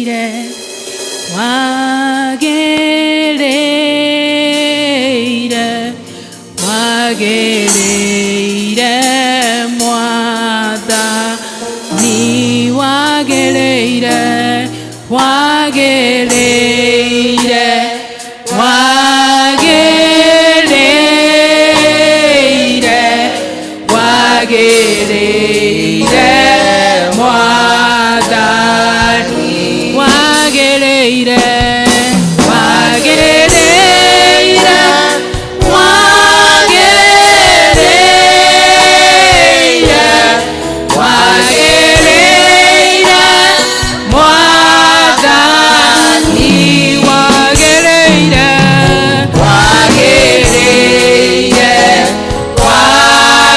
Wagĩrĩire, wagĩrĩire, wagĩrĩire Mwathani, wagĩrĩire, wagĩrĩire, wagĩrĩire, wagĩrĩire Mwathani, wagĩrĩire, wagĩrĩire, wagĩrĩire, wagĩrĩire Mwathani, wagĩrĩire, wagĩrĩire, wagĩrĩire,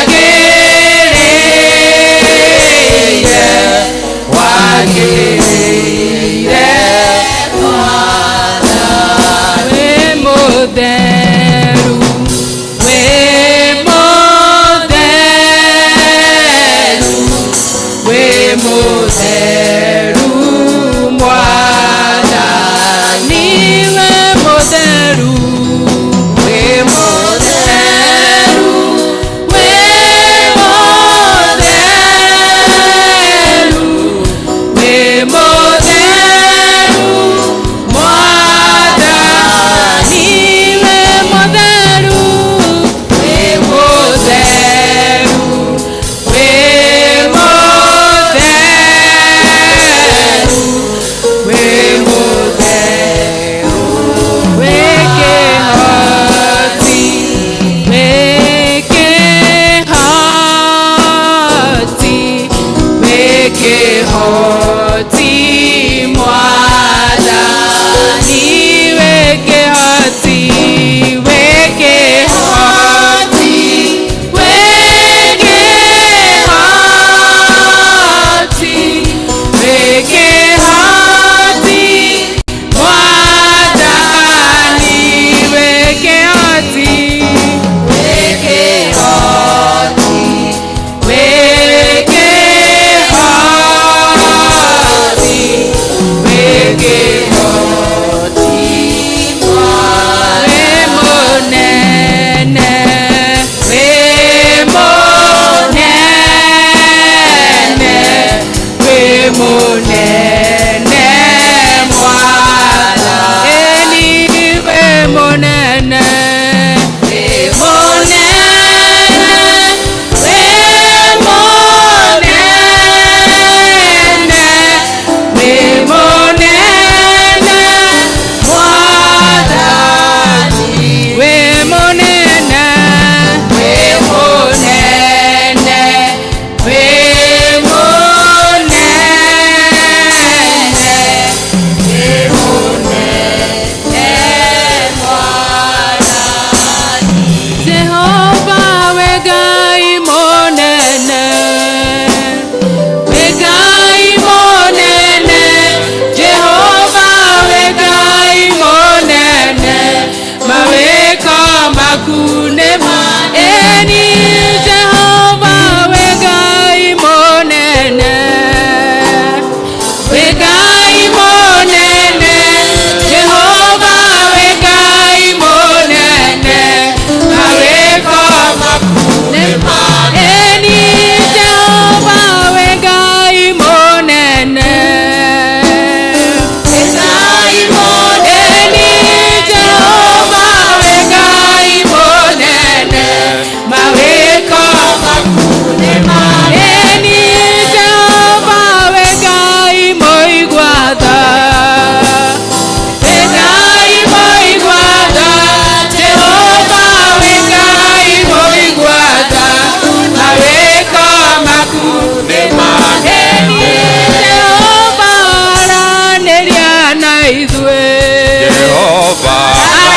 wagĩrĩire Mwathani. Wĩ mũtheru, wĩ mũtheru, wĩ mũtheru Mwathani, wĩ mũtheru, wĩ mũtheru, wĩ mũtheru, wĩ mũtheru Mwathani, wĩ mũtheru, wĩ mũtheru, wĩ mũtheru, wĩ mũtheru, wĩ kĩhoti, wĩ kĩhoti, wĩ kĩhoti Mwathani, wĩ kĩhoti, wĩ kĩhoti, wĩ kĩhoti, wĩ kĩhoti Mwathani, wĩ kĩhoti, wĩ kĩhoti, wĩ kĩhoti, wĩ kĩhoti, wĩ mũnene, wĩ mũnene, wĩ mũnene Mwathani, wĩ mũnene, wĩ mũnene, wĩ mũnene, wĩ mũnene Mwathani, wĩ mũnene, wĩ mũnene, wĩ mũnene, wĩ mũnene Mwathani. Jehova wĩ Ngai mũnene, wĩ Ngai mũnene, Jehova wĩ Ngai mũnene, mawĩko maku nĩ ma ĩni. Jehova wĩ Ngai mũnene, wĩ Ngai mũnene, Jehova wĩ Ngai mũnene, mawĩko maku nĩ ma ĩni. Jehova wĩ Ngai mũnene, wĩ Ngai mũnene, Jehova wĩ Ngai mũnene, mawĩko maku nĩ ma ĩni. Jehova wĩ Ngai mũigua tha, wĩ Ngai mũigua tha, Jehova wĩ Ngai mũigua tha, mawĩko maku nĩ ĩni. Jehova aranĩria na ithuĩ, Jehova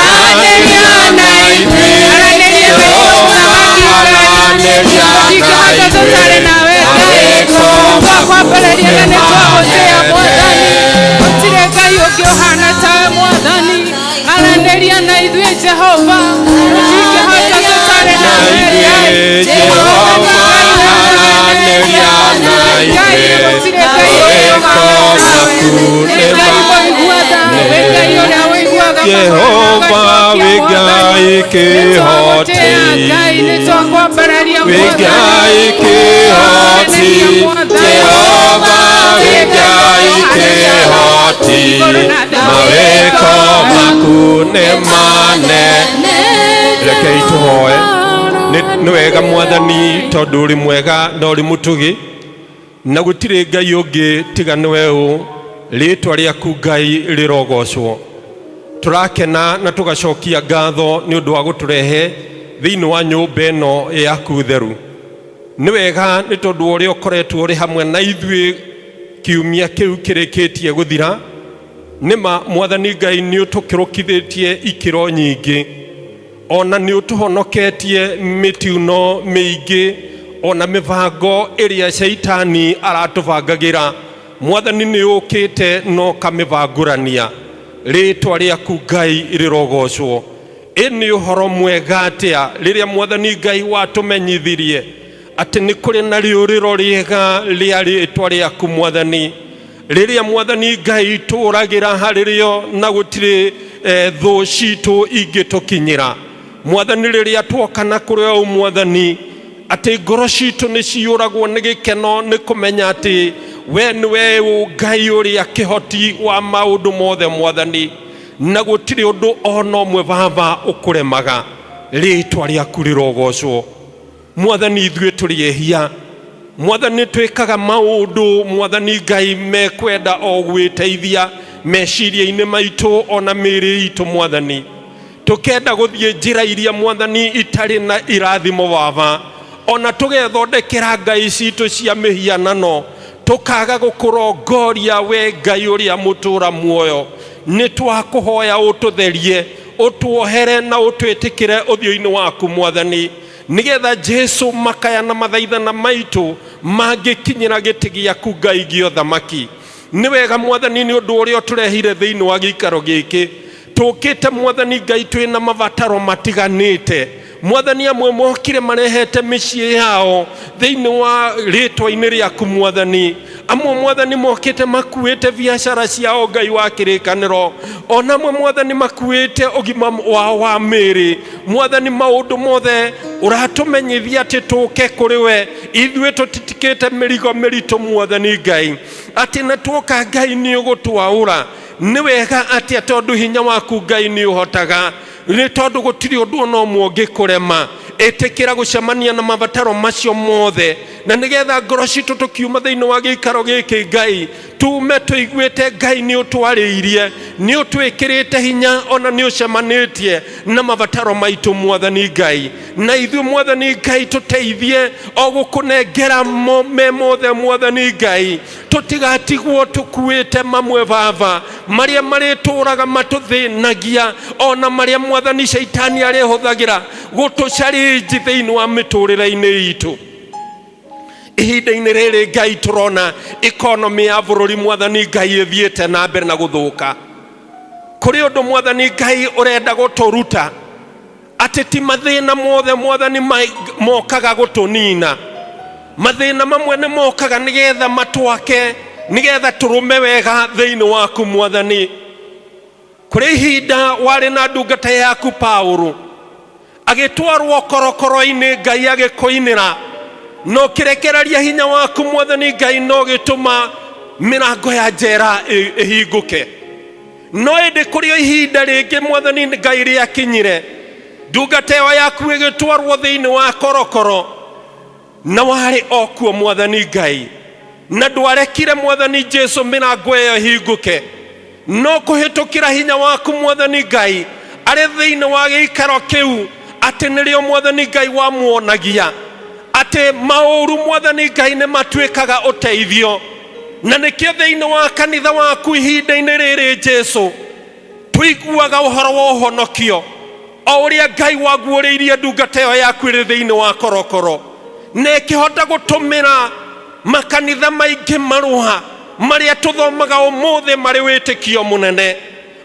aranĩria na ithuĩ, aranĩria na ithuĩ mũthamaki aranĩria na Tũtingĩhota tũtarĩ nawe Ngai, twakwambĩrĩria na nĩ twagũtĩĩa Mwathani. Gũtirĩ Ngai ũngĩ ũhana tawe Mwathani. Aranĩria na ithuĩ Jehova, tũtingĩhota tũtarĩ nawe Ngai. Jehova aranĩria na Ngai, ithuĩ gũtirĩ Ngai ũngĩ ũhana tawe. Ngai mũigua tha, wĩ Ngai ũrĩa ũiguaga Jehova wĩ Ngai kĩhoti. Ngai nĩ twakwambararia Wĩ Ngai kĩhoti. Jehova wĩ Ngai kĩhoti. Mawĩko maku nĩ manene. Rekei tũhoe. Nĩ wega Mwathani tondũ ũrĩ mwega na ũrĩ mũtugi na gũtirĩ Ngai ũngĩ tiga nĩwe ũ. Rĩtwa rĩaku Ngai rĩrogocwo. Tũrakena na tũgacokia ngatho nĩ ũndũ wa gũtũrehe thĩinĩ wa nyũmba ĩno yaku theru. Nĩ wega nĩ tondũ wa ũrĩa ũkoretwo ũrĩ hamwe na ithuĩ kiumia kĩu kĩrĩkĩtie gũthira. Nĩma Mwathani Ngai nĩ ũtũkĩrũkithĩtie ikĩro nyingĩ, ona nĩ ũtũhonoketie mĩtiuno mĩingĩ, ona mĩbango ĩrĩa caitani aratũbangagĩra. Mwathani nĩ ũkĩte na ũkamĩbangũrania. Rĩtwa rĩaku Ngai rĩrogocwo. Ĩ nĩ ũhoro mwega atĩa rĩrĩa Mwathani Ngai watũmenyithirie atĩ nĩ kũrĩ na rĩũrĩro rĩega rĩa rĩtwa rĩaku Mwathani. Rĩrĩa Mwathani Ngai tũũragĩra harĩ rĩo na gũtirĩ thũ citũ ingĩtũkinyĩra. Mwathani rĩrĩa tuoka na kũrĩ ũũ Mwathani atĩ ngoro citũ nĩ ciyũragwo nĩ gĩkeno nĩ kũmenya atĩ we nĩwe ũ Ngai ũrĩa kĩhoti wa maũndũ mothe Mwathani, na gũtirĩ ũndũ ona ũmwe Baba ũkũremaga. Rĩtwa rĩaku rĩrogocwo. Mwathani ithuĩ tũrĩ ehia. Mwathani twĩkaga maũndũ Mwathani Ngai mekwenda o gwĩteithia meciria-inĩ maitũ ona mĩĩrĩ itũ Mwathani. Tũkenda gũthiĩ njĩra iria Mwathani itarĩ na irathimo Baba, ona tũgethondekera ngai citũ cia mĩhianano, tũkaga gũkũrongoria we Ngai ũrĩa mũtũra muoyo. Nĩ twakũhoya ũtũtherie, ũtuohere na ũtwĩtĩkĩre ũthiũ-inĩ waku Mwathani, nĩgetha Jesu makaya na mathaithana maitũ mangĩkinyĩra gĩtĩ gĩaku Ngai gĩa ũthamaki. Nĩ wega Mwathani nĩ ũndũ ũrĩa ũtũrehire thĩinĩ wa gĩikaro gĩkĩ. Tũkĩte Mwathani Ngai twĩna mabataro matiganĩte. Mwathani amwe mokire marehete mĩciĩ yao thĩinĩ wa rĩtwa-inĩ rĩaku Mwathani. Amwe Mwathani mokĩte makuĩte biacara ciao Ngai wa kĩrĩkanĩro. Ona amwe Mwathani makuĩte ũgima wao wa mĩĩrĩ. Mwathani maũndũ mothe ũratũmenyithia atĩ tũke kũrĩ we. Ithuĩ tũtitikĩte mĩrigo mĩritũ Mwathani Ngai, atĩ na tuoka Ngai nĩ ũgũtwaũra. Nĩ wega atĩa tondũ hinya waku Ngai nĩ ũhotaga, nĩ tondũ gũtirĩ ũndũ ona ũmwe ũngĩkũrema. Ĩtĩkĩra gũcemania na mabataro macio mothe, na nĩgetha ngoro citũ tũkiuma thĩinĩ wa gĩikaro gĩkĩ Ngai, tume tũiguĩte Ngai nĩ ũtwarĩirie, nĩ ũtwĩkĩrĩte hinya, ona nĩ ũcemanĩtie na mabataro maitũ Mwathani Ngai. Na ithuĩ Mwathani Ngai tũteithie o gũkũnengera me mothe Mwathani Ngai, tũtigatigwo tũkuĩte mamwe Baba, marĩa marĩtũraga matũthĩnagia, ona marĩa Mwathani Shaitani arĩhũthagĩra gũtũcarinji thĩinĩ wa mĩtũrĩre-inĩ itũ. Ihinda-inĩ rĩrĩ Ngai tũrona ikonomi ya bũrũri Mwathani Ngai ĩthiĩte na mbere na gũthũka. Kũrĩ ũndũ Mwathani Ngai ũrenda gũtũruta, atĩ ti mathĩna mothe Mwathani mokaga gũtũnina. Mathĩna mamwe nĩ mokaga nĩgetha matwake, nĩgetha tũrũme wega thĩinĩ waku Mwathani. Kũrĩ ihinda warĩ na ndungata yaku Paulo, agĩtwarwo korokoro-inĩ, Ngai agĩkũinĩra, na ũkĩrekereria hinya waku Mwathani Ngai, na ũgĩtũma mĩrango ya njera ĩhingũke. No ĩndĩ kũrĩ o ihinda rĩngĩ Mwathani Ngai rĩakinyire, ndungata ĩyo yaku ĩgĩtwarwo thĩinĩ wa korokoro, na warĩ o kuo Mwathani Ngai, na ndwarekire Mwathani Jesu mĩrango ĩyo ĩhingũke, no kũhĩtũkĩra hinya waku Mwathani Ngai arĩ thĩinĩ wa gĩikaro kĩu, atĩ nĩrĩo Mwathani Ngai wamuonagia atĩ maũru Mwathani Ngai nĩ matuĩkaga ũteithio. Na nĩkĩo thĩinĩ wa kanitha waku ihinda-inĩ rĩrĩ Jesu tũiguaga ũhoro wa ũhonokio o ũrĩa Ngai waguũrĩirie ndungata ĩyo yaku ĩrĩ thĩinĩ wa korokoro, na ĩkĩhota gũtũmĩra makanitha maingĩ marũa marĩa tũthomaga ũmũthĩ marĩ wĩtĩkio mũnene.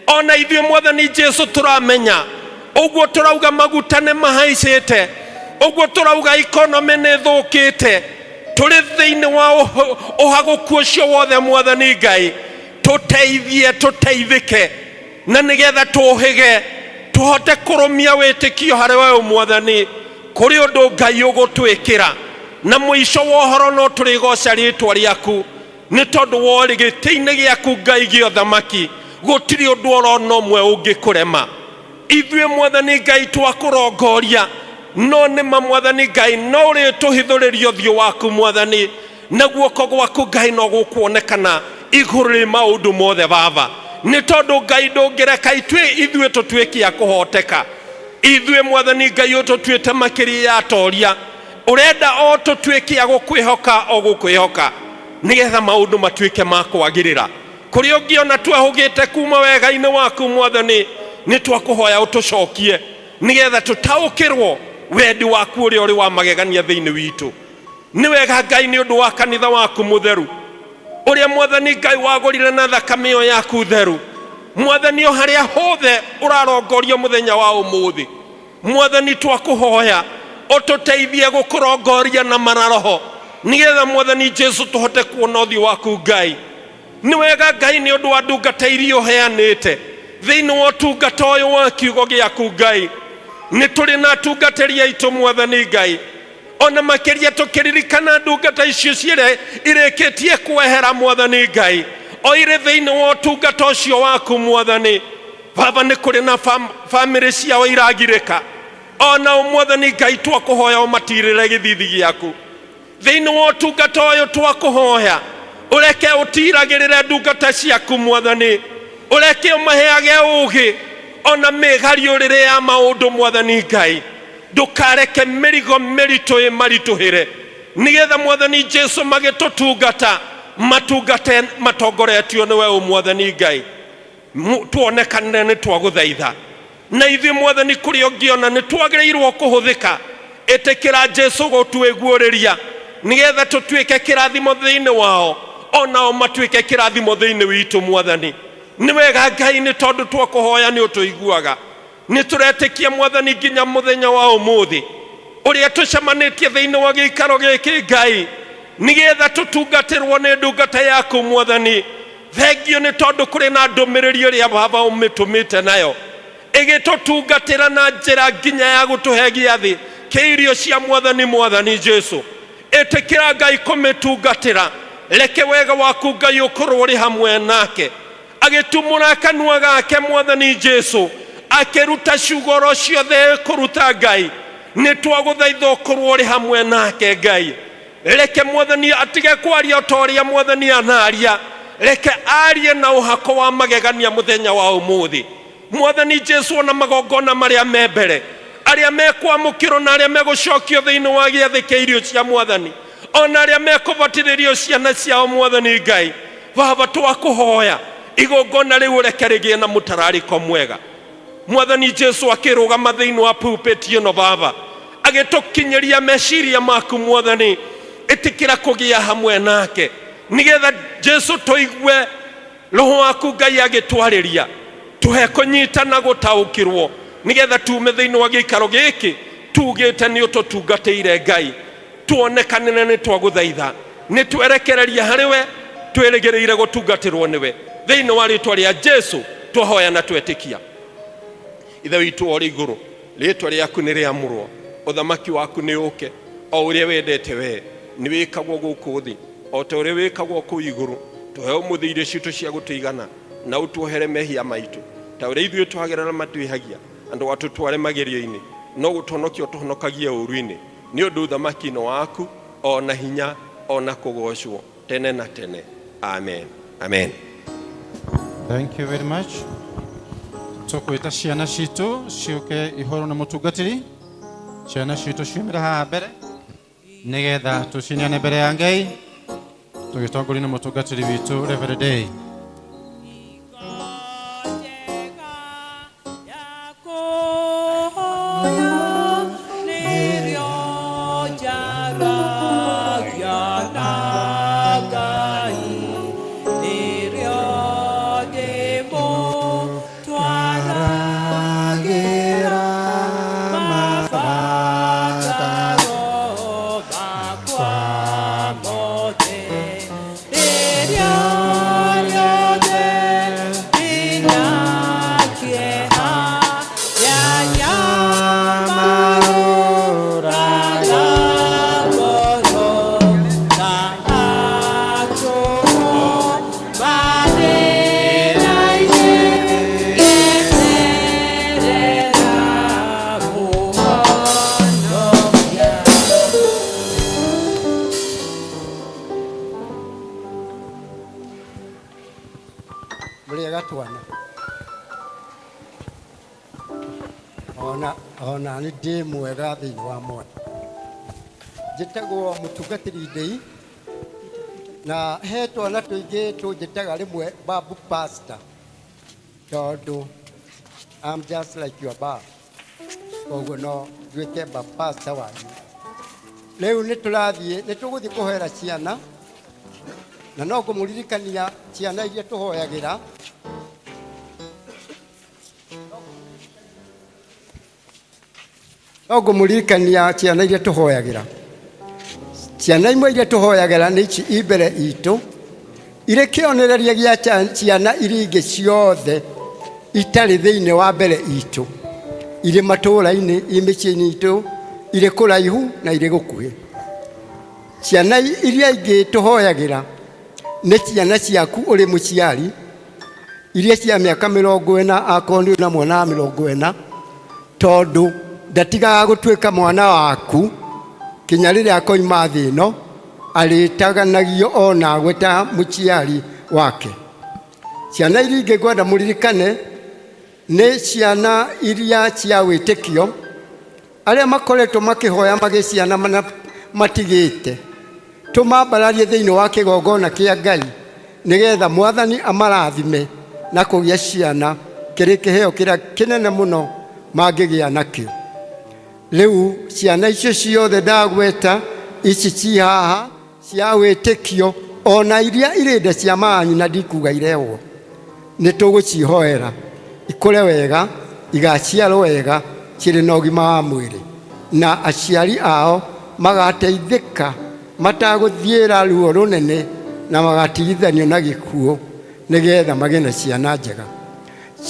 Ona ithuĩ Mwathani Jesu tũramenya ũguo tũrauga maguta nĩ mahaicĩte, ũguo tũrauga ikonomĩ nĩ thũkĩte, tũrĩ thĩinĩ wa ũhagũku ũcio wothe Mwathani Ngai. Tũteithie tũteithĩke na nĩgetha tũhĩge tũhote kũrũmia wĩtĩkio harĩ we Mwathani. Kũrĩ ũndũ Ngai ũgũtwĩkĩra na mũico wa ũhoro no tũrĩgoca rĩtwa rĩaku nĩ tondũ worĩ gĩtĩ-inĩ gĩaku Ngai gĩa ũthamaki. Gũtirĩ ũndũ orona ũmwe ũngĩkũrema. Ithuĩ Mwathani Ngai twakũrongoria, no nĩma Mwathani Ngai no ũrĩtũhithũrĩria ũthiũ waku Mwathani, na guoko gwaku Ngai no gũkuonekana igũrũ rĩ maũndũ mothe Baba, nĩ tondũ Ngai ndũngĩreka ithuĩ tũtuĩke a kũhoteka. Ithuĩ Mwathani Ngai ũtũtuĩte makĩria ya atoria, ũrenda o tũtuĩke a gũkwĩhoka o gũkwĩhoka nĩgetha maũndũ matuĩke ma kwagĩrĩra. Kũrĩa ũngĩona twahũgĩte kuma wega-inĩ waku Mwathani, nĩ twakũhoya ũtũcokie nĩgetha tũtaũkĩrwo wendi waku ũrĩa ũrĩ wa magegania thĩinĩ witũ. Nĩ wega Ngai nĩ ũndũ wa kanitha waku mũtheru ũrĩa Mwathani Ngai wagũrire na thakame ĩyo yaku theru. Mwathani, o harĩa hothe ũrarongorio mũthenya wa ũmũthĩ, Mwathani twakũhoya ũtũteithie gũkũrongoria na mararoho nĩgetha Mwathani Jesu tũhote kuona ũthiũ waku Ngai. Nĩ wega Ngai nĩ ũndũ wa ndungata iria ũheanĩte thĩinĩ wa ũtungata ũyũ wa kiugo gĩaku Ngai. Nĩ tũrĩ na atungatĩri aitũ Mwathani Ngai, ona makĩria tũkĩririkana ndungata icio ciĩrĩ irĩkĩtie kwehera Mwathani Ngai, o irĩ thĩinĩ wa ũtungata ũcio waku Mwathani. Baba, nĩ kũrĩ na bamĩrĩ ciao iragirĩka, ona Mwathani Ngai twakũhoya ũmatirĩre gĩthithi gĩaku thĩinĩ wa ũtungata ũyũ. Twakũhoya ũreke ũtiragĩrĩre ndungata ciaku Mwathani, ũreke ũmaheage ũũgĩ ona mĩgariũrĩre ya maũndũ Mwathani Ngai. Ndũkareke mĩrigo mĩritũ ĩmaritũhĩre, nĩgetha Mwathani Jesu magĩtũtungata matungate matongoretio nĩwe Mwathani Ngai. Tuonekanĩre nĩ twagũthaitha na ithuĩ Mwathani kũrĩa ũngĩona nĩ twagĩrĩirwo kũhũthĩka. Ĩtĩkĩra Jesu gũtuĩguũrĩria nĩgetha tũtuĩke kĩrathimo thĩinĩ wao, onao matuĩke kĩrathimo thĩinĩ witũ Mwathani. Nĩ wega Ngai nĩ tondũ twakũhoya nĩ ũtũiguaga. Nĩ tũretĩkia Mwathani nginya mũthenya wa ũmũthĩ ũrĩa tũcemanĩtie thĩinĩ wa gĩikaro gĩkĩ Ngai, nĩgetha tũtungatĩrwo nĩ ndungata yaku Mwathani. Thengio nĩ tondũ kũrĩ na ndũmĩrĩri ĩrĩa Baba ũmĩtũmĩte nayo ĩgĩtũtungatĩra na njĩra nginya ya gũtũhe gĩathĩ kĩa irio cia Mwathani. Mwathani Jesu, ĩtĩkĩra Ngai kũmĩtungatĩra. Reke wega waku Ngai ũkorwo ũrĩ hamwe nake agĩtumũra kanua gake Mwathani Jesu, akĩruta ciugo oro ciothe kũruta Ngai. Nĩ twagũthaitha ũkorwo ũrĩ hamwe nake Ngai. Reke Mwathani atige kwaria ta ũrĩa Mwathani anaria, reke arie na ũhako wa magegania mũthenya wa ũmũthĩ Mwathani Jesu. Ona magongona marĩa me mbere, arĩa mekwamũkĩrwo na arĩa megũcokio thĩinĩ wa gĩathĩ kĩa irio cia Mwathani, ona arĩa mekũbatithĩrio ciana ciao Mwathani Ngai, Baba twakũhoya igongona rĩu ũreke rĩgĩe na mũtararĩko mwega. Mwathani Jesu akĩrũgama thĩinĩ wa pulpit ĩno Baba, agĩtũkinyĩria meciria maku Mwathani, ĩtĩkĩra kũgĩa hamwe nake nĩgetha Jesu tũigue roho waku Ngai agĩtwarĩria, tũhe kũnyita na gũtaũkĩrwo nĩgetha tume thĩinĩ wa gĩikaro gĩkĩ tugĩte nĩ ũtũtungatĩire Ngai. Tuonekanĩre nĩ twagũthaitha, nĩ twerekereria harĩ we, twĩrĩgĩrĩire gũtungatĩrwo nĩwe. Thĩinĩ wa rĩtwa rĩa Jesu twahoya na twetĩkia. Ithe witũ ũrĩ igũrũ, rĩtwa rĩaku nĩ rĩamũrwo, ũthamaki waku nĩ ũke, o ũrĩa wendete wee nĩ wĩkagwo gũkũ thĩ o ta ũrĩa wĩkagwo kũu igũrũ. Tũhe ũmũthĩ irio citũ cia gũtũigana, na ũtuohere mehia maitũ ta ũrĩa ithuĩ twagerera matwĩhagia, na ndũgatũtware magerio-inĩ, no gũtũhonokia ũtũhonokagie ũũru-inĩ, nĩ ũndũ ũthamaki nĩ waku, o na hinya, o na kũgoocwo tene na tene. Amen, amen. Thank you very much. Tũkwĩta ciana citũ ciũke ihoro na mũtungatĩri. Ciana citũ ciumĩre haha mbere nĩgetha tũcineane mbere ya Ngai tũgĩtongorio nĩ mũtungatĩri witũ Reverend Day. Mũrĩega twana? Ona ona nĩ ndĩ mwega thĩinĩ wa mwana. Njĩtagwo mũtungatĩri Ndei, na he twana tũingĩ tũnjĩtaga rĩmwe babu pastor, tondũ I'm just like your bab, koguo no nduĩke bab pastor wanyu. Rĩu nĩ tũrathiĩ, nĩ tũgũthiĩ kũhoera ciana, na no ngũmũririkania ciana iria tũhoyagĩra. No ngũmũririkania ciana iria tũhoyagĩra. Ciana imwe iria tũhoyagĩra nĩ ici i mbere itũ, irĩ kĩonereria gĩa ciana iria ingĩ ciothe itarĩ thĩinĩ wa mbere itũ, irĩ matũũra-inĩ, i mĩciĩ-inĩ itũ, irĩ kũraihu na irĩ gũkuhĩ. Ciana iria ingĩ tũhoyagĩra nĩ ciana ciaku ũrĩ mũciari, iria cia mĩaka 40, akorwo nĩ na mwana wa 40, tondũ ndatigaga gũtuĩka mwana waku kinya rĩrĩa akoima thĩ ĩno, arĩtaganagio o nawe ta mũciari wake. Ciana iria ingĩ ngwenda mũririkane nĩ ciana iria cia wĩtĩkio, arĩa makoretwo makĩhoya magĩciana matigĩte, tũmambararie thĩinĩ wa kĩgongona kĩa Ngai, nĩgetha Mwathani amarathime na kũgĩa ciana kĩrĩ kĩheo kĩrĩa kĩnene mũno mangĩgĩa nakĩo. Rĩu ciana icio ciothe ndagweta ici ci haha cia wĩtĩkio, ona iria irĩ nda cia manyina, ndikuga irehwo, nĩ tũgũcihoera ikũre wega, igaciarwo wega cirĩ na ũgima wa mwĩrĩ, na aciari ao magateithĩka matagũthiĩra ruo rũnene, na magatigithanio na gĩkuũ, nĩgetha magĩe na ciana njega.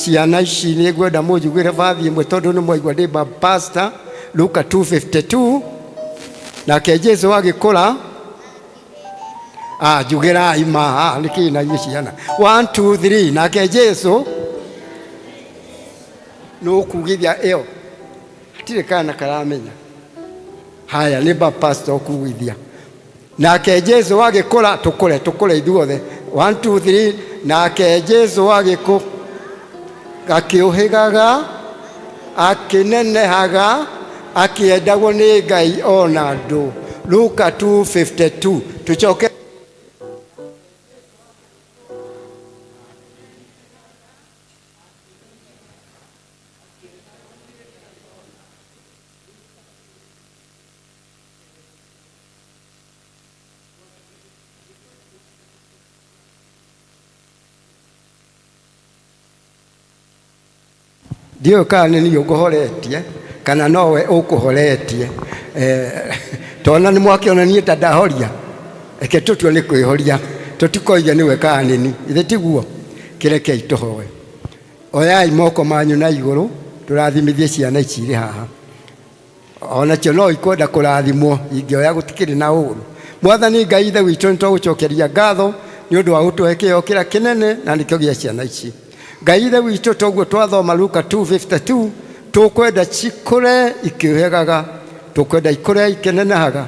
Ciana ici nĩ ngwenda mũnjugĩre bathi ĩmwe, tondũ nĩ mwaigua ndĩ ba pastor. Luka 2:52, nake Jesu agĩkũra. Ah, njugĩrai ma. Ah, nĩ kĩĩ na inyuĩ ciana? 1 2 3. Nake Jesu nĩ ũkugithia ĩyo, hatirĩ kana karamenya. Haya, nĩ ba pastor ũkugithia. Nake Jesu agĩkũra. Tũkũre, tũkũre ithuothe. 1 2 3. Nake Jesu agĩkũ akĩũhĩgaga, akĩnenehaga, akĩendagwo nĩ Ngai ona andũ. Luka 2:52. Tũcoke. Ndiũĩ kana nĩ niĩ ngũhoretie kana nowe ũkũhoretie. Tona nĩ mwakĩona niĩ ta ndahoria, reke tũtue nĩ kwĩhoria, tũtikoige nĩwe kana nĩ niĩ. Ithe tiguo? Kĩrekei tũhoe. Oyai moko manyu na igũrũ, tũrathimithie ciana ici irĩ haha. Onacio no ikwenda kũrathimwo, ingĩoya gũtikĩrĩ na ũũru. Mwathani Ngai Ithe witũ, nĩ twagũcokeria ngatho nĩ ũndũ wa gũtũhe kĩheo kĩrĩa kĩnene, na nĩkĩo gĩa ciana ici. Ngai Ithe witũ, toguo twathoma Luka 2:52, tũkwenda cikũre ikĩũhegaga, tũkwenda ikũre ikĩnenehaga,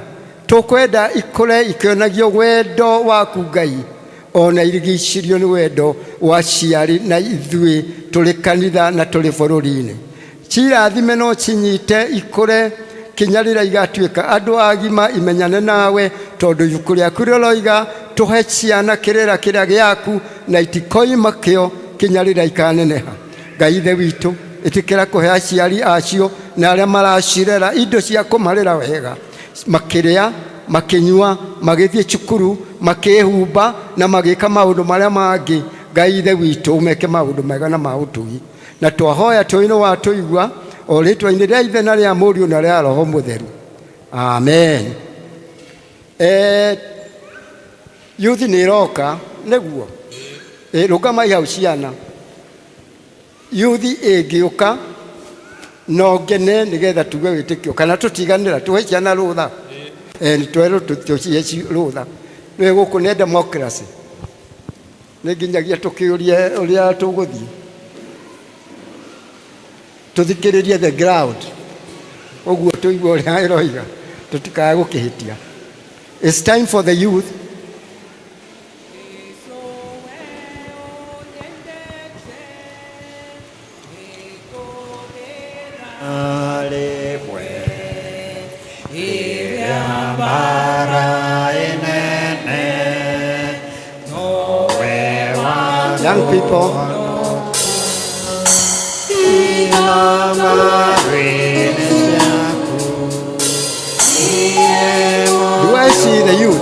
tũkwenda ikũre ikĩonagio wendo waku Ngai, ona irigicĩrio nĩ wendo wa aciari na ithuĩ tũrĩ kanitha na tũrĩ bũrũri-inĩ. Cirathime no cinyite ikũre kinya rĩrĩa igatuĩka andũ agima, imenyane nawe, tondũ ibuku rĩaku rĩroiga tũhe ciana kĩrĩra kĩrĩa gĩaku na itikoima kĩo kinya rĩrĩa ikaneneha. Ngai Ithe witũ, ĩtĩkĩra kũhe aciari acio na arĩa maracirera indo cia kũmarĩra wega, makĩrĩa, makĩnyua, magĩthiĩ cukuru, makĩĩhumba na magĩka maũndũ marĩa mangĩ. Ngai Ithe witũ, ũmeke maũndũ mega na ma ũtugi, na twahoya tũĩ nĩ watũigua, o rĩtwa-inĩ rĩa Ithe na rĩa Mũriũ na rĩa Roho Mũtheru, amen. Yuthi nĩ ĩroka nĩguo. Rũgamai hau ciana. Yuthi ĩngĩũka no ngene, nĩgetha tuge wĩtĩkio kana tũtiganĩra, tũhe ciana rũtha. Nĩ twerwo tũcihe rũtha. Nĩ gũkũ nĩ democracy, nĩ nginyagia tũkĩũrie ũrĩa tũgũthiĩ, tũthikĩrĩrie the ground, ũguo tũigue ũrĩa ĩroiga, tũtikae gũkĩhĩtia. It's time for the youth. Mbara inene nowe Young people. Do I see the youth?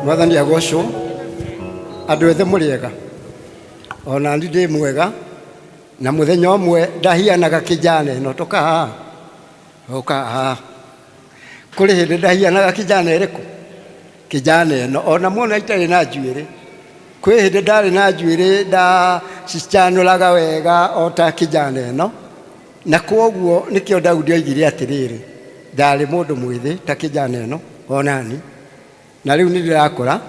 Mwathani agocwo. Andũ ethĩ mũrĩ ega, ona ni ndĩ mwega, na mũthenya ũmwe ndahianaga kijana ĩno. Tũka haha, ũka haha. Kũrĩ hĩndĩ ndahianaga kijana ĩrĩkũ? Kijana ĩno ona muona itarĩ na njuĩrĩ. Kwĩ hĩndĩ ndarĩ na njuĩrĩ, ndacicanũraga wega o ta kijana ĩno, na kwoguo nĩkĩo Daudi oigire atĩrĩrĩ, ndarĩ mũndũ mwĩthĩ ta kijana ĩno onani, na rĩu nĩ ndĩrakũra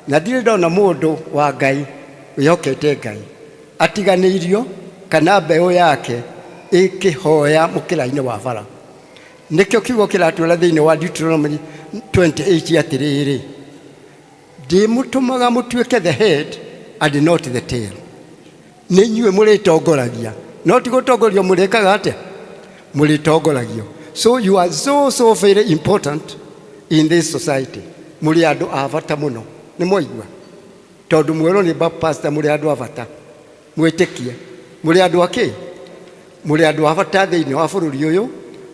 na ndirĩ ndona mũndũ wa Ngai wĩhokete Ngai atiganĩirio kana mbeũ yake ĩkĩhoya mũkĩra-inĩ wa bara. Nĩkĩo kiugo kĩratwĩra thĩinĩ wa Deuteronomy 28 atĩrĩrĩ, ndĩmũtũmaga mũtuĩke the head and not the tail. Nĩ inyuĩ mũrĩtongoragia, no ti gũtongorio mũrĩkaga atĩa? Mũrĩtongoragio. So you are so so very important in this society. Mũrĩ andũ a bata mũno. Nĩ mwaigua? Tondũ mwerwo nĩ pastor mũrĩ andũ a bata. Mwĩtĩkie. Mũrĩ andũ a kĩ? Mũrĩ andũ a bata thĩinĩ wa bũrũri ũyũ.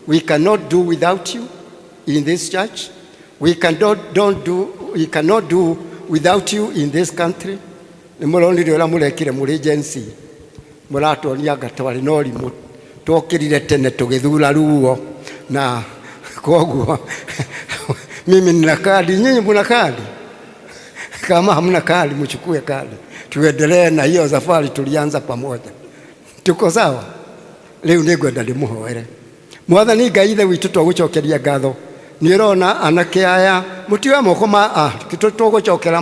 We cannot do without you in this church. We cannot, don't do, we cannot do without you in this country. Nĩ mũronire ũrĩa mũrekire mũrĩ Gen Z. Mũratuonia anga twarĩ na ũrimũ. Twokĩrire tene tũgĩthura ruo, na koguo mimi nina kadi, nyinyi mna kadi? Kama hamna kadi, mchukue kadi, tuendelee na hiyo safari tulianza pamoja. Tuko sawa? Rĩu nĩ ngwenda ndĩmũhoere. Mwathani Ngai Ithe witũ, twagũcokeria ngatho nĩ ũrona anake aya mũtioya moko ma tũgũcokera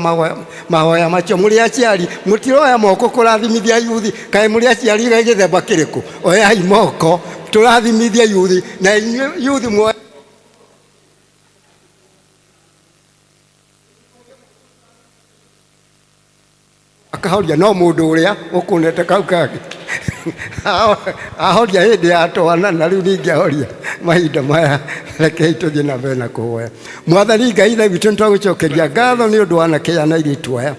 mahoya macio. Mũrĩ aciari, mũtiroya moko kũrathimithia yuthi. Kaĩ mũrĩ aciari gĩthemba kĩrĩkũ? Oyai moko tũrathimithia yuthi, na inyuĩ yuthi muoe akahoria no mũndũ ũrĩa ũkũnete kau kangĩ ahoria hĩndĩ ya twana, na rĩu ningĩ ahoria mahinda maya. Rekei tũthiĩ na mbere na kũhoya. Mwathani Ngai Ithe witũ, nĩtwagũcokeria ngatho nĩ ũndũ wa anake aya na airĩtu aya,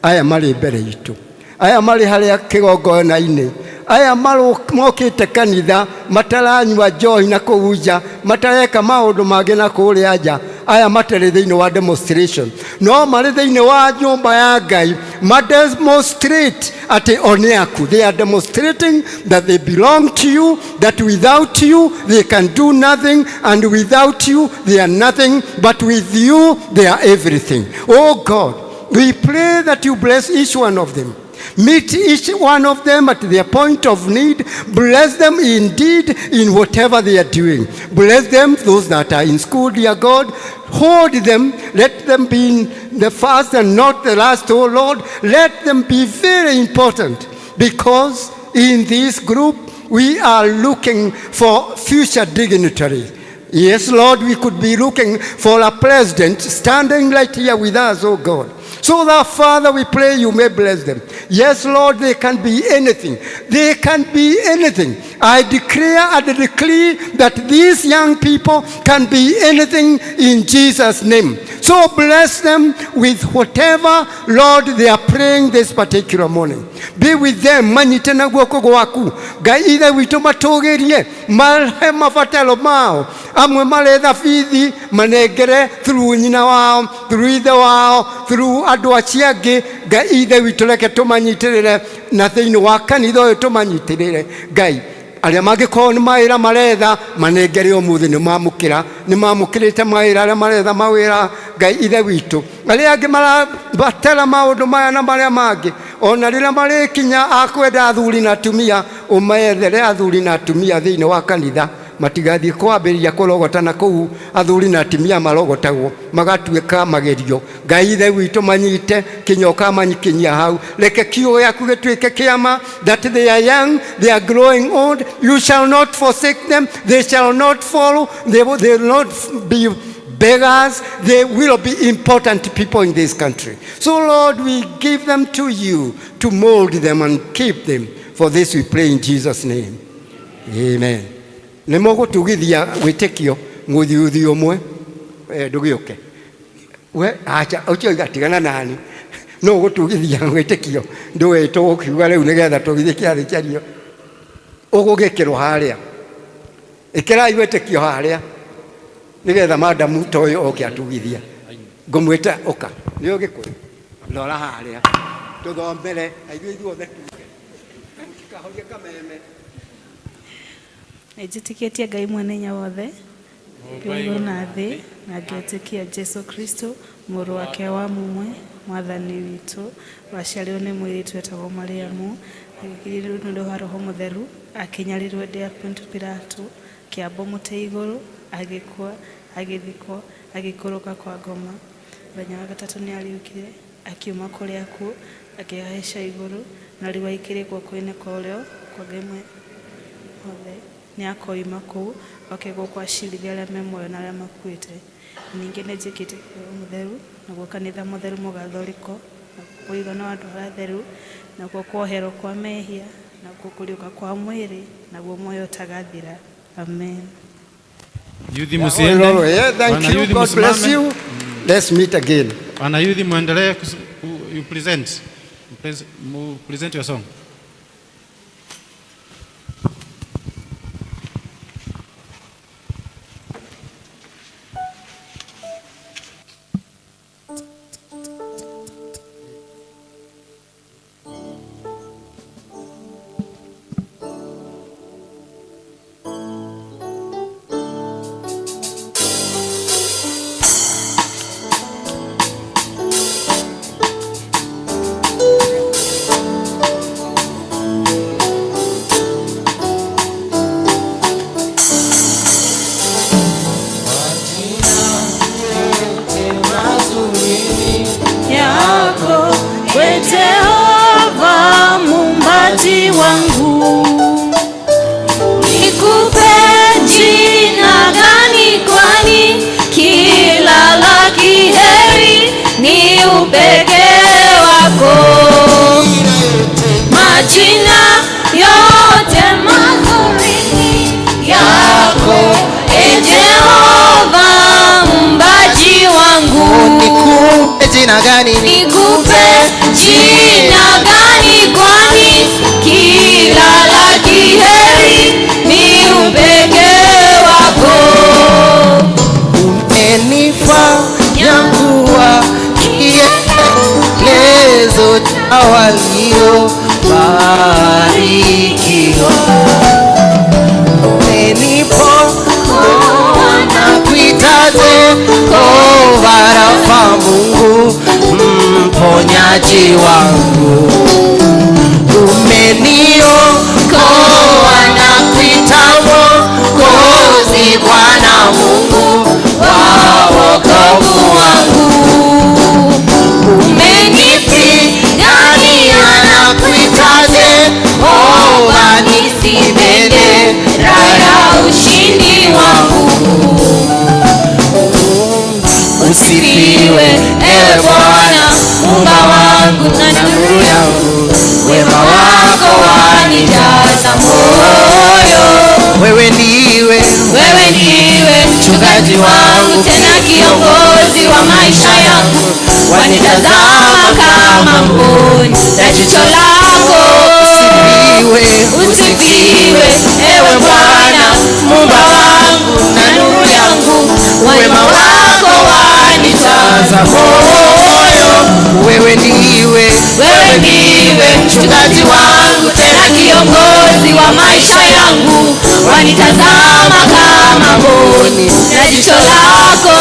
aya marĩ mbere itũ, aya marĩ harĩa kĩgongona-inĩ, aya mokĩte kanitha, mataranyua njohi na kũu nja, matareka maũndũ mangĩ na kũrĩa nja, aya matarĩ thĩinĩ wa demonstration, no marĩ thĩinĩ wa nyũmba ya Ngai ma demonstrate atĩ o nĩ aku. They are demonstrating that they belong to you, that without you they can do nothing, and without you they are nothing, but with you they are everything. Oh God, we pray that you bless each one of them. Meet each one of them at their point of need. Bless them indeed in whatever they are doing. Bless them, those that are in school, dear God. Hold them. Let them be the first and not the last, oh Lord. Let them be very important, because in this group we are looking for future dignitaries. Yes, Lord, we could be looking for a president standing right here with us, oh God. So that, Father, we pray you may bless them. Yes, Lord, they can be anything. They can be anything. I declare and decree that these young people can be anything in Jesus' name. So bless them with whatever, Lord, they are praying this particular morning. Be with them, manyite na guoko gwaku. Ngai Ithe witũ, matũgĩrie, mahe mabataro mao. Amwe maretha bithi, manengere through nyina wao, through ithe wao, through andũ acio angĩ. Ngai Ithe witũ, reke tũmanyitĩrĩre na thĩinĩ wa kanitha ũyũ tũmanyitĩrĩre. Ngai, Arĩa mangĩkorwo nĩ mawĩra maretha manengere ũmũthĩ, nĩ mamũkĩra, nĩ mamũkĩrĩte mawĩra arĩa maretha mawĩra. Ngai Ithe witũ, arĩa angĩ marabatara maũndũ maya na marĩa mangĩ, ona rĩrĩa marĩkinya akwenda athuri na atumia, ũmethere athuri na atumia thĩinĩ wa kanitha, matigathiĩ kwambĩrĩria kũrogota na kũu athuri na atumia marogotagwo magatuĩka magerio. Ngai Ithe witũ, manyite kinya ũkamanyikinyia hau. Reke kiugo gĩaku gĩtuĩke kĩama, that they are young, they are growing old, you shall not forsake them, they shall not follow, they will not be beggars, they will be important people in this country. So Lord, we give them to you to mold them and keep them. For this we pray in Jesus' name. Amen. Nĩ mũgũtugithia wĩtĩkio mũthiuthi ũmwe, ndũgĩũke we, acha ũcio igatigana nani, no ũgũtugithia wĩtĩkio, ndũĩ tũgũkiuga rĩu nĩgetha tũgithie kĩathĩ kĩario ũgũgĩkĩrwo harĩa. Ĩkĩrai wĩtĩkio harĩa nĩgetha madamu ta ũyũ oke atugithia. Ngũmwĩta ũka, nĩ ũgĩkũyũ, rora harĩa tũthomere na ithuĩ ithuothe tuge, mũtikahorie kameme. Nĩnjĩtĩkĩtie Ngai mwene hinya wothe, igũrũ na thĩ, na ngetĩkia Jesu Kristo, mũrũ wake wa mũmwe, mwathani witũ, waciarirwo nĩ mũirĩtu wetagwo Mariamu, agĩkĩrĩrwo nĩ ũndũ wa Roho Mũtheru, akĩnyarirwo hĩndĩ ya Pontio Pilato, akĩambwo mũtĩ igũrũ, agĩkua, agĩthikwo, agĩikũrũka kwa ngoma. Mũthenya wa gatatũ nĩariũkire, akiuma kũrĩa akuũ, akĩhaica igũrũ, na rĩu aikĩrĩ guoko-inĩ kwa ũrĩo kwa Ngai mwene wothe. Nĩakoima kũu oke gũkũ acirithie arĩa me muoyo na arĩa makuĩte. Ningĩ nĩnjĩkĩtie Roho Mũtheru, naguo kanitha mũtheru mũgathoriko, nakuo kũigana wa andũ arĩa atheru, nakuo kuoherwo kwa mehia, nakuo kũriũka kwa mwĩrĩ, naguo muoyo ũtagathira. Amen. Youth, msiende. Yeah, thank Wana you. youth, God bless msimame. you. Let's meet again. Wana youth, muendelee you present. Present your song. Yako we Jehova muumbaji wangu. Nikupe jina gani, kwani kila la kheri ni upekee wako. Majina yote mazuri ni yako, e Jehova muumbaji wangu. Nikupe jina gani? Nikupe jina gani, kwani kila la kheri ni upekee wako. Umenifanya kuwa kielelezo cha waliobarikiwa. Umeniponya na kuita Jehova Rafa, Mungu mponyaji wangu. Umeniokoa na kuita Mwokozi, Bwana Mungu wa wokovu wangu. Umenipigania na kuita Jehova Nisi, bendera ya ushindi wangu. Usifiwe ewe Bwana, Muumba wangu na nuru yangu, wema wako wanijaza moyo. Wewe ndiwe, Wewe ndiwe mchungaji wangu, tena kiongozi wa maisha yangu, wanitazama kama mboni na jicho lako. Usifiwe, Usifiwe ewe Bwana, Muumba wangu na nuru yangu, wema wako wanijaza moyo. Wewe ndiwe, Wewe ndiwe mchungaji wangu, tena kiongozi wa maisha yangu, wanitazama kama mboni ya jicho lako.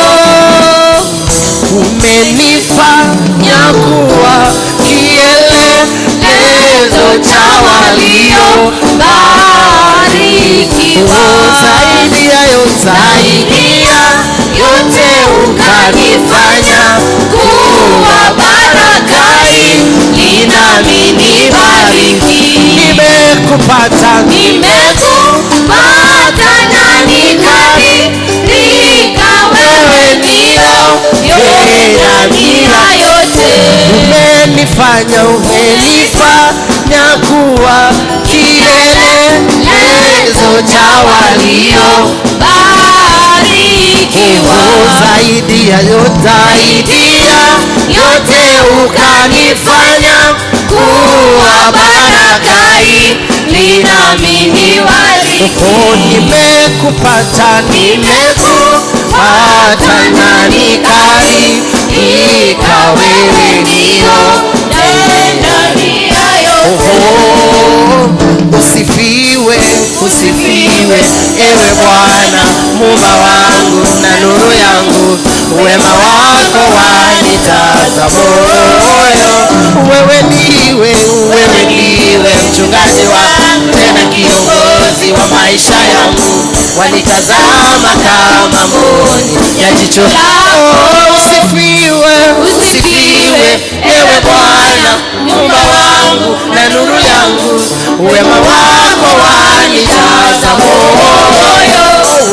Umenifanya kuwa kielelezo cha walio Barikiwa. Zaidi ya yote, Zaidi ya yote ukanifanya kuwa baraka ili nami nibariki. Nimekupata, Nimekupata na nikaridhika, wewe ndio ndani ya yote. Umenifanya, umenifanya kuwa kielelezo cha walio Barikiwa. Zaidi ya yote, Zaidi ya yote ukanifanya kuwa baraka ili nami nibariki. Oh, nimekupata, nimekupata na nikaridhika, wewe ndio ndani ya yote. Oh, usifiwe, usifiwe ewe Bwana muumba wangu na nuru yangu, wema wako wanitaza moyo. Wewe ndiwe, wewe ndiwe mchungaji wangu, tena kiongozi wa maisha yangu, wanitazama kama mboni ya jicho lako. Usifiwe, usifiwe ewe Bwana muumba wangu na nuru yangu, wema wako wanijaza moyo.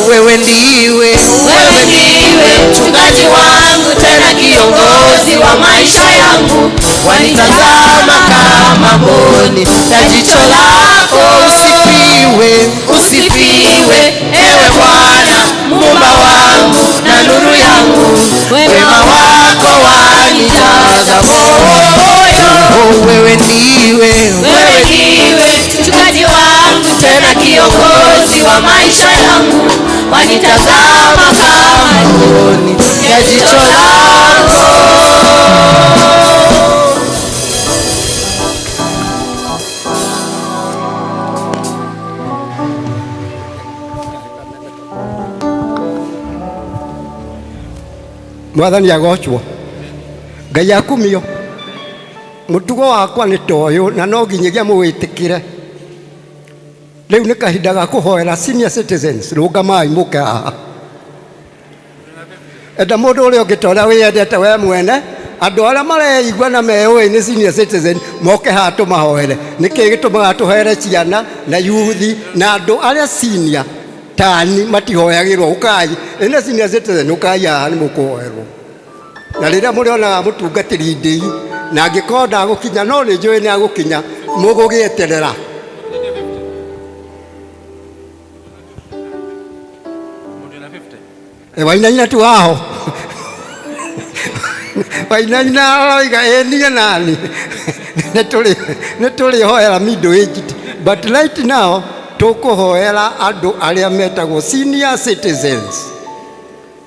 Wewe ndiwe, Wewe ndiwe mchungaji wangu, tena kiongozi wa maisha yangu, wanitazama kama mboni ya jicho lako. Usifiwe, usifiwe ewe Bwana muumba wangu na nuru yangu, wema wako wanijaza moyo. Oh, wewe ndiwe, Wewe ndiwe mchungaji wangu, tena kiongozi wa maisha yangu, wanitazama kama mboni ya jicho lako. Mwathani agocwo, Ngai akumio. Mutugo wakwa nĩ ta ũyũ na no nginyagia mũwĩtĩkĩre. Rĩu nĩ kahinda ga kũhoera senior citizens. Rũgamai mũke haha. Enda mũndũ ũrĩa ũngĩ ta ũrĩa wĩyendete we mwene. Andũ arĩa mareigua na meũĩ nĩ senior citizen moke haha tũmahoere. Nĩkĩ gĩtũmaga tũhoere ciana na yuthi na andũ arĩa senior tani matihoyagĩrwo? Ũkai ĩna senior citizen, ũkai haha nĩ mũkũhoerwo. Na rĩrĩa mũrĩonaga mũtungatĩri ndĩi na angĩkorwo ndagũkinya, no nĩ njũĩ nĩ agũkinya, mũgũgĩeterera. E, wainaina tu haho, wainaina aroiga ĩ niĩ nani nĩ tũrĩhoera middle aged, but right now tũkũhoera andũ arĩa metagwo senior citizens,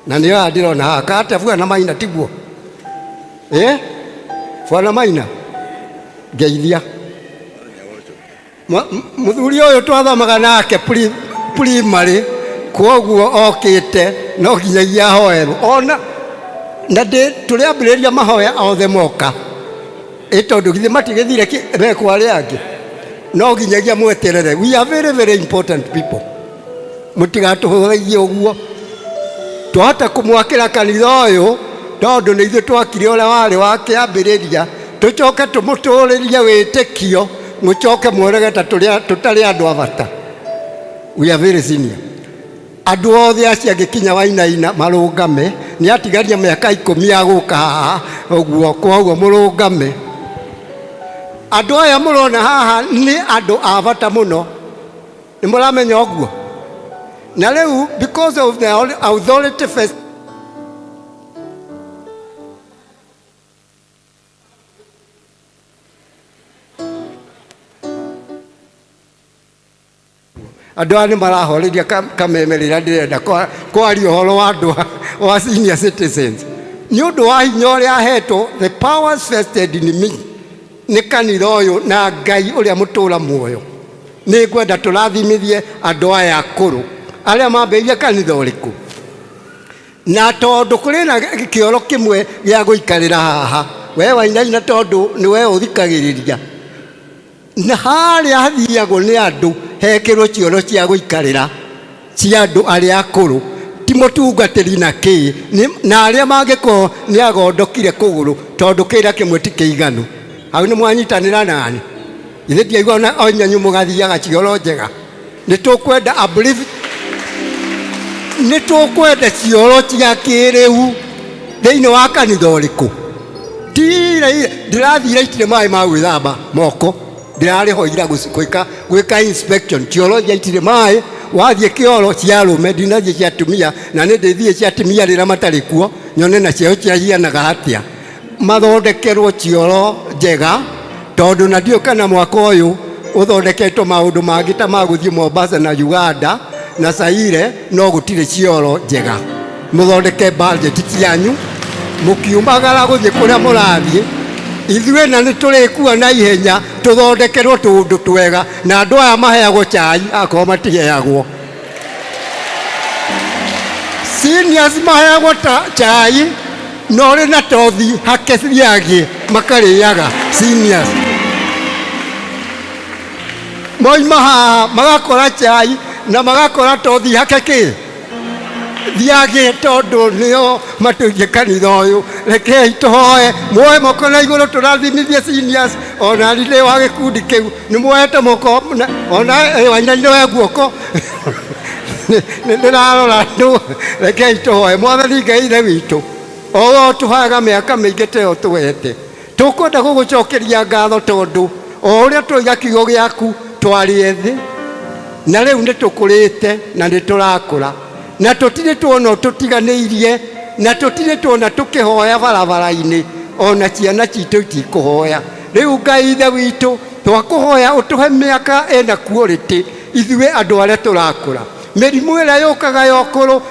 na nĩyo aya ndĩrona haha kate bwana Maina, tiguo? Eh, bwana Maina, ngeithia. Mũthuri ũyũ twathomaga nake primary, kwoguo okĩte no nginyagia ahoerwo ona na ndĩ tũrĩambĩrĩria mahoya othe moka ĩ, tondũ githĩ matigĩthire mekwo arĩa angĩ, no nginyagia mweterere. We are very very important people, mũtigatũhũthagie ũguo. Twahota kũmwakĩra kanitha ũyũ tondũ nĩ ithuĩ twakire ũrĩa warĩ wa kĩambĩrĩria, tũcoke tũmũtũrĩrie wĩtĩkio, mũcoke muonage ta tũtarĩ andũ a bata. We are very senior. Andũ othe acio angĩkinya wainaina marũngame, nĩ atigaria mĩaka 10 ya gũka haha ũguo, koguo mũrũngame. Andũ aya mũrona haha nĩ andũ a bata mũno, nĩ mũramenya ũguo. Na rĩu because of the authority first andũ aya nĩ marahoreria kameme rĩrĩa ndĩrenda kwaria ũhoro wa andũ wa senior citizens, nĩ ũndũ wa hinya ũrĩa ahetwo, the powers vested in me nĩ kanitha ũyũ na Ngai ũrĩa mũtũra muoyo. Nĩ ngwenda tũrathimithie andũ aya akũrũ arĩa mambĩrĩirie kanitha ũrĩkũ, na tondũ kũrĩ na kĩoro kĩmwe gĩa gũikarĩra haha, we Wainaina, tondũ nĩwe ũthikagĩrĩria, na harĩa hathiagwo nĩ andũ hekĩrwo cioro cia gũikarĩra cia andũ arĩa akũrũ, ti mũtungatĩri na kĩ na arĩa mangĩkorwo nĩ agondokire kũgũrũ, tondũ kĩrĩa kĩmwe ti kĩiganu. Hau nĩ mwanyitanĩra nani? Ithe ndiaigua na onyanyu mũgathiaga cioro njega. Nĩ tũkwenda uplift, nĩ tũkwenda cioro cia kĩrĩu thĩinĩ wa kanitha ũrĩkũ. Tira ndĩrathire itirĩ maĩ ma gwĩthamba moko, ndĩrarĩ ho ira gwĩka inspection. Cioro iria itirĩ maĩ, wathiĩ kĩoro cia arũme, ndinathiĩ cia atumia, na nĩ ndĩthiĩ cia atumia rĩrĩa matarĩ kuo, nyone na ciao ciahianaga atĩa. Mathondekerwo cioro njega, tondũ na ndiũĩ kana mwaka ũyũ ũthondeketwo maũndũ mangĩ ta ma gũthiĩ Mombasa na Uganda na Zaire, no gũtirĩ cioro njega. Mũthondeke budget cianyu mũkiumagara gũthiĩ kũrĩa mũrathiĩ. Ithuĩ na nĩ tũrĩkua na ihenya, tũthondekerwo tũũndũ twega, na andũ aya maheagwo chai akorwo matiheagwo. Seniors maheagwo ta chai na ũrĩ na tothi hake ciagĩ makarĩaga. Seniors moima haha magakora chai na magakora tothi hake kĩ thiagĩ, tondũ nĩo matũirie kanitha ũyũ. Rekei tũhoe, muoe moko na igũrũ, tũrathimithie seniors. Ona ndĩ wa gĩkundi kĩu, nĩ muoete moko ona Wainaina we guoko ndĩrarora. Rekei tũhoe. Mwathani Ngai Ithe witũ, o we ũtũheaga mĩaka mĩingĩ teyo tũwete, tũkwenda gũgũcokeria ngatho, tondũ o ũrĩa tũiga kiugo gĩaku twarĩ ethĩ, na rĩu nĩ tũkũrĩte na nĩ tũrakũra, na tũtirĩ tuona tũtiganĩirie, na tũtirĩ tuona tũkĩhoya barabara-inĩ, ona ciana citũ itikũhoya. Rĩu Ngai Ithe witũ, twakũhoya ũtũhe mĩaka ĩna quality. Ithuĩ andũ arĩa tũrakũra, mĩrimũ ĩrĩa yũkaga ya ũkũrũ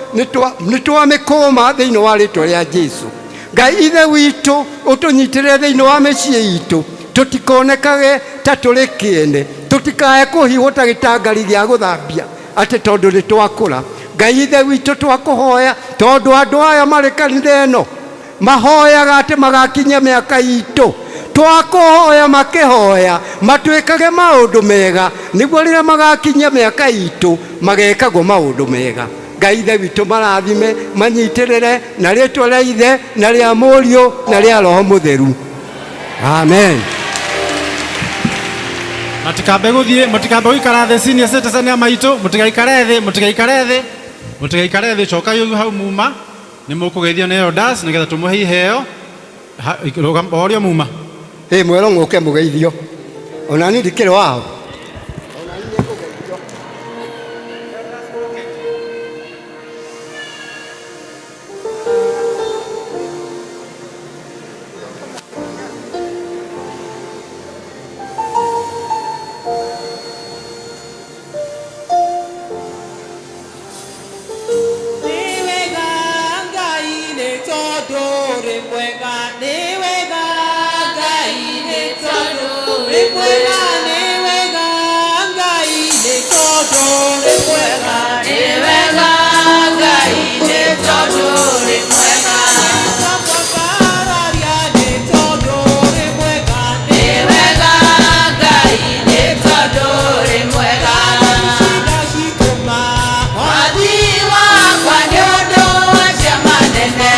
nĩ twamĩkũma thĩinĩ wa rĩtwa rĩa Jesu. Ngai Ithe witũ, ũtũnyitĩrĩre thĩinĩ wa mĩciĩ itũ, tũtikonekage ta tũrĩ kĩene, tũtikae kũhihwo ta gĩtangari gĩa gũthambia atĩ tondũ nĩ twakũra. Ngai Ithe witũ, twakũhoya, tondũ andũ aya marĩ kanitha ĩno mahoyaga atĩ magakinyia mĩaka itũ, twakũhoya makĩhoya matuĩkage maũndũ mega, nĩguo rĩrĩa magakinyia mĩaka itũ magekagwo maũndũ mega. Ngai Ithe witũ, marathime, manyitĩrĩre na rĩtwa rĩa Ithe na rĩa Mũriũ na rĩa Roho Mũtheru. Amen. Matikambe gũthiĩ, mũtikambe gũikara thĩ. Senior citizen a maitũ, mũtigaikare thĩ, mũtigaikare thĩ, mũtigaikare thĩ. Cokai hau muma, nĩ mũkũgeithio nĩ elders nĩgetha tũmũhe iheo. O ũrĩa muma. Ĩ mwerwo ng'ũke mũgeithio, ona niĩ ndikĩrĩ wao. Nĩ wega Ngai nĩ tondũ rĩ mwega, nĩ wega Ngai nĩ tondũ rĩ mwega, nĩ wega Ngai nĩ tondũ rĩ mwega, nĩ wega Ngai nĩ tondũ rĩ mwega. Twakwambararia nĩ tondũ rĩ mwega, nĩ wega Ngai nĩ tondũ rĩ mwega. Shida cikũma Mwathi wakwa nĩ ũndũ wa ciama nene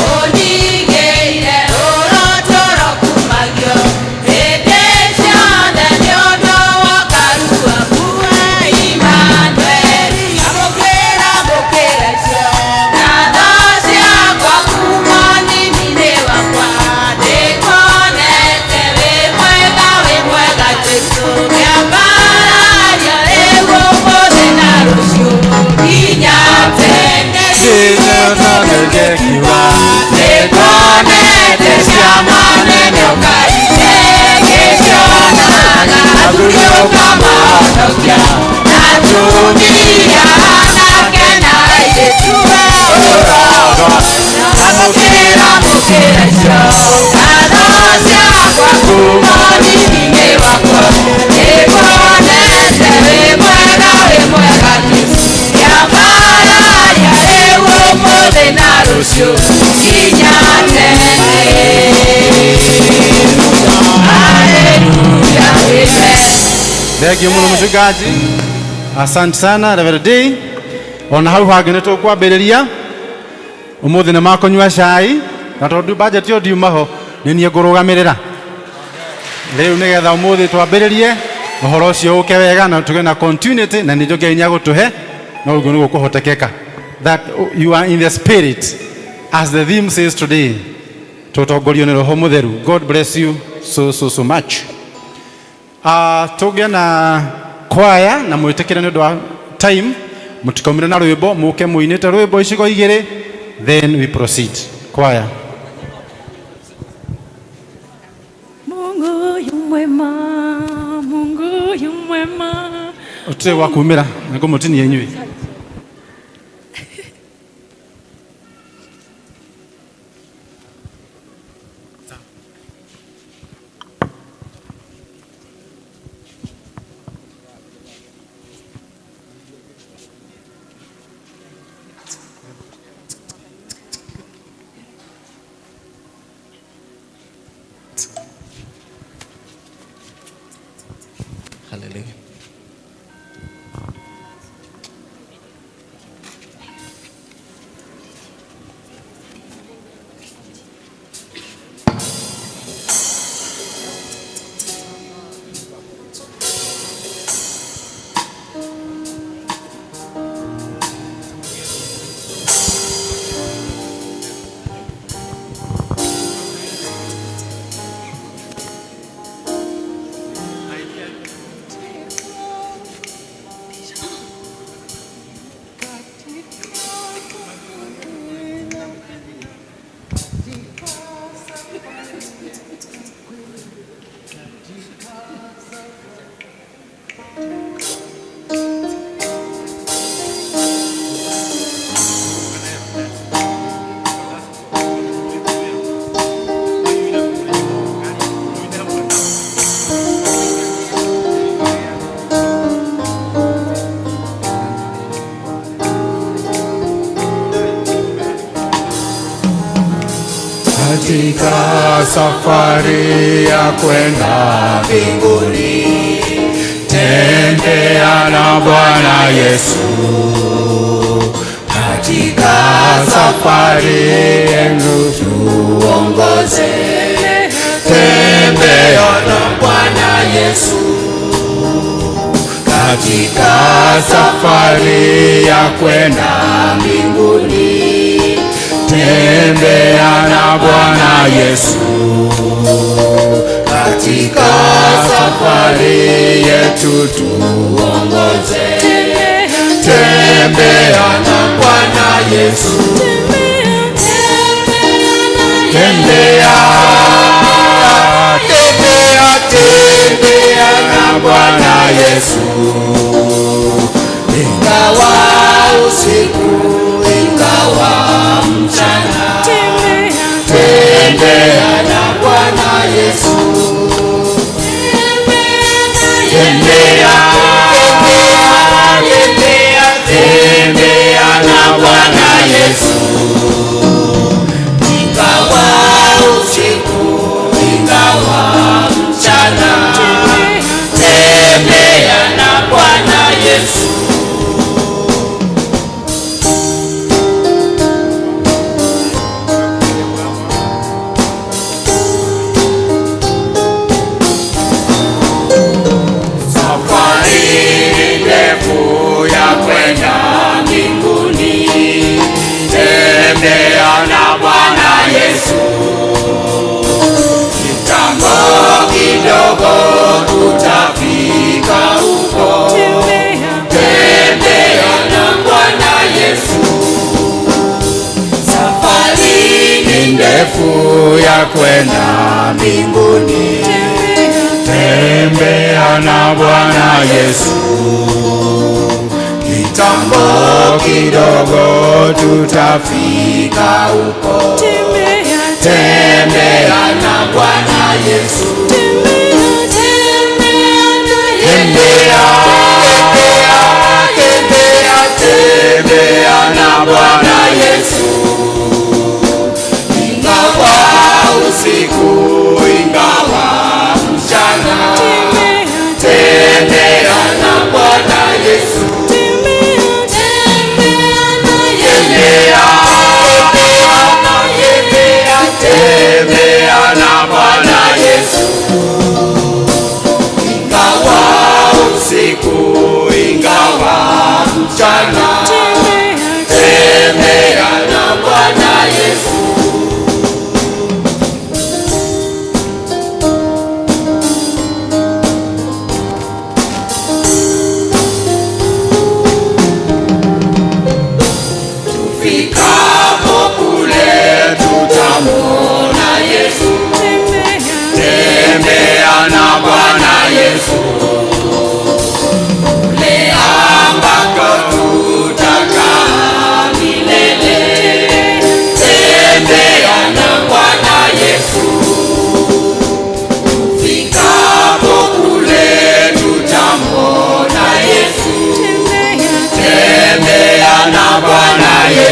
ũningĩire, ũrotũro kumagio hĩndĩ ciothe nĩ ũndũ wa karu waku wa ima. Thank you muno mchungaji. Asante sana Reverend Day. Ona hau hangĩ nĩ tũkwambĩrĩria ũmũthĩ nĩ makũnyua cai na tondũ budget ĩyo ndiuma ho nĩ niĩ ngũrũgamĩrĩra rĩu nĩgetha ũmũthĩ twambĩrĩrie ũhoro ũcio ũke wega na tũgĩe na continuity na nĩnjũ Ngai nĩagũtũhe no ũguo nĩguo kũhotekeka that you are in the spirit as the theme says today tũtongorio nĩ Roho Mũtheru. God bless you so so so much. Tũgĩe na kwaya na mwĩtĩkĩre nĩ ũndũ wa time mũtikaumĩre na rwĩmbo mũke mũinĩte rwĩmbo icigo igĩrĩ then we proceed. Kwaya. Mungu yu mwema, Mungu yu mwema. Ũtirĩ gwa kumĩra nĩngũmũtinia inyuĩ. Hallelujah. Katika safari ya kwenda mbinguni, tembea na Bwana Yesu. Katika safari yetu tuongoze, tembea na Bwana Yesu. Katika safari ya kwenda mbinguni, tembea na Bwana Yesu. Katika safari yetu tuongoze, tembea na Bwana Yesu. Tembea, tembea, tembea na Bwana Yesu. Ingawa usiku, ingawa mchana, tembea na Bwana Yesu. Tembea, tembea, tembea, tembea na Bwana Yesu. Ingawa usiku, ingawa mchana, tembea na Bwana Yesu. Safari ndefu ya kwenda mbinguni, tembea na Bwana Yesu. Kitambo kidogo tutafika huko, tembea na Bwana Yesu. Safari ni ndefu ya kwenda mbinguni, tembea na Bwana Yesu. Kitambo kidogo tutafika huko, tembea na Bwana Yesu. Tembea, tembea, tembea, tembea na Bwana Yesu. Ingawa usiku, ingawa mchana, tembea.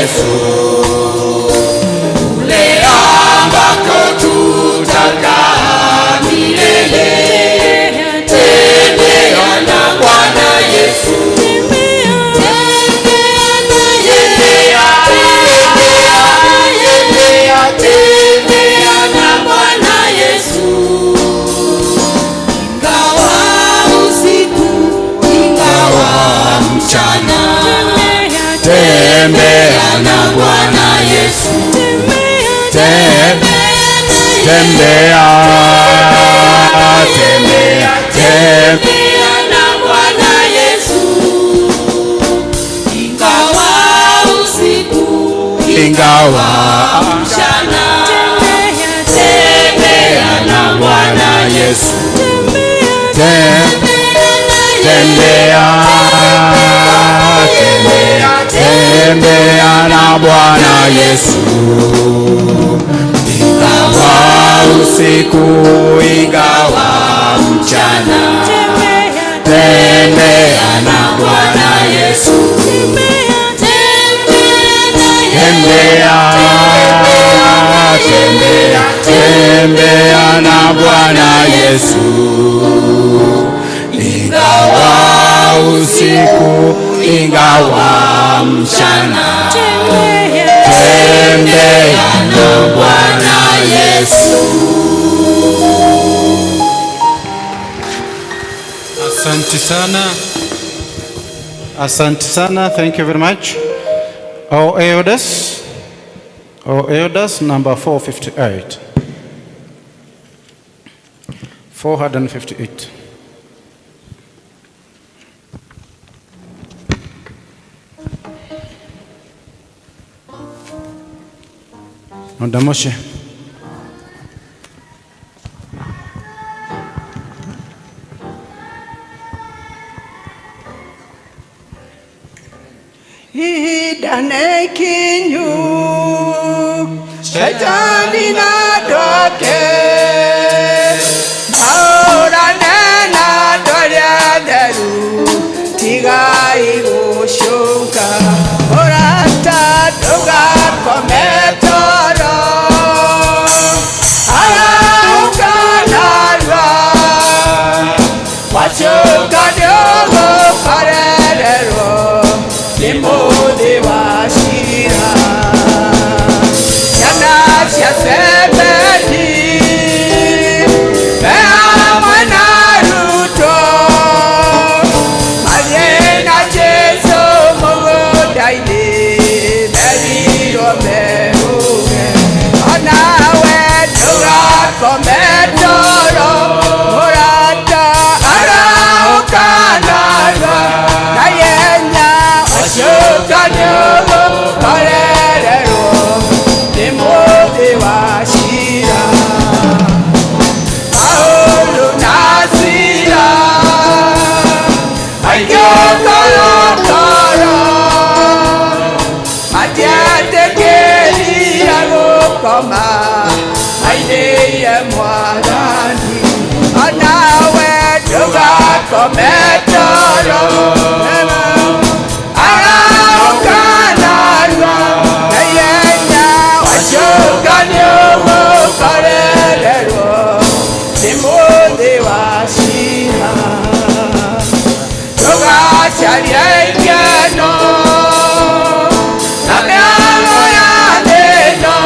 Yesu, kule ambako tutakaa milele. Tembea na Bwana Yesu. Tembea, tembea, tembea, tembea na Bwana Yesu. Ingawa usiku, ingawa mchana, Tembea na Bwana Yesu. Tembea, tembea, tembea tembea na Bwana Yesu. Ingawa usiku, ingawa mchana, tembea na Bwana Yesu. Tembea, tembea, tembea na Bwana Yesu. Ingawa usiku, ingawa mchana, tembea na Bwana Yesu. Tembea, tembea, tembea na Bwana Yesu. Ingawa usiku, ingawa mchana, tembea na Bwana Yesu. Asante sana. Asante sana. Thank you very much. Our elders, our elders, number 458. 458. Ondamoshe. Ihinda nĩ ikinyu Shaitani na andũ ake mahũrane na andũ arĩa atheru tigai gũcũka ũrata ndũgakome toro arahũka narua wacoka nĩũgũkorererwo nĩ mũthĩ wa cira ciana cia Zebedi me hamwe na arutwo mathiĩ na Jesũ mũgũnda-inĩ merirwo mehũge onawe ndũgakome toro mũrata arahũka narua na ihenya wacoka nĩũgũkorererwo nĩ mũthĩ wa cira Paulo na Sila maikio korokoro matietĩkĩrire gũkoma mainĩire Mwathani onawe ndũgakome toro arahũka narua na ihenya wacoka nĩũgũkorererwo nĩ mũthĩ wa cira ndũgacarie ikeno na mĩago ya thĩ ĩno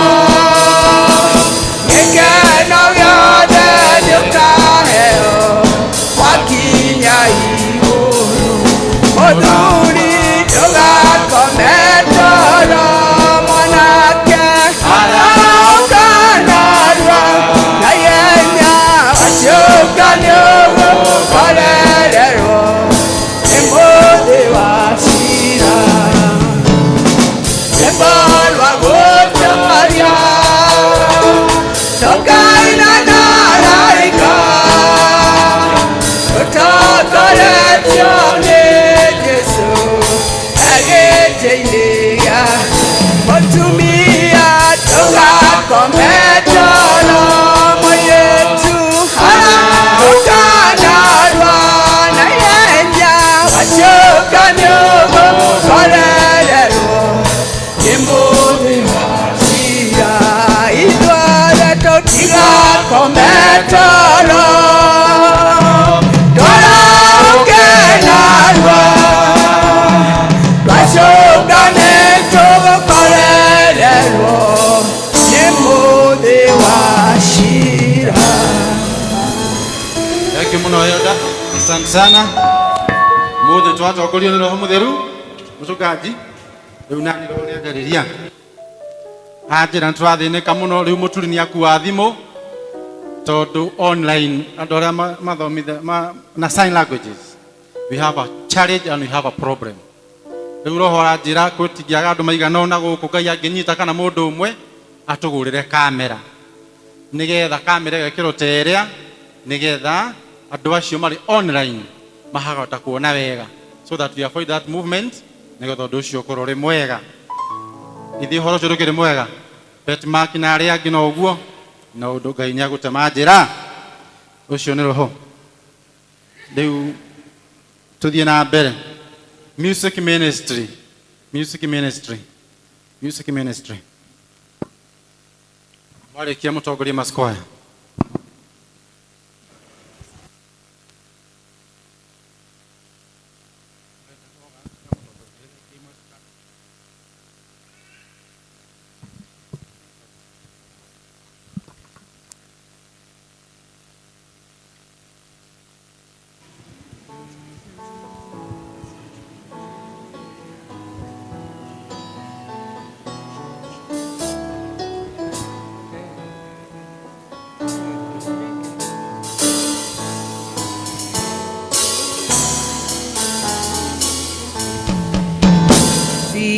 gĩkeno gĩothe nĩũkaheo wakinya igũrũ mũthuri ndũgakome toro mwanake arahũka narua na ihenya wacoka nĩũgũkorererwo nĩ mũthĩ wa cira rwĩmbo rwa gũtoria tũkaina na araika tũtongoretio nĩ Jesũ e gĩtĩ-inĩ gĩa mũtumia ndũgakome toro mũirĩtu arahũka narua na ihenya wacoka nĩũgũkorererwo nĩ mũthĩ Twakometoro Twaraukenarwa Twacũngane tũgũkorererwo nĩ mũthĩ wa cira. Thank you muno Yoda. Asante sana. Mothe twatongorio nĩ Roho Mũtheru mũcũngaji rĩu nani roho nĩanjarĩria anjĩra nĩtũrathĩnĩka mũno rĩu mũturi nĩakua thimũ tondũ online andũ arĩa mathomitha na sign languages, we have a challenge and we have a problem. Rĩu roho aranjĩra kwĩtingĩaga andũ maigana ũna gũkũ Ngai angĩnyita kana mũndũ ũmwe atũgũrĩre kamera nĩgetha kamera ĩgekĩrwo ta ĩrĩa nĩgetha andũ acio marĩ online mahagota kuona wega, so that we avoid that movement nĩgetha ũndũ ũcio ũkorwo ũrĩ mwega. Ithuĩ ũhoro ũcio ndũkĩrĩ mwega Betmark na arĩa angĩ no ũguo na ũndũ Ngai nĩagũtema njĩra ũcio nĩ roho. Rĩu tũthiĩ na mbere. Music ministry, music ministry, music ministry. Warĩkia mũtongoria Masquire.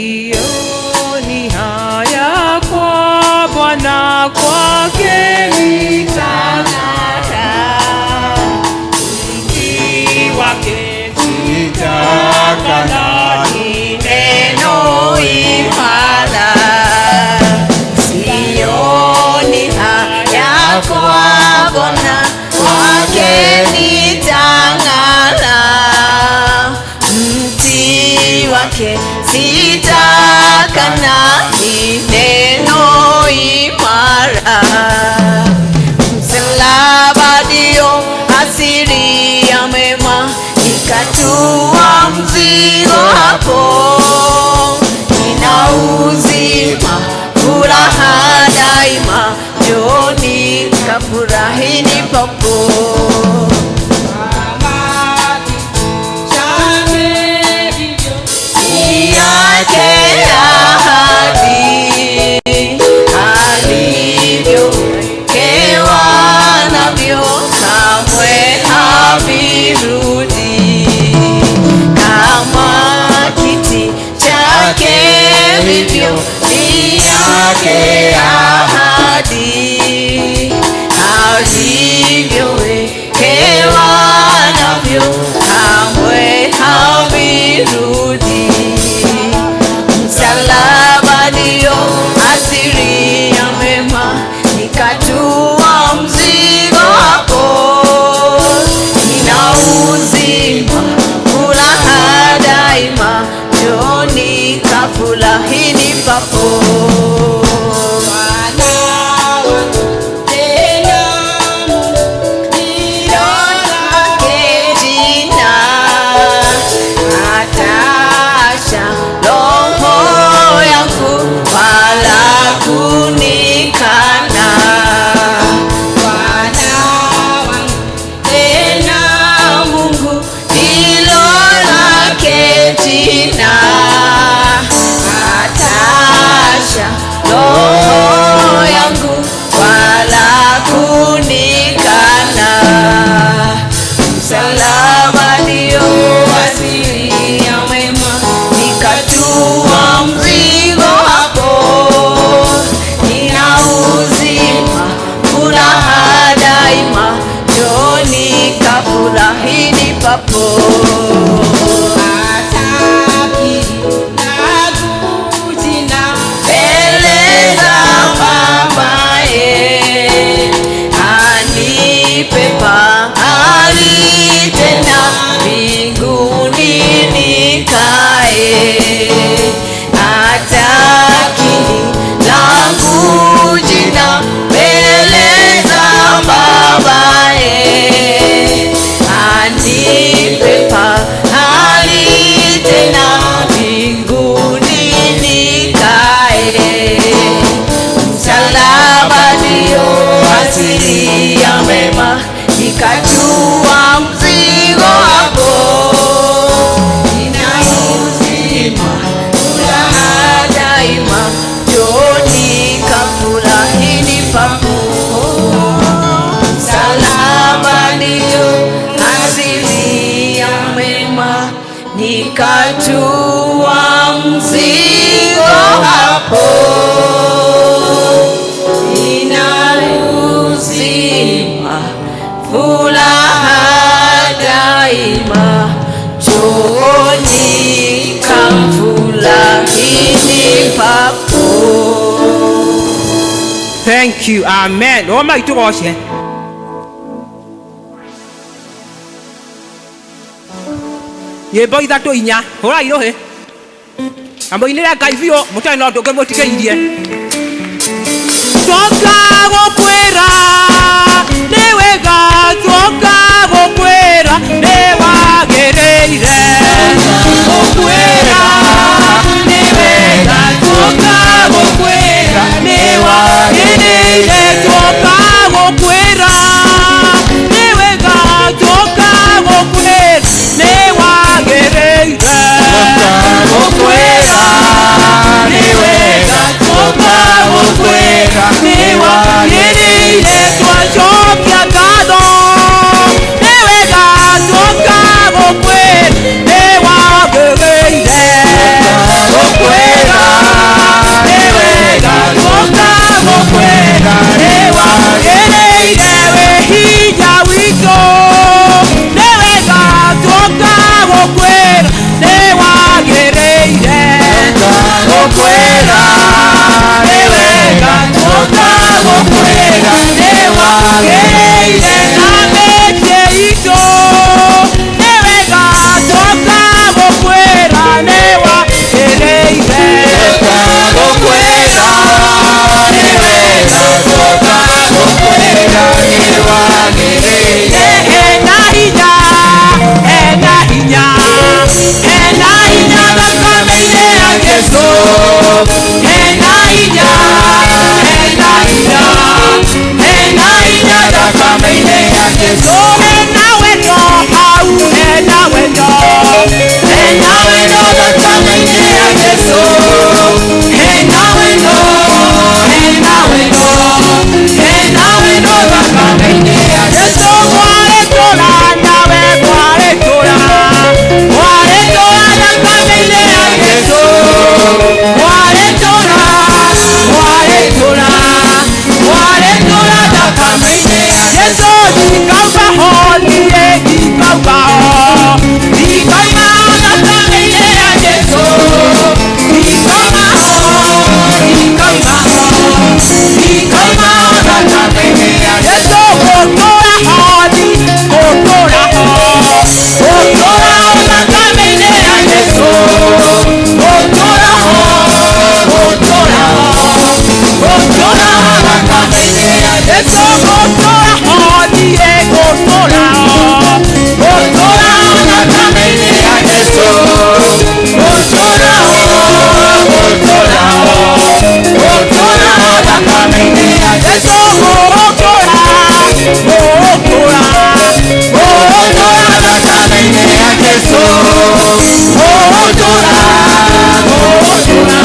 Sioni haya kwa Bwana, kwake nitang'ara. Mti wake sitakana, ni neno imara. Sioni haya kwa Bwana, kwake nitang'ara. Mti wake sitakana, ni neno imara. Msalaba ndio asili ya mema, nikatua mzigo hapo. Nina uzima, furaha daima, njooni kafurahini papo. Yake ahadi alivyowekewa navyo kamwe havirudi. Kama kiti chake vivyo ni yake ahadi alivyowekewa navyo kamwe havirudi. Msalaba ndio asili ya mema, nikatua mzigo hapo. Nina uzima, furaha daima, njooni kafurahini papo. Jina atasha roho yangu wala kunikana. Bwana wangu tena Mungu ndilo lake jina, atasha roho yangu wala kunikana. Msalaba ndio asili ya mema, nikatua mzigo hapo. Nina uzima, furaha daima, njooni kafurahini papo. Mbele za babaye anipe pahali tena mbinguni nikae. Atakili langu jina mbele za Nikatua mzigo hapo, nina uzima, furaha daima, njooni kafurahini papo. Msalaba ndio asili ya mema, nikatua mzigo hapo, nina uzima, furaha daima, njooni kamfurahini papo. Thank you. Amen. O mai tũgoce. Nyĩmbo ithatũ inya hũrai rũhĩ na mũinĩre Ngai biũ mũtarĩ na ũndũ ũngĩ mũtigĩirie. Tuoka gũkwĩra nĩ wega, tuoka gũkwĩra nĩ wagĩrĩire. Gũkwĩra nĩ wega, tuoka gũkwĩra nĩ wagĩrĩire. Tuoka gũkwĩra nĩ wega, tuoka gũkwĩra nĩ wagĩrĩire. Gũkwĩra nĩ wega, tuoka gũkwĩra nĩ wagĩrĩire. Twacokia ngatho nĩ wega, tuoka gũkwĩra nĩ wagĩrĩire. Gũkwĩra nĩ wega, tuoka gũkwĩra nĩ wagĩrĩire. Wĩ hinya witũ nĩ wega, tuoka gũkwĩra nĩ wagĩrĩire. Gũkwĩra nĩ wega, tuoka gũkwĩra nĩ wagĩrĩire. Na mĩciĩ itũ nĩ wega, tuoka gũkwĩra nĩ wagĩrĩire. Gũkwĩra nĩ wega, tuoka gũkwĩra nĩ wagĩrĩire. Hena hinya, hena hinya, hena hinya thakame-inĩ ya Jesũ. Hena hinya, hena hinya, hena hinya thakame-inĩ ya Jesũ. Hena wendo hau, hena wendo, hena wendo thakame-inĩ ya Jesũ. Hena wendo, hena wendo, hena wendo thakame-inĩ ya Jesũ. Mwarĩtũra nawe mwarĩtũra, mwarĩtũra thakame-inĩ ya Jesũ. Mwarĩtũra, mwarĩtũra, mwarĩtũra thakame-inĩ ya Jesũ. Ndikauma ho niĩ, ndikauma ho, ndikauma thakame-inĩ ya Jesũ. Ndikauma ho, ndikauma ho, ndikauma thakame-inĩ ya Jesũ. Gũtũra ho ni, gũtũra ho, gũtũra ho thakame-inĩ ya Jesũ. Gũtũra ho, gũtũra ho, gũtũra ho thakame-inĩ ya Jesũ. Gũtũra ho niĩ, gũtũra ho, gũtũra ho thakame-inĩ ya Jesũ. Gũtũra ho, gũtũra ho, gũtũra ho thakame-inĩ ya Jesũ. Gũtũra, gũtũra, gũtũra thakame-inĩ ya Jesũ. Gũtũra, gũtũra,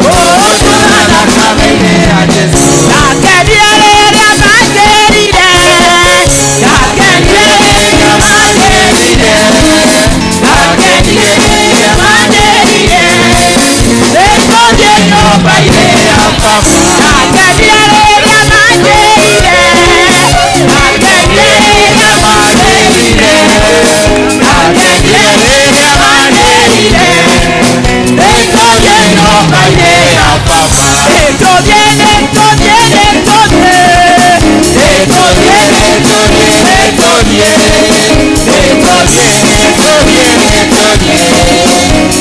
gũtũra thakame-inĩ ya Jesũ. Ndakenire rĩrĩa manjĩrire, ndakenire rĩrĩa manjĩrire, ndakenire rĩrĩa manjĩrire, nĩngũthiĩ nyũmba-inĩ ya Baba. Ndakenire rĩrĩa manjĩrire, ndakenire rĩrĩa manjĩrire, ndakenire rĩrĩa manjĩrire, nĩngũthiĩ nyũmba-inĩ ya Baba. Nĩngũthiĩ, nĩngũthiĩ, nĩngũthiĩ, nĩngũthiĩ, nĩngũthiĩ, nĩngũthiĩ, nĩngũthiĩ, nĩngũthiĩ, nĩngũthiĩ,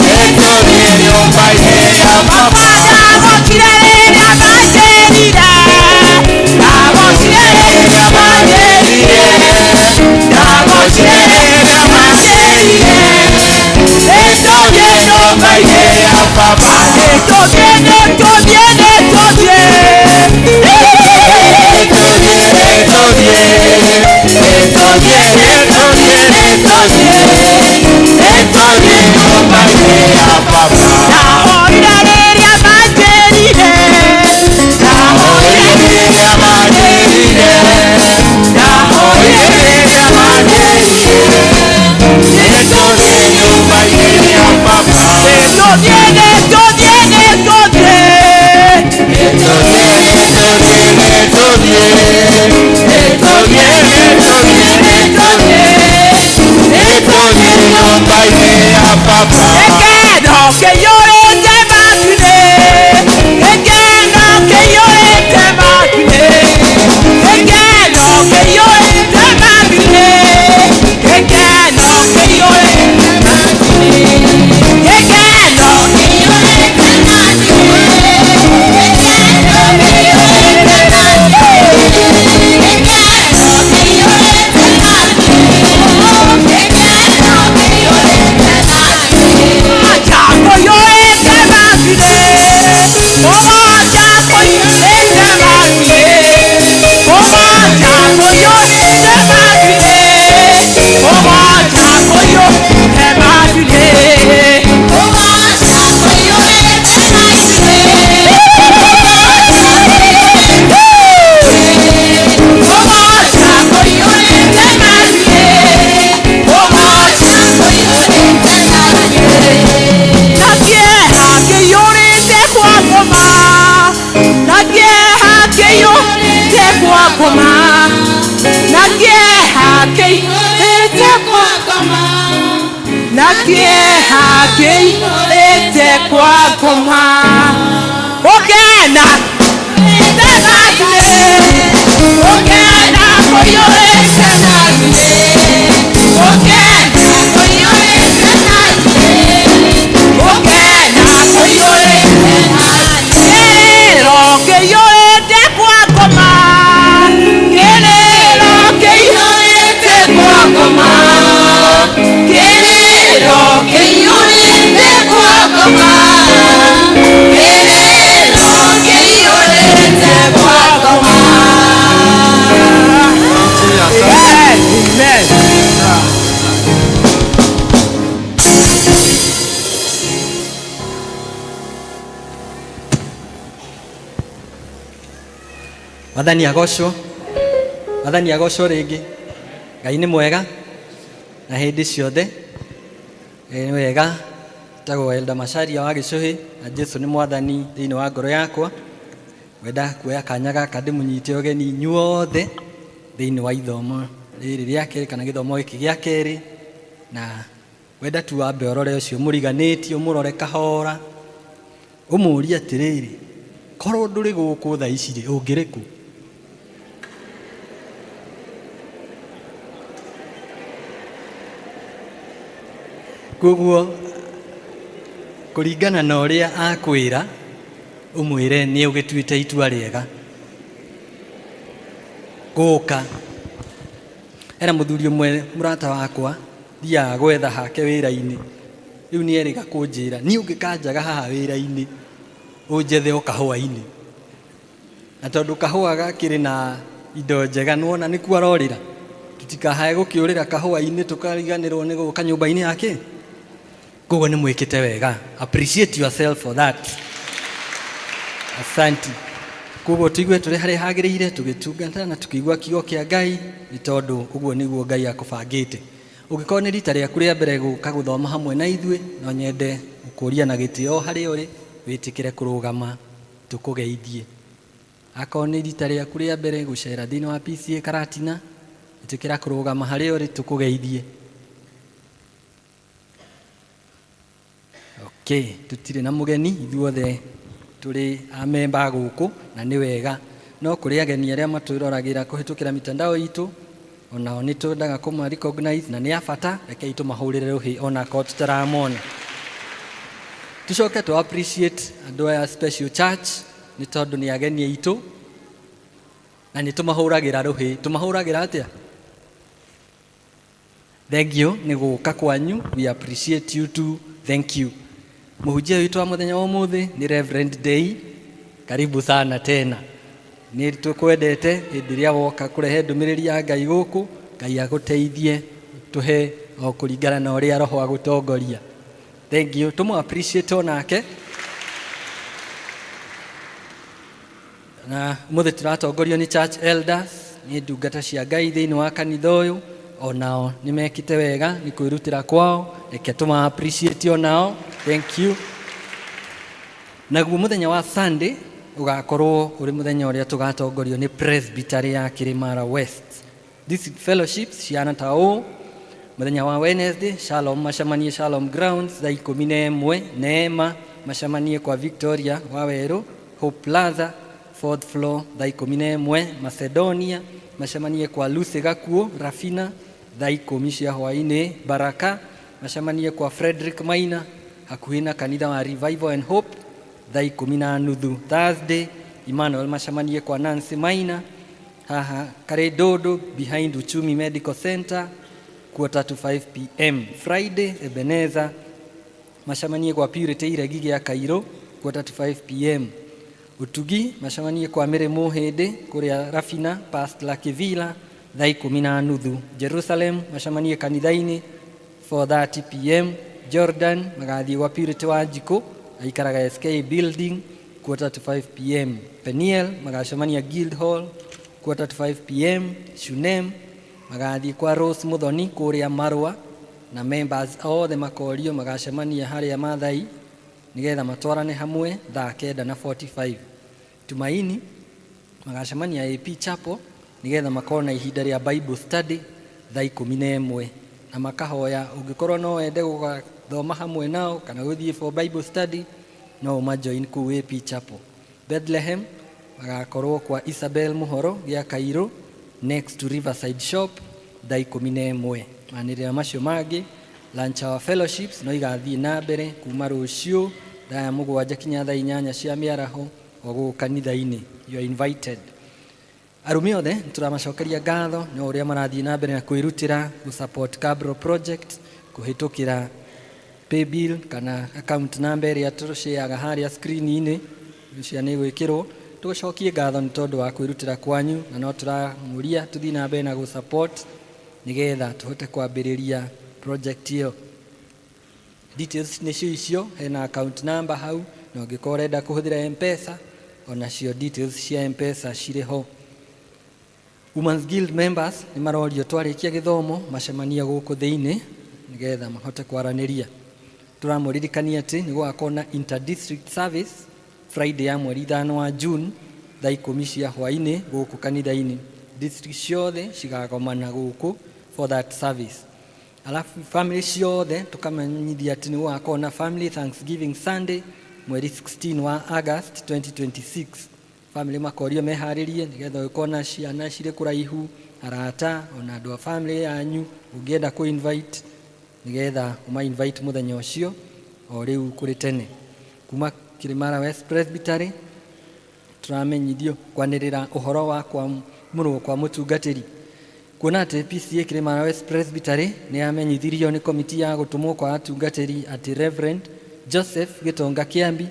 nĩngũthiĩ nyũmba-inĩ ya Baba. Ndagokire rĩrĩa manjĩrire, ndagokire rĩrĩa manjĩrire, ndagokire rĩrĩa manjĩrire, nĩngũthiĩ nyũmba-inĩ ya Baba. Nĩngũthiĩ, nĩngũthiĩ, nĩngũthiĩ, nĩngũthiĩ, nĩngũthiĩ, Nĩtũthiĩ, nĩtũthiĩ, nĩtũthiĩ. Nĩtũthiĩ, nĩtũthiĩ, nĩtũthiĩ. Nĩtũthiĩ, nĩtũthiĩ, nĩtũthiĩ. Nĩtũthiĩ nyũmba-inĩ ya Baba. Gĩkeno kĩiyũrĩte matu-inĩ. Gĩkeno kĩiyũrĩte matu-inĩ. Gĩkeno kĩiyũrĩte matu-inĩ. Gĩkeno kĩiyũrĩte matu-inĩ. Gĩkeno kĩiyũrĩte matu-inĩ. Gĩkeno kĩiyũrĩte matu-inĩ. Gĩkeno kĩiyũrĩte matu-inĩ. Gĩkeno kĩiyũrĩte matu-inĩ. Acha kũiyũrĩte matu-inĩ. Ũmanja kũiyũrĩte matu-inĩ. Ũmanja kũiyũrĩte matu-inĩ. Ũmanja kũiyũrĩte matu-inĩ. Ũmanja kũiyũrĩte matu-inĩ. Ũmanja kũiyũrĩte matu-inĩ. Ũmanja kũiyũrĩte matu-inĩ. Na kĩeha kĩiyũrĩte kwa ngoma. Na kĩeha kĩiyũrĩte kwa ngoma. Na kĩeha kĩiyũrĩte kwa ngoma. Na kĩeha kĩiyũrĩte kwa ngoma. Ũkena matu-inĩ. Ũkena kũiyũrĩte matu-inĩ. Ũkena kũiyũrĩte matu-inĩ. Ũkena kũiyũrĩte matu-inĩ. Kĩrĩro kĩiyũrĩte kwa ngoma. Kĩrĩro kĩiyũrĩte kwa ngoma. Kĩrĩro kĩiyũrĩte kwa ngoma. Kĩrĩro kĩiyũrĩte kwa ngoma. Amen. Amen. Mwathani agocwo. Mwathani agocwo rĩngĩ. Ngai nĩ mwega na hĩndĩ ciothe. Nĩ wega. Njĩtagwo Elder Macharia wa Gĩcũhĩ na Jesu nĩ mwathani thĩinĩ wa ngoro yakwa. Ngwenda kuoya kanya gaka ndĩmũnyite ũgeni inyuothe thĩinĩ wa ithomo rĩrĩ rĩa kerĩ kana gĩthomo gĩkĩ gĩa kerĩ, na ngwenda tu wambe ũrore ũcio mũriganĩtie, ũmũrore kahora, ũmũrie atĩrĩrĩ, korwo ndũrĩ gũkũ thaa ici rĩ, ũngĩrĩ kũ? Koguo kũringana na ũrĩa akwĩra, ũmwĩre nĩ ũgĩtuĩte itua rĩega gũka. Hena mũthuri ũmwe mũrata wakwa thiaga gwetha hake wĩra-inĩ, rĩu nĩ erĩga kũnjĩra niĩ ũngĩkanjaga haha wĩra-inĩ ũnjethe o kahũa-inĩ, na tondũ kahũa gakĩrĩ na indo njega nĩwona nĩkuo arorĩra, tũtikahae gũkĩũrĩra kahũa-inĩ tũkariganĩrwo nĩ gũka nyũmba-inĩ yake. Koguo nĩ mwĩkĩte wega, appreciate yourself for that. Asanti. Koguo tũigue tũrĩ harĩa hagĩrĩire tũgĩtungata na tũkĩigua kiugo kĩa Ngai, nĩ tondũ ũguo nĩguo Ngai akũbangĩte. Ũngĩkorwo nĩ rita rĩaku rĩa mbere gũka gũthoma hamwe na ithuĩ, no nyende gũkũria na gĩtĩo harĩa ũrĩ, wĩtĩkĩre kũrũgama tũkũgeithie. Akorwo nĩ rita rĩaku rĩa mbere gũcera thĩinĩ wa PCEA Karatina, ĩtĩkĩra kũrũgama harĩa ũrĩ tũkũgeithie. Okay, tũtirĩ na mũgeni, ithuothe tũrĩ amemba gũkũ na nĩ wega. No kũrĩ ageni arĩa matwĩroragĩra kũhĩtũkĩra mitandao itũ, onao nĩ twendaga kũma recognize na nĩ a bata, rekei tũmahũrĩre rũhĩ onakorwo tũtaramona. Tũcoke tũ appreciate andũ aya Special Church nĩ tondũ nĩ ageni aitũ na nĩ tũmahũragĩra rũhĩ. Tũmahũragĩra atĩa? Thank you nĩ gũka kwanyu, we appreciate you too, thank you. Mũhunjia witũ wa mũthenya wa ũmũthĩ nĩ Reverend Dei, karibu sana tena. Nĩ tũkwendete hĩndĩ ĩrĩa woka kũrehe ndũmĩrĩri ya Ngai gũkũ, Ngai agũteithie tũhe o kũringana na ũrĩa Roho agũtongoria. Thank you, tũmũ appreciate onake. Na ũmũthĩ tũratongorio nĩ church elders, nĩ ndungata cia Ngai thĩinĩ wa kanitha ũyũ, onao nĩ mekĩte wega nĩ kwĩrutĩra kwao, reke tũma appreciate onao. Thank you. Naguo mũthenya wa Sunday ũgakorwo ũrĩ mũthenya ũrĩa tũgatongorio nĩ Presbytery ya Kirimara West. District fellowships ciana ta ũũ: mũthenya wa Wednesday, Shalom macemanie Shalom Grounds thaa 11, Neema macemanie kwa Victoria Wawerũ, Hope Plaza fourth floor thaa 11, Macedonia macemanie kwa Lucy Gakuo Rafina thaa 10 cia hwaĩ-inĩ, Baraka macemanie kwa Frederick Maina hakuhĩ na kanitha wa Revival and Hope thaa 10:30. Thursday, Emmanuel macemanie kwa Nancy Maina haha Karedodo behind Uchumi Medical Center 4:45 p.m. Friday, Ebenezer macemanie kwa Purity Iregi gĩa Kairũ 4:45 p.m. Utugi macemanie kwa Mary Mũhĩndĩ kũrĩa Rafina past Lucky Villa thaa 10:30. Jerusalem macemanie kanitha-inĩ 4:30 p.m. Jordan magathiĩ gwa Purity wa Njikũ aikaraga SK building 4:45 p.m. Peniel magacemania Guild Hall 4:45 p.m. Shunem magathiĩ kwa Rose Muthoni kũrĩa Marua, na members othe makorio magacemania harĩa Mathai nigetha matwarane hamwe thaa 9:45. Tumaini magacemania AP Chapel nigetha makorwo na ihinda rĩa Bible study thaa 11, na makahoya ũngĩkorwo no wende gũgathoma hamwe nao kana gũthiĩ for Bible study, no ũmajoin kũu AP Chapel. Bethlehem magakorwo kwa Isabel Muhoro gĩa Kairũ next to Riverside Shop thaa 11. Manĩrĩra macio mangĩ, lunch hour fellowships no igathiĩ na mbere kuma rũciũ thaa ya 7 kinya thaa 8 cia mĩaraho o gũkũ kanitha-inĩ. You are invited. Arũme othe tũramacokeria ngatho nĩ ũrĩa marathiĩ na mbere na kwĩrutĩra gũ support Cabro project kũhĩtũkĩra paybill kana account number ĩrĩa tũshareaga harĩa screen-inĩ cia nĩ gwĩkĩrwo. Tũcokie ngatho nĩ tondũ wa kwĩrutĩra kwanyu, na no tũramũria tũthiĩ na mbere na gũ support nĩgetha tũhote kwambĩrĩria project ĩyo. Details nĩcio icio, hena account number hau, na ũngĩkorwo ũrenda kũhũthĩra M-Pesa, onacio details cia M-Pesa cirĩ ho. Women's Guild members nĩ marorio twarĩkia gĩthomo macemanie gũkũ thĩinĩ nĩgetha mahote kwaranĩria. Tũramũririkania atĩ nĩ gũgakorwo na interdistrict service Friday ya mweri 5 wa June thaa 10 cia hwaĩ-inĩ gũkũ kanitha-inĩ. District ciothe cigagomana gũkũ for that service. Alafu family ciothe tukamenyithia atĩ nĩ gũgakorwo na family Thanksgiving Sunday mweri 16 wa August 2026. Family makorio meharĩrie nĩgetha ũgĩkorwo na ciana cirĩ kũraihu, arata ona andũ a family yanyu ũngĩenda kũ invite, nĩgetha ũma invite mũthenya ũcio o rĩu kũrĩ tene. Kuma Kirimara West Presbytery tũramenyithio kwanĩrĩra ũhoro wa kwamũrwo kwa mũtungatĩri. Kuona atĩ PCA Kirimara West Presbytery nĩ yamenyithirio nĩ komiti ya gũtũmwo kwa atungatĩri atĩ Reverend Joseph Gĩtonga Kĩambi,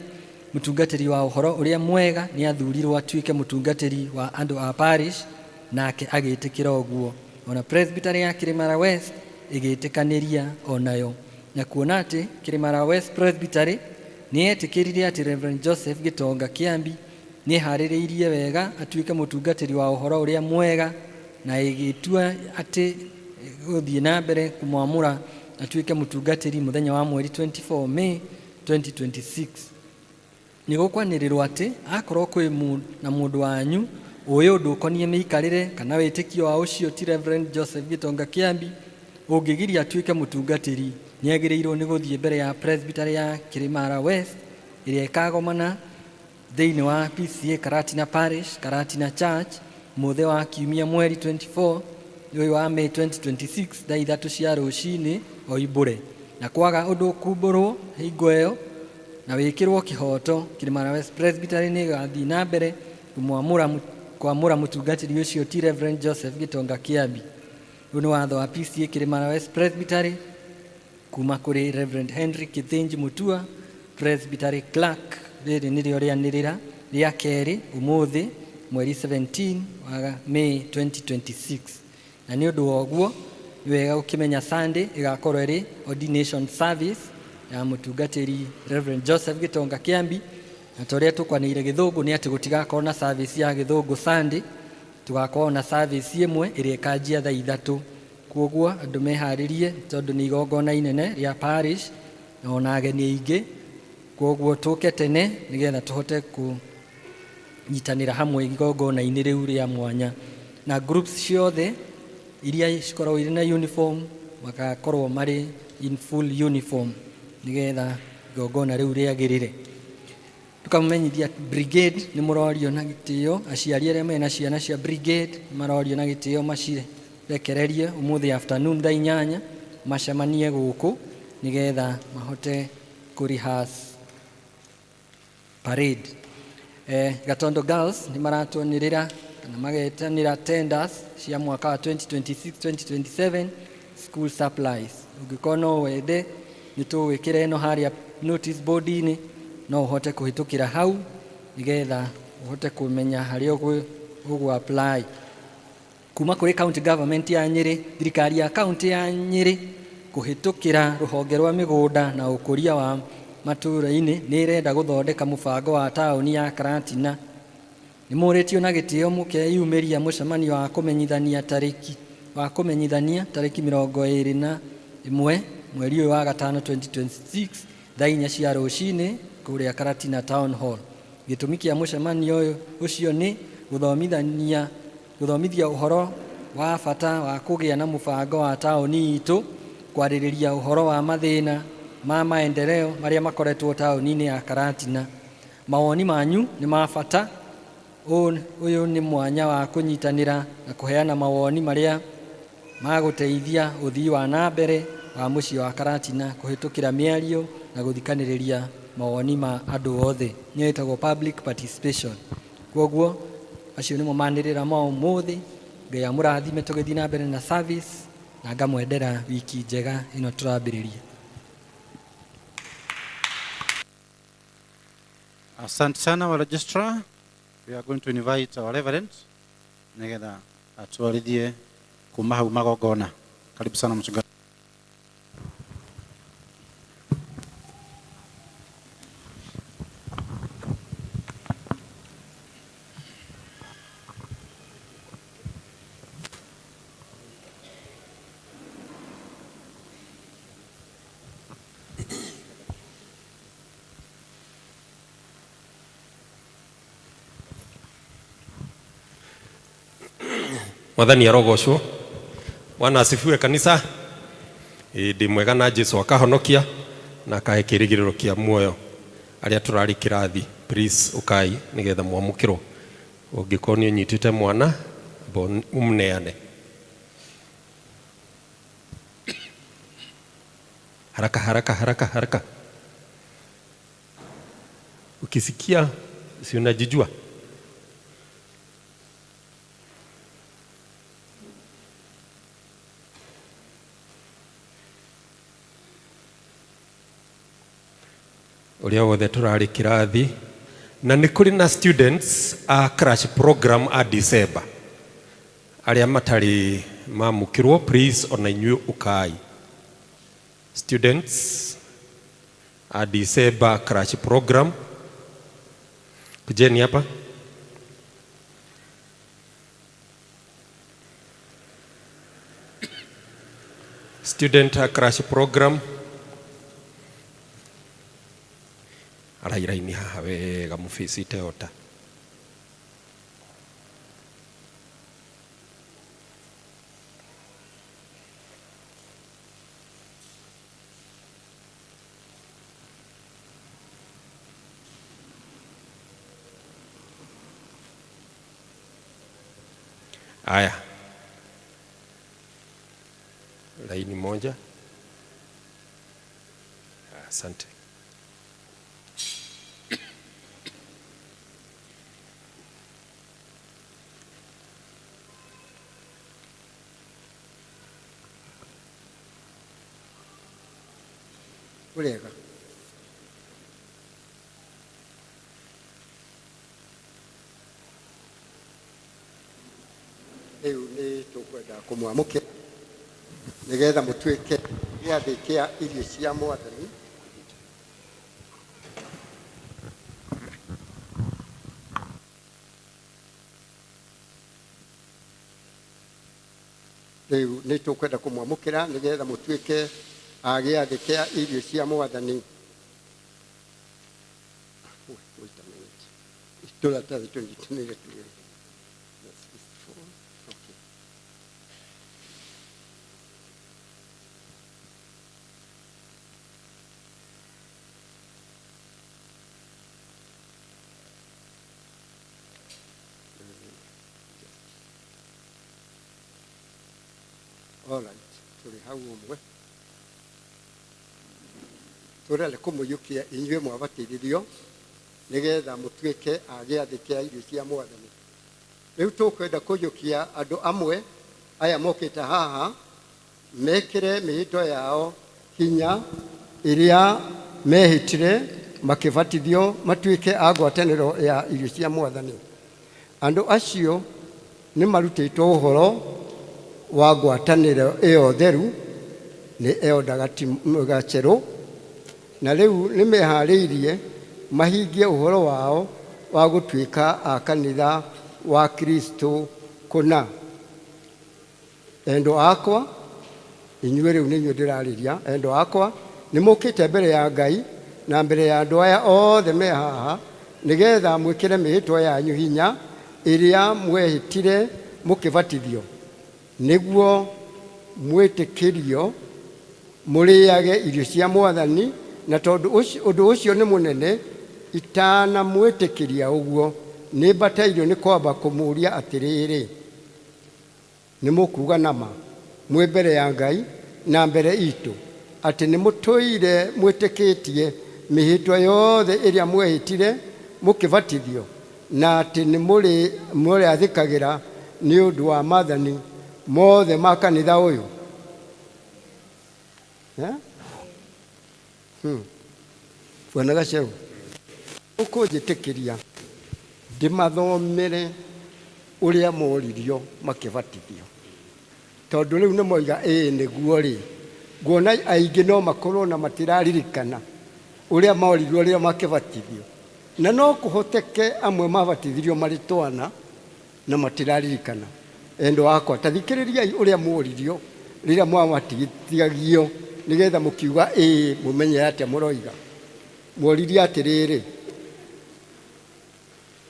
mũtungatĩri wa ũhoro ũrĩa mwega, nĩ athurirwo atuĩke mũtungatĩri wa andũ a parish, nake agĩtĩkĩra ũguo. Ona Presbytery ya Kirimara West ĩgĩtĩkanĩria onayo. Na kuona atĩ Kirimara West Presbytery nĩ yetĩkĩrire atĩ Reverend Joseph Gĩtonga Kĩambi nĩ eharĩrĩirie wega atuĩke mũtungatĩri wa ũhoro ũrĩa mwega, na ĩgĩtua atĩ gũthiĩ na mbere kũmwamũra atuĩke mũtungatĩri mũthenya wa mweri 24 May 2026. Nĩ gũkwanĩrĩrwo atĩ akorwo kwĩ na mũndũ wanyu ũĩ ũndũ ũkoniĩ mĩikarĩre kana wĩtĩkio wa ũcio ti Reverend Joseph Gĩtonga Kĩambi ũngĩgiria atuĩke mũtungatĩri, nĩ agĩrĩirwo nĩ gũthiĩ mbere ya Presbytery ya Kirimara West ĩrĩa ĩkagomana thĩinĩ wa PCA Karatina Parish, Karatina Church, mũthĩ wa kiumia mweri 24 ũyũ wa May 2026 thaa 3 cia rũcinĩ oimbũre. Na kwaga ũndũ kumbũrwo hingo ĩyo na wĩkĩrwo kĩhoto, Kirimara West Presbytery nĩ ĩgathiĩ na mbere kwamũra mũtungatĩri ũcio ti Reverend Joseph Gĩtonga Kĩambi. Ũyũ nĩ watho wa PCA Kirimara West Presbytery kuma kũrĩ Reverend Henry Kĩthĩnji Mutua, Presbytery Clerk. Rĩrĩ nĩrĩo rĩanĩrĩra rĩa kerĩ ũmũthĩ mweri 17 wa May 2026. Na nĩ ũndũ wa ũguo nĩ wega gũkĩmenya Sunday ĩgakorwo ĩrĩ ordination service ya mũtungatĩri Reverend Joseph Gĩtonga Kĩambi. Na ta ũrĩa tũkwanĩire gĩthũngũ nĩ atĩ gũtigakorwo na service ya gĩthũngũ Sunday, tũgakorwo na service ĩmwe ĩrĩa ĩkanjia thaa 3. Koguo andũ meharĩrie tondũ nĩ igongona inene rĩa parish na ona ageni aingĩ. Kwoguo tũke tene nĩgetha tũhote kũnyitanĩra hamwe igongona-inĩ rĩu rĩa mwanya. Na groups ciothe iria cikoragwo irĩ na uniform magakorwo marĩ in full uniform nĩgetha igongona rĩu rĩagĩrĩre. Tukamumenyithia brigade nĩ mũrorio na gĩtĩo, aciari arĩa mena ciana cia brigade nĩ marorio na gĩtĩo macirekererie ũmũthĩ afternoon thaa 8 macemanie gũkũ nĩgetha mahote kũ rehearse parade. Gatondo Girls nĩ maratwanĩrĩra kana magetanĩra tenders cia mwaka wa 2026-2027 school supplies. Ũngĩkorwo no wende nĩ tũgwĩkĩra ĩno harĩa notice board-inĩ, no ũhote kũhĩtũkĩra hau nĩgetha ũhote kũmenya harĩa ũgũ apply. Kuma kũrĩ county government ya Nyĩrĩ, thirikari ya county ya Nyĩrĩ kũhĩtũkĩra rũhonge rwa mĩgũnda na ũkũria wa matũũra-inĩ nĩ ĩrenda gũthondeka mũbango wa taũni ya Karatina. Nĩ mũrĩtio na gĩtĩo mũkeyumĩria mũcemanio wa kũmenyithania tarĩki 21 mweri ũyũ wa gatano 2026 thaa 4 cia rũcinĩ kũrĩa Karatina Town Hall. Gĩtũmi kĩa mũcemanio ũyũ ũcio nĩ gũthomithia ũhoro wa bata wa kũgĩa na mũbango wa taũni itũ, kwarĩrĩria ũhoro wa mathĩna ma maendeleo marĩa makoretwo taũni-inĩ ya Karatina. Mawoni manyu nĩ ma bata. Ũyũ nĩ mwanya wa kũnyitanĩra na kũheana mawoni marĩa magũteithia ũthii wa na mbere wa mũciĩ wa Karatina kũhĩtũkĩra mĩario na gũthikanĩrĩria mawoni ma andũ othe. Nĩyo ĩtagwo public participation. Kwoguo acio nĩmo manĩrĩra ma ũmũthĩ. Ngai amũrathime tũgĩthiĩ na mbere na service na ngamwendera wiki njega ĩno tũrambĩrĩria. Asante sana wa registrar. We are going to invite our reverend nigetha atwarithie kuma hau magongona. Karibu sana mchungaji. Mwathani arogocwo. Bwana asifiwe kanisa. Ndĩ mwega na Jesu akahonokia na akahe kĩĩrĩgĩrĩro kĩa muoyo. Arĩa tũrarĩ kĩrathi, please ũkai nĩgetha mwamũkĩrwo. Ũngĩkorwo nĩ ũnyitĩte mwana, ũmũneane. Haraka haraka haraka haraka. Ukisikia si unajijua? Ũrĩa wothe tũrarĩ kĩrathi na nĩ kũrĩ na students a crash program a December arĩa matarĩ mamũkĩrwo, please ona inyuĩ ũkai. Students a December crash program, kujeni hapa. Student crash program arairaini haha wega mũbĩcite ota. Aya, laini moja. Asante. Urega. Rĩu nĩ tũkwenda kũmwamũkĩra nĩgetha mũtuĩke gĩathĩ kĩa irio cia Mwathani. Rĩu nĩ tũkwenda kũmwamũkĩra nĩgetha mũtuĩke a gĩathĩ kĩa irio cia Mwathani. Tũratathi tũnyitanĩire twĩrĩ. That's this four. Okay. All right, tũrĩ hau ũmwe tũrenda kũmũiyũkia inyuĩ mwabatithirio nĩgetha mũtuĩke a gĩathĩ kĩa irio cia mwathani. Rĩu tũkwenda kũiyũkia andũ amwe aya mokĩte haha mekĩre mĩhĩtwa yao hinya ĩrĩa mehĩtire makĩbatithio matuĩke a ngwatanĩro ya irio cia mwathani. Andũ acio nĩ marutĩtwo ũhoro wa ngwatanĩro ĩyo theru nĩ Elder Gacherũ, na rĩu nĩ meharĩirie mahingie ũhoro wao wa gũtuĩka a kanitha wa Kristo kũna. Endwa akwa, inyuĩ rĩu nĩ inyuĩ ndĩrarĩria, endwa akwa, nĩ mũkĩte mbere ya Ngai na mbere ya andũ aya othe me haha, nĩgetha mwĩkĩre mĩhĩtwa yanyu hinya ĩrĩa mwehĩtire mũkĩbatithio, nĩguo mwĩtĩkĩrio mũrĩage irio cia Mwathani, na tondũ ũndũ ũcio nĩ mũnene, itanamwĩtĩkĩria ũguo, nĩmbatairio nĩ kwamba kũmũũria atĩrĩrĩ, Nĩ mũkuuga na ma mwĩ mbere ya Ngai na mbere itũ atĩ nĩ mũtũire mwĩtĩkĩtie mĩhĩtwa yothe ĩrĩa mwehĩtire mũkĩbatithio, na atĩ nĩ mũrĩathĩkagĩra nĩ ũndũ wa maathani mothe ma kanitha ũyũ? Eh? Bwana Gaceu, ũkũnjĩtĩkĩria ndĩmathomere ũrĩa moririo makĩbatithio, tondũ rĩu nĩ moiga ĩĩ nĩguo rĩ, nguona aingĩ no makorwo na matiraririkana ũrĩa moririo rĩrĩa makĩbatithio, na no kũhoteke amwe mabatithirio marĩ twana na matiraririkana. Endwa akwa, ta thikĩrĩriai ũrĩa mworirio rĩrĩa mwabatithagio, nĩgetha mũkiuga ĩĩ mũmenye atĩa mũroiga. Mworirio atĩrĩrĩ,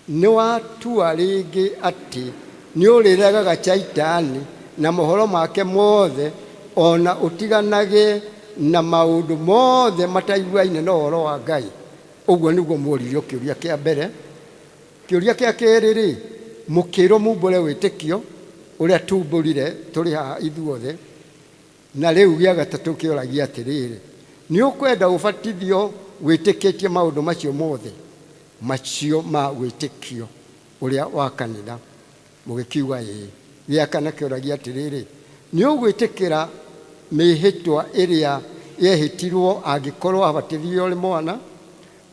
nĩ watua rĩngĩ atĩ nĩ ũrĩregaga Shaitani na mohoro make mothe, o na ũtiganage na maũndũ mothe mataiguaine na ũhoro wa Ngai? Ũguo nĩguo mworirio kĩũria kĩa mbere. Kĩũria kĩa kerĩ-rĩ, mũkĩĩrwo mumbũre wĩtĩkio ũrĩa tumbũrire tũrĩ haha ithuothe. Na rĩu gĩa gatatũ kĩoragia atĩrĩrĩ, nĩ ũkwenda ũbatithio wĩtĩkĩtie maũndũ macio mothe? Macio ma wĩtĩkio ũrĩa wa kanitha? Mũgĩkiuga ĩĩ. Gĩa kana kĩoragia atĩrĩrĩ, nĩ ũgwĩtĩkĩra mĩhĩtwa ĩrĩa yehĩtirwo angĩkorwo wabatithirio ũrĩ mwana?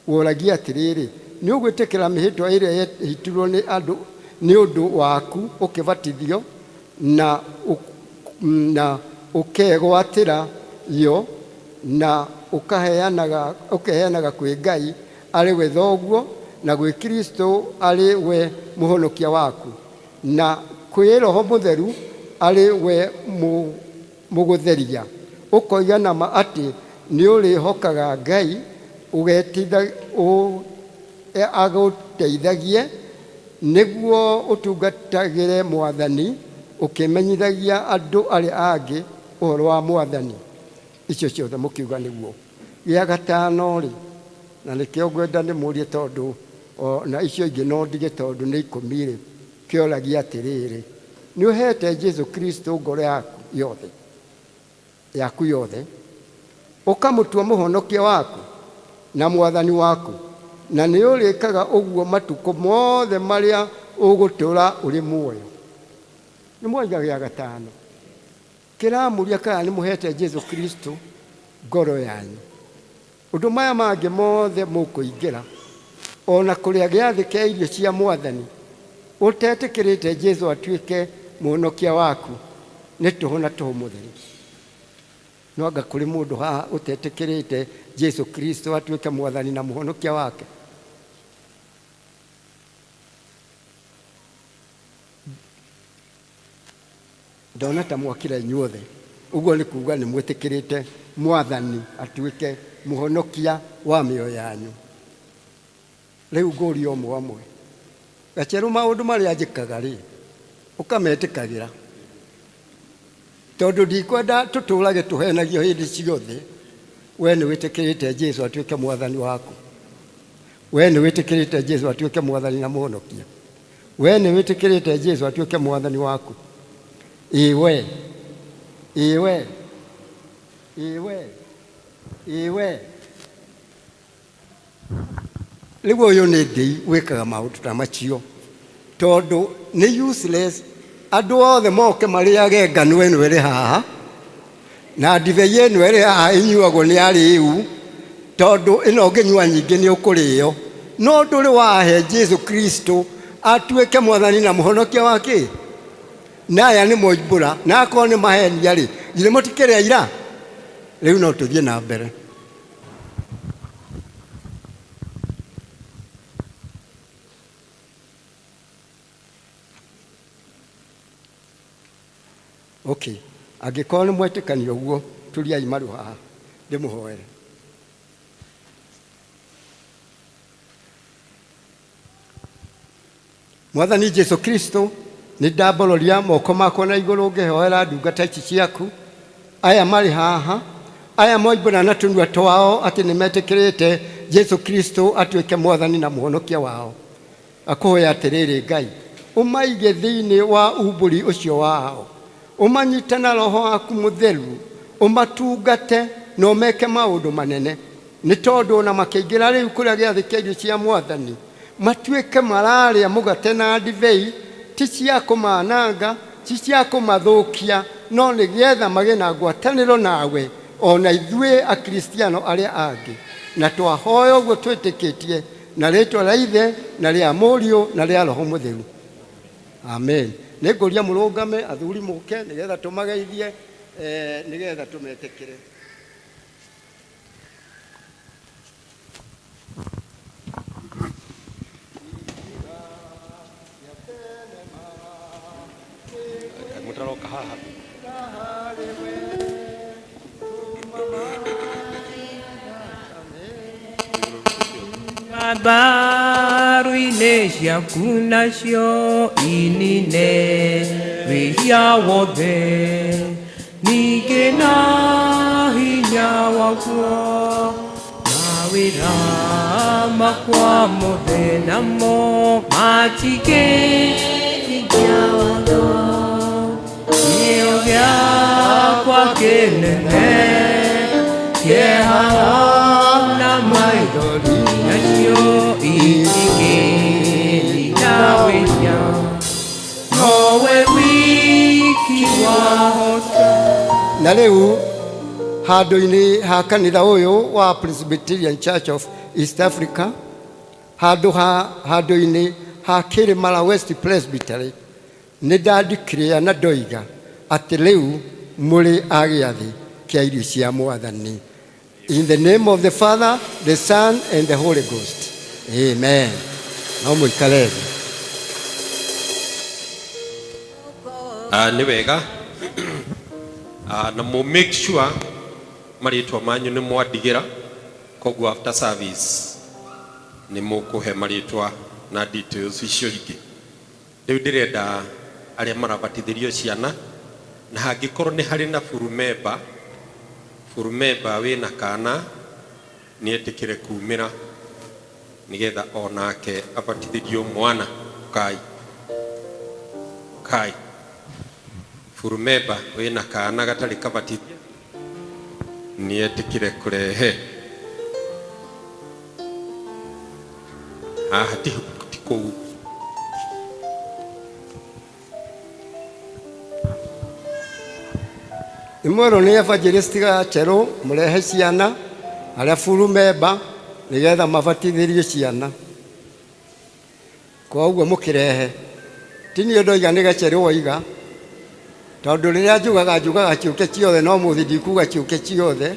Woragia atĩrĩrĩ, nĩ ũgwĩtĩkĩra mĩhĩtwa ĩrĩa yehĩtirwo nĩ andũ nĩ ũndũ waku ũkĩbatithio, na na ũkegwatĩra yo, na ũkaheanaga ũkeheanaga kwĩ Ngai arĩ we Thoguo, na gwĩ Kristo arĩ we Mũhonokia waku, na kwĩ Roho Mũtheru arĩ we Mũgũtheria, ũkoiga na ma atĩ nĩũrĩhokaga Ngai agũteithagie nĩguo ũtungatagĩre Mwathani ũkĩmenyithagia andũ arĩa angĩ ũhoro wa Mwathani. Icio ciothe mũkiuga nĩguo. Gĩa gatano-rĩ, na nĩkĩo ngwenda ndĩmũrie tondũ o na icio ingĩ no ndige tondũ nĩ ikũmi-rĩ, Kĩoragia atĩrĩrĩ, nĩ ũheete Jesu Kristo ngoro yaku yothe, yaku yothe, ũkamũtua mũhonokia waku na mwathani waku, na nĩ ũrĩkaga ũguo matukũ mothe marĩa ũgũtũra ũrĩ muoyo? Nĩ mwoiga gĩa gatano. Kĩramũria kana nĩ mũheete Jesu Kristo ngoro yanyu. Ũndũ maya mangĩ mothe mũkũingĩra, o na kũrĩa gĩathĩ kĩa irio cia Mwathani, ũtetĩkĩrĩte Jesu atuĩke Mũhonokia waku, nĩ tũhũ na tũhũ mũtheri. No anga kũrĩ mũndũ haha ũtetĩkĩrĩte Jesu Kristo atuĩke Mwathani na Mũhonokia wake? Ndona ta mwakira inyuothe. Ũguo nĩ kuuga nĩ mwĩtĩkĩrĩte Mwathani atuĩke Mũhonokia wa mĩoyo yanyu. Rĩu ngũria ũmwe ũmwe. Gacherũ maũndũ marĩa njĩkaga rĩ, ũkametĩkagĩra, tondũ ndikwenda tũtũrage tũhenagio hĩndĩ ciothe. We nĩ wĩtĩkĩrĩte Jesu atuĩke mwathani waku? We nĩ wĩtĩkĩrĩte Jesu atuĩke mwathani na mũhonokia? We nĩ wĩtĩkĩrĩte Jesu atuĩke mwathani waku? Ĩĩ we, ĩĩ we, ĩĩ we, ĩĩ we. Rĩu ũyũ nĩ ndĩi wĩkaga maũndũ ta macio, tondũ nĩ useless andũ othe moke marĩage ngano ĩno ĩrĩ haha na ndibei ĩno ĩrĩ haha ĩnyuagwo nĩ arĩu, tondũ ĩno ũngĩnyua nyingĩ nĩ ũkũrĩo. No ndũrĩ wahe Jesu Kristo atuĩke mwathani na mũhonokia wa kĩ? Na aya nĩ moimbũra, na akorwo nĩ mahenia rĩ, githĩ mũtikĩrĩ aira? Rĩu no tũthiĩ na mbere. Okay, angĩkorwo nĩ mwetĩkania ũguo, turiai maru haha ndĩmũhoere. Mwathani Jesu Kristo, nĩ ndambororia moko makwa na igũrũ ngĩhoera ndungata ici ciaku, aya marĩ haha, aya moimbũra na tũnua twao atĩ nĩ metĩkĩrĩte Jesu Kristo atuĩke mwathani na mũhonokia wao. Akũhoya atĩrĩrĩ Ngai, ũmaige thĩinĩ wa umbũri ũcio wao, ũmanyite na roho waku mũtheru, ũmatungate na ũmeke maũndũ manene. Nĩ tondũ ona makĩingĩra rĩu kũrĩa gĩathĩ kĩa irio cia Mwathani, matuĩke mararĩa mũgate na ndibei, ti cia kũmaananga, ti cia kũmathũkia, no nĩ getha magĩe na ngwatanĩro nawe, o na ithuĩ Akristiano arĩa angĩ. Na twahoya ũguo twĩtĩkĩtie, na rĩĩtwa rĩa Ithe, na rĩa Mũriũ, na rĩa Roho Mũtheru. Amen. Nĩ ngũria mũrũngame, athuri mũke, nĩgetha tũmageithie, nĩgetha tũmetĩkĩre. Mũtaroka haha. Matharu-inĩ ciaku nacio inine wĩhia wothe, ningĩ na hinya waguo mawĩra makwa mothe namo matingĩhingia watho. Kĩo gĩakwa kĩnene, kĩeha na maithori nacio itingĩnina wĩhia, nowe wiki wahota. Na rĩu handũ-inĩ ha kanitha ũyũ wa Presbyterian Church of East Africa, handũ ha handũ-inĩ ha Kĩrĩmara West Presbytery, nĩ ndandikĩrĩa na ndoiga atĩ rĩu mũrĩ a gĩathĩ kĩa irio cia Mwathani. In the name of the Father, the Son, and the Holy Ghost. Amen. No mũikare thĩ. Nĩ wega. Na mũ make sure marĩtwa manyu nĩ mwandigĩra, koguo after service nĩ mũkũhe marĩtwa na details icio ingĩ. Rĩu ndĩrenda arĩa marabatithĩrio ciana, na hangĩkorwo nĩ harĩ na full member, full member wĩna kana nĩ etĩkĩre kumĩra nĩgetha onake abatithĩrio mwana. Kai kai full member wĩna kana gatarĩ kabatithie nĩ etĩkĩre kũrehe haha, ti kũu. Nĩ mwerwo nĩ evangelist Gacherũ mũrehe ciana arĩa full member nĩgetha mabatithĩrio ciana. Koguo mũkĩrehe, ti niĩ ndoiga, nĩ Gacherũ woiga, tondũ rĩrĩa njugaga njugaga ciũke ciothe, no mũthĩ ndikuga ciũke ciothe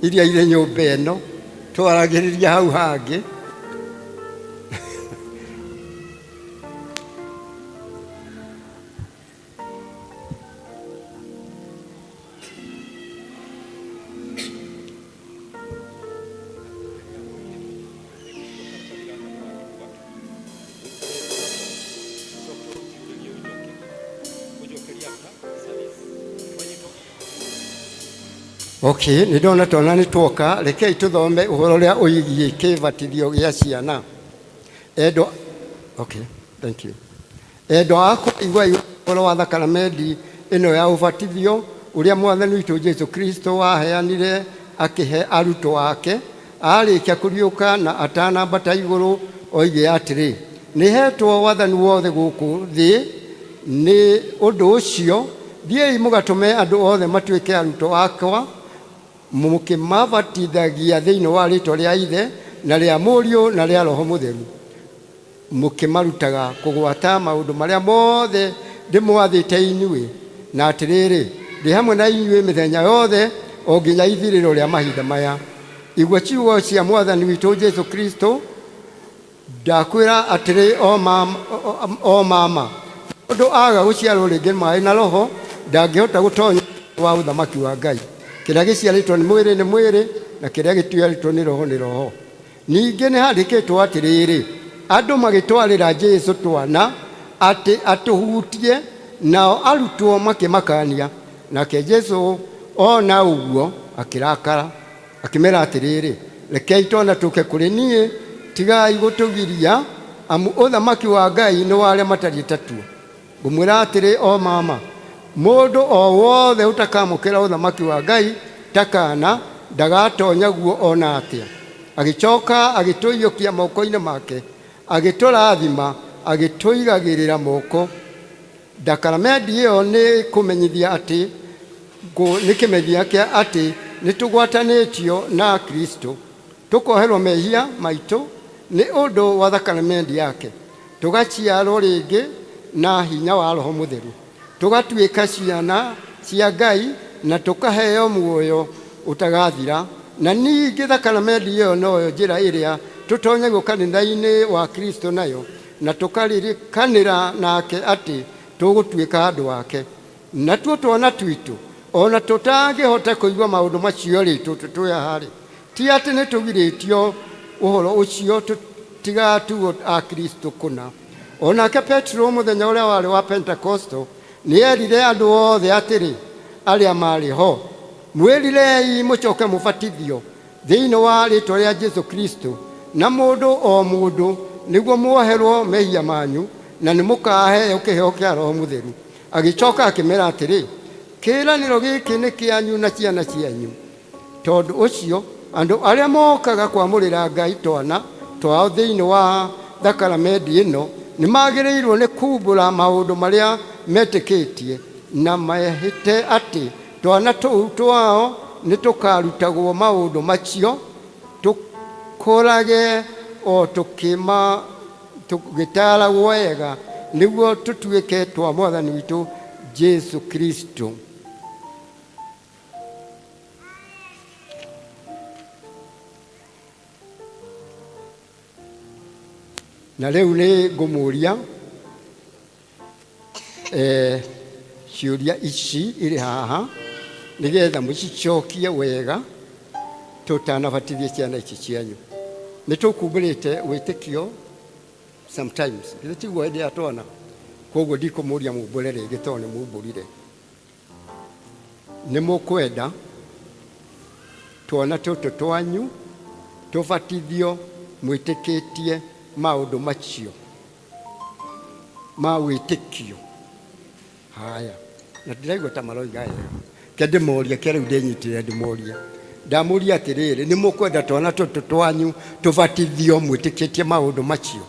iria irĩ nyũmba ĩno, twaragĩrĩria hau hangĩ. Okay, nĩ ndona twana nĩ twoka, rekei tũthome ũhoro ũrĩa ũigiĩ kĩbatithio gĩa ciana. Endwa, okay, thank you. Endwa akwa, iguai ũhoro wa thakaramendi ĩno ya ũbatithio ũrĩa Mwathani witũ Jesu Kristo waheanire akĩhe arutwo ake arĩkia kũriũka na atanambata igũrũ, oige atĩrĩ, nĩhetwo wathani wothe gũkũ thĩ, nĩ ũndũ ũcio thiĩi mũgatũme andũ othe matuĩke arutwo akwa, mũkĩmabatithagia thĩinĩ wa rĩĩtwa rĩa Ithe na rĩa Mũriũ na rĩa Roho Mũtheru, mũkĩmarutaga kũgwata maũndũ marĩa mothe ndĩmwathĩte inyuĩ, na atĩrĩrĩ, ndĩ hamwe na inyuĩ mĩthenya yothe o nginya ithirĩro rĩa mahinda maya. Igua ciugo cia Mwathani witũ Jesu Kristo, ndakwĩra atĩrĩ o mama, mũndũ aga gũciarwo rĩngĩ maĩ na Roho ndangĩhota gũtonya wa ũthamaki wa Ngai. Kĩrĩa gĩciarĩtwo nĩ mwĩrĩ nĩ mwĩrĩ, na kĩrĩa gĩciarĩtwo nĩ Roho nĩ roho. Ningĩ nĩ handĩkĩtwo atĩrĩrĩ, andũ magĩtwarĩra Jesu twana atĩ atũhutie, nao arutwo makĩmakania. Nake Jesu ona ũguo akĩrakara, akĩmera atĩrĩrĩ, rekei twana tũke kũrĩ niĩ, tigai gũtũgiria, amu ũthamaki wa Ngai nĩ wa arĩa matariĩ ta tuo. Ngũmwĩra atĩrĩ o mama, mũndũ o wothe ũtakamũkĩra ũthamaki wa Ngai ta kaana ndagatonya guo ona atĩa. Agĩcoka agĩtũiyũkia moko-inĩ make, agĩtũrathima, agĩtũigagĩrĩra moko. Ndakaramendi ĩyo nĩ kũmenyithia atĩ nĩ kĩmenyithia kĩa atĩ nĩ tũgwatanĩtio na Kristo, tũkoherwo mehia maitũ nĩ ũndũ wa thakaramendi yake, tũgaciarwo rĩngĩ na hinya wa Roho Mũtheru, tũgatuĩka ciana cia Ngai na tũkaheo muoyo ũtagathira. Na ningĩ thakaramendi ĩyo noyo njĩra ĩrĩa tũtonyagio kanitha-inĩ wa Kristo nayo, na tũkaririkanĩra nake atĩ tũgũtuĩka andũ ake. Natuo twana twitũ ona tũtangĩhota kũigua maũndũ macio rĩ, tũtũ haha rĩ, ti atĩ nĩ tũgirĩtio ũhoro ũcio tũtigatuo a Kristo kũna. Onake Petero mũthenya ũrĩa warĩ wa Pentekosto nĩ erire andũ othe atĩrĩ arĩa marĩ ho, mwĩrirei mũcoke mũbatithio thĩinĩ wa rĩĩtwa rĩa Jesu Kristo, na mũndũ o mũndũ nĩguo muoherwo mehia manyu, na nĩ mũkaheo kĩheo kĩa Roho Mũtheru. Agĩcoka akĩmera atĩrĩ, kĩĩranĩro gĩkĩ nĩ kĩanyu na ciana cianyu. Tondũ ũcio andũ arĩa mokaga kwamũrĩra Ngai twana twao thĩinĩ wa thakaramendi ĩno nĩ magĩrĩirwo nĩ kumbũra maũndũ marĩa metĩkĩtie, na mehĩte atĩ twana tũu twao nĩ tũkarutagwo maũndũ macio, tũkũrage o tũgĩtaaragwo wega, nĩguo tũtuĩke twa Mwathani witũ Jesu Kristo. Na rĩu nĩ ngũmũria ciũria ici irĩ haha nĩgetha mũcicokie wega tũtanabatithie ciana ici cianyu. Nĩ tũkumbũrĩte wĩtĩkio sometimes, githĩ tiguo hĩndĩ ya twana? Koguo ndikũmũria mumbũre rĩngĩ tondũ nĩ mumbũrire. Nĩ mũkwenda twana tũtũ twanyu tũbatithio mwĩtĩkĩtie maũndũ macio ma wĩtĩkio? Haya, na ndĩraigua ta maroiga wega. Ke ndĩmorie, ke rĩu ndĩnyitĩrĩre ndĩmorie. Ndamũria atĩrĩrĩ, nĩ mũkwenda twana tũtũ twanyu tũbatithio mwĩtĩkĩtie maũndũ macio?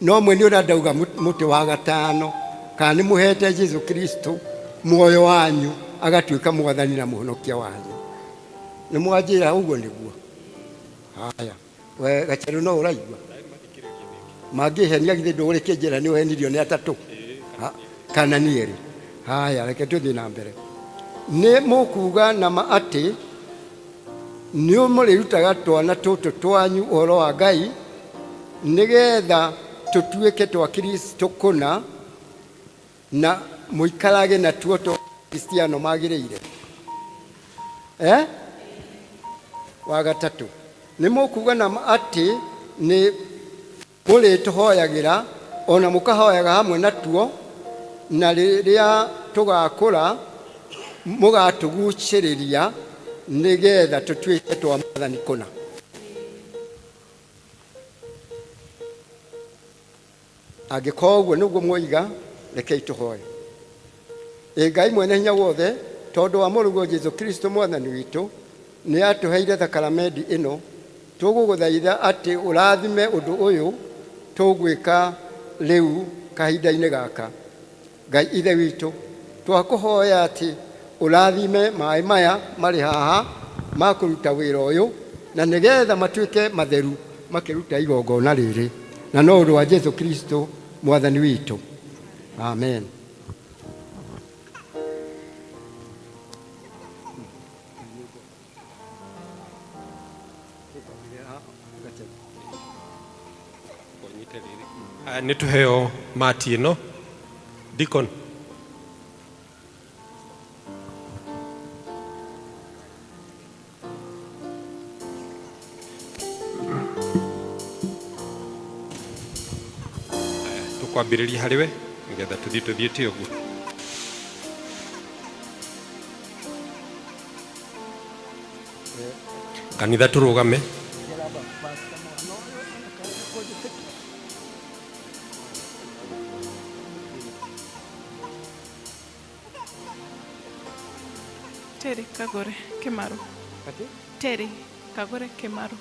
No mwe nĩ ũrĩa ndauga mũtĩ wa gatano, kana nĩ mũhete Jesu Kristo muoyo wanyu agatuĩka Mwathani na Mũhonokia wanyu? Nĩ mwanjĩra ũguo nĩguo? Haya, we Gacheru no ũraigua mangĩhenia, githĩ ndũrĩkĩnjĩra nĩ ũhenirio nĩ atatũ kana nĩ erĩ? Haya, reke tũthiĩ na mbere. Nĩ mũkuga na ma atĩ nĩ mũrĩrutaga twana tũtũ twanyu ũhoro wa Ngai nĩgetha tũtuĩke twa Kristo kũna, na mũikarage natuo twa Kristiano magĩrĩire? Wa gatatũ, nĩ mũkuga na ma atĩ nĩ mũrĩtũhoyagĩra ona mũkahoyaga hamwe natuo, na rĩrĩa tũgakũra Mũgatũgucĩrĩria nĩgetha tũtuĩke twa Mwathani kũna. Angĩkorwo ũguo nĩguo mwoiga, rekei tũhoe. Ĩ Ngai mwene hinya wothe, tondũ wa mũrũguo Jesu Kristo Mwathani witũ, nĩ atũheire thakaramendi ĩno, tũgũgũthaitha atĩ ũrathime ũndũ ũyũ tũgwĩka rĩu kahinda-inĩ gaka. Ngai Ithe witũ, twakũhoya atĩ ũrathime maĩ maya marĩ haha ma kũruta wĩra ũyũ, na nĩgetha matuĩke matheru makĩruta igongona rĩrĩ, na no ũndũ wa Jesu Kristo Mwathani witũ. Amen. Nĩ tũheo mati ĩno Deacon. Tũkwambĩrĩria harĩ we nĩgetha tũthiĩ tũthiĩte ũguo. Kanitha tũrũgame. Terry Kagore Kimaru. Terry Kagore Kimaru.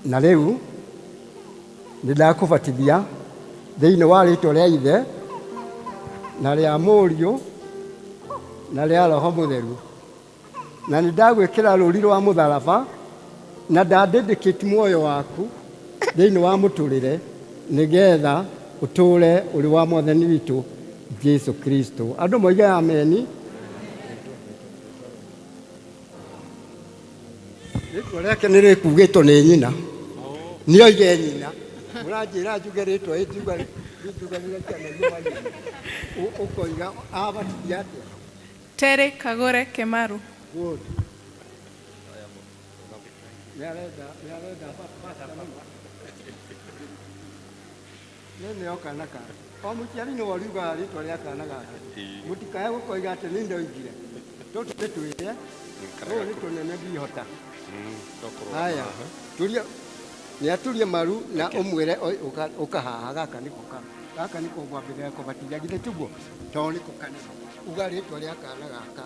Na rĩu nĩ ndakũbatithia thĩinĩ wa rĩtwa rĩa Ithe na rĩa Mũriũ na rĩa Roho Mũtheru, na nĩ ndagwĩkĩra rũri rwa mũtharaba na ndadedicate muoyo waku thĩinĩ wa mũtũrĩre nĩgetha ũtũre ũrĩ wa Mwathani witũ Jesu Kristo. Andũ moige ameni. Rĩtwa rĩake nĩ rĩkugĩtwo nĩ nyina, nĩ oige nyina. Mũranjĩra njuge rĩtwa ĩnjuga ũkoiga abatithia atĩa? Terry Kagore Kimaru. Good. Nĩ arenda pastor mũno. Nĩ nĩo kana kake. O mũciari nĩwe ũriugaga rĩtwa rĩa kana gake. Mũtikae gũkoiga atĩ nĩ ndoigire. Tũtũ nĩ twĩre, tũũ nĩ tũnene ndihota. Haya, turia nĩ aturie maru na ũmwĩre ũka haha, gaka nĩko ka gaka nĩko ngwambĩrĩria kũbatithia, githĩ tiguo? Tondũ nĩko kanene. Uga rĩtwa rĩa kana gaka.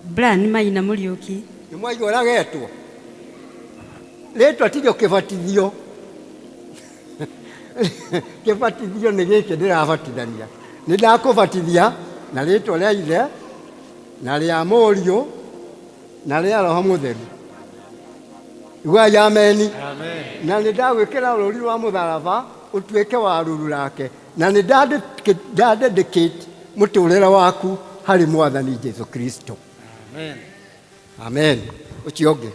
Brian Maina Mũriũki. Nĩ mwaigua ũrĩa getwo? Rĩtwa tirĩo kĩbatithio. Kĩbatithio nĩ gĩkĩ ndĩrabatithania. Nĩ ndakũbatithia na rĩtwa rĩa Ithe na rĩa Mũriũ na rĩa Roho Mũtheru. Iguai ameni. Na nĩ ndagwĩkĩra rũri rwa mũtharaba ũtuĩke wa ruru rake, na nĩ ndadedicate mũtũrĩre waku harĩ Mwathani Jesu Kristo. Amen. Amen. Ũcio ũngĩ.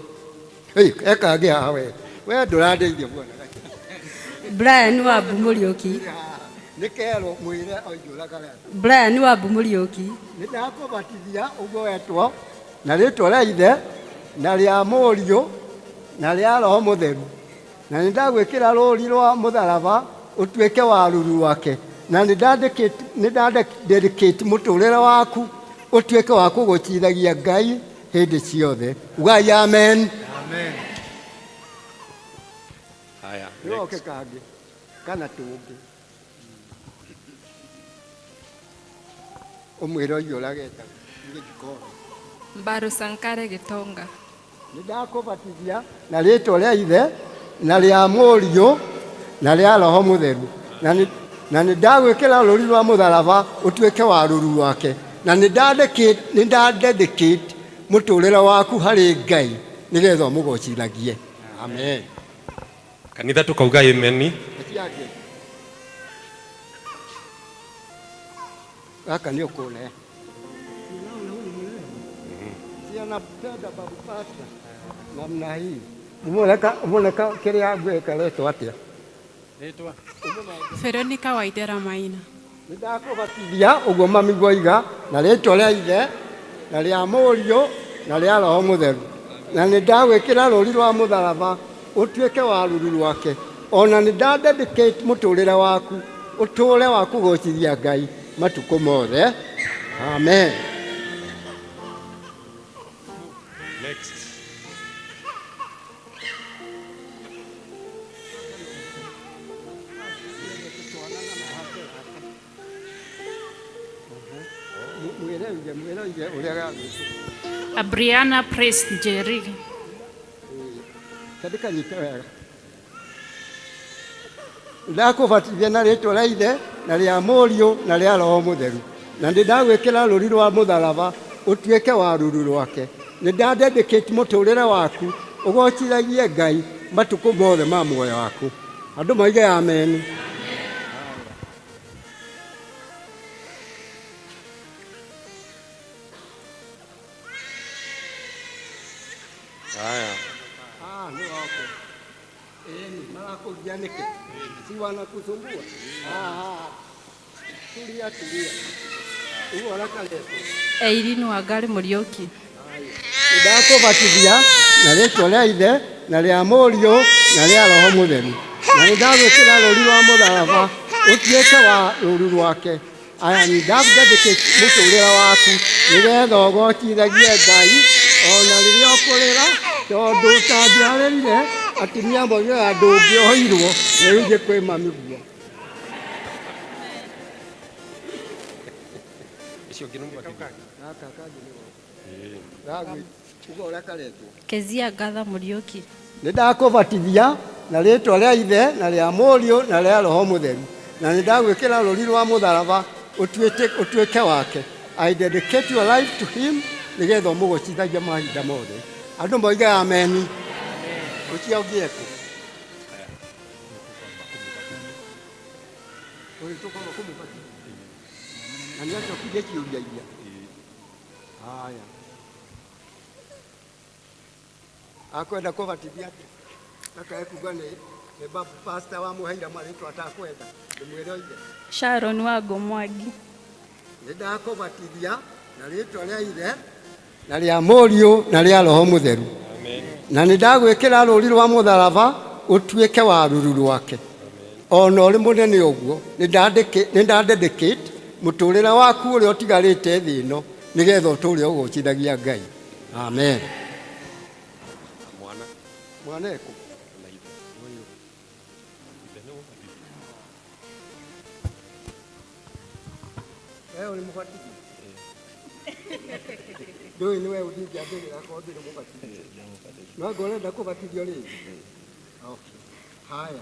Hey, eka angĩ haha we. We ndũrandeithia bwana. Brian Wambu Mũriũki. Nĩ kerwo mwĩre oimbũraga wega. Brian Wambu Mũriũki. Nĩ ndakũbatithia ũguo wetwo na rĩtwa rĩa Ithe na rĩa Mũriũ na rĩa Roho Mũtheru, na nĩ ndagwĩkĩra rũri rwa mũtharaba ũtuĩke wa ruru wake, na nĩ ndadedicate mũtũrĩre waku ũtuĩke wa kũgũcithagia Ngai hĩndĩ ciothe. Ugai amen. Amen. Haya, Nĩwoke next. kangĩ kana tũngĩ ũmwĩre ũyũ ũrĩa gĩtagwo. Mbaru Sankare Gitonga. Nĩ ndakũbatithia na rĩtwa rĩa Ithe na rĩa Mũriũ na rĩa Roho Mũtheru, na nĩ ndagwĩkĩra rũri rwa mũtharaba ũtuĩke wa ruru wake, na nĩ ndadedicate mũtũrĩre waku harĩ Ngai nĩgetha ũmũgocithagie. Amen. Kanitha tukauga ameni. Gaka nĩ ũkũne. Si anapenda babu pastor namna hii. Umeona kile ngwĩka rĩtwa atĩa? Rĩtwa. Veronica Waithera Maina. Nĩ ndakũbatithia ũguo mami gwoiga na rĩtwa rĩa Ithe na rĩa Mũriũ na rĩa Roho Mũtheru, na nĩ ndagwĩkĩra rũri rwa mũtharaba ũtuĩke wa ruru rwake, ona nĩ ndadedicate mũtũrĩre waku ũtũre wa kũgocithia Ngai matukũ mothe. Amen. Next. Mwĩre uge, mwĩre uge ũrĩa gagwĩtwo. Abriana Praise Njeri. Kandĩkanyite wega. Ndakũbatithia na rĩtwa rĩa Ithe na rĩa Mũriũ na rĩa Roho Mũtheru, na nĩ ndagwĩkĩra rũri rwa mũtharaba ũtuĩke wa ruru rwake. Nĩ ndadedicate mũtũrĩre waku ũgocithagie Ngai matukũ mothe ma muoyo waku. Andũ moige ameni. Haya. Ah, nĩ wake. Ĩni, marakũgia nĩkĩ? Si wanakusumbua? Ah, ah. Tulia, tulia. Ugo ũrakaretwo. Eirin Wangari Mũriũki. Ndakũbatithia na rĩtwa rĩa Ithe na rĩa Mũriũ na rĩa Roho Mũtheru, na nĩ ndagwĩkĩra rũri rwa mũtharaba ũtuĩke wa rũru rwake. Aya, nĩ ndadedicate mũtũrĩre waku nĩgetha ũgocithagie Ngai ona rĩrĩa ũkũrĩra, tondũ ũtangĩarĩrire atumia moigaga ndũngĩohirwo rĩu ithiĩ kwĩ mami guo. Ũcio ũngĩ nĩ mũbatithie. Gaka kangĩ nĩ goka. Ndagwĩ- uga ũrĩa karetwo. Kezia Ngatha Mũriũki. Nĩ ndakũbatithia na rĩtwa rĩa Ithe na rĩa Mũriũ na rĩa Roho Mũtheru, na nĩ ndagwĩkĩra rũri rwa mũtharaba ũtuĩke wake. I dedicate your life to him nĩgetha ũmũgocithagie mahinda mothe. Andũ moige ameni. Ũcio ũngĩ ekũ? Ũyũ tũkwamba kũmũbatithia. Na nĩ acokirie ciũria iria. Haya. Akwenda kũbatithia atĩa? Akae kuga nĩ nĩ babu pastor wamũheire marĩtwa atakwenda. Ndĩmwĩre oige. Sharon Wango Mwangi. Nĩ ndakũbatithia na rĩtwa rĩa Ithe na rĩa Mũriũ na rĩa Roho Mũtheru, na nĩ ndagwĩkĩra rũri rwa mũtharaba ũtuĩke wa ruru rwake. Ona ũrĩ mũnene ũguo, nĩ ndadedicate mũtũrĩre waku ũrĩa ũtigarĩte thĩ ĩno nĩgetha ũtũre ũgocithagia Ngai. Amen. Mwana. Mwana ekũ? Na ithe. Ũyũ. Ithe nĩ mũbatithie. Wewe ũrĩ mũbatithie? Ndũĩ nĩ we ũndingĩambĩrĩra korwo ndũrĩ mũbatithie. No anga ũrenda kũbatithio rĩngĩ? Okay. Haya.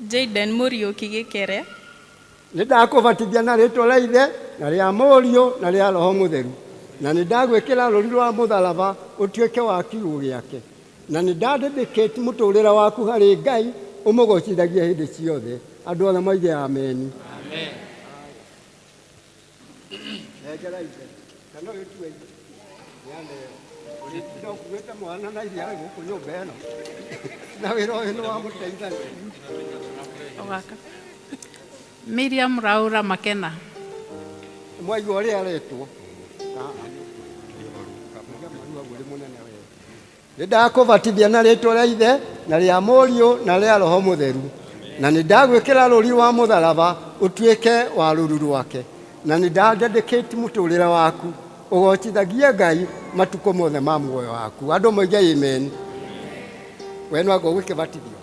Jaden Mũriũki Gĩkere. Nĩ ndakũbatithia na rĩtwa rĩa Ithe na rĩa Mũriũ na rĩa Roho Mũtheru, na nĩ ndagwĩkĩra rũri rwa mũtharaba ũtuĩke wa kiugũ gĩake, na nĩ ndadedicate mũtũrĩre waku harĩ Ngai ũmũgocithagie hĩndĩ ciothe. Andũ othe moige ameni. Amen. Nengera ithe. Kana ũyũ tiwe ithe. Nĩaneo. Ũrĩtinda ũkuĩte mwana na iria gũkũ nyũmba ĩno. Na wĩra ũyũ nĩ wa mũteithania. Ũgaka. Miriam Raura Makena. Mwaigua ũrĩa aretwo. Nĩ ndakũbatithia na rĩtwa rĩa Ithe na rĩa Mũriũ na rĩa Roho Mũtheru, na nĩ ndagwĩkĩra rũri rwa mũtharaba ũtuĩke wa rũru rwake, na nĩ ndadedicate mũtũrĩre waku ũgocithagie Ngai matukũ mothe ma muoyo waku. Andũ moige amen. We no anga ũgĩkĩbatithio.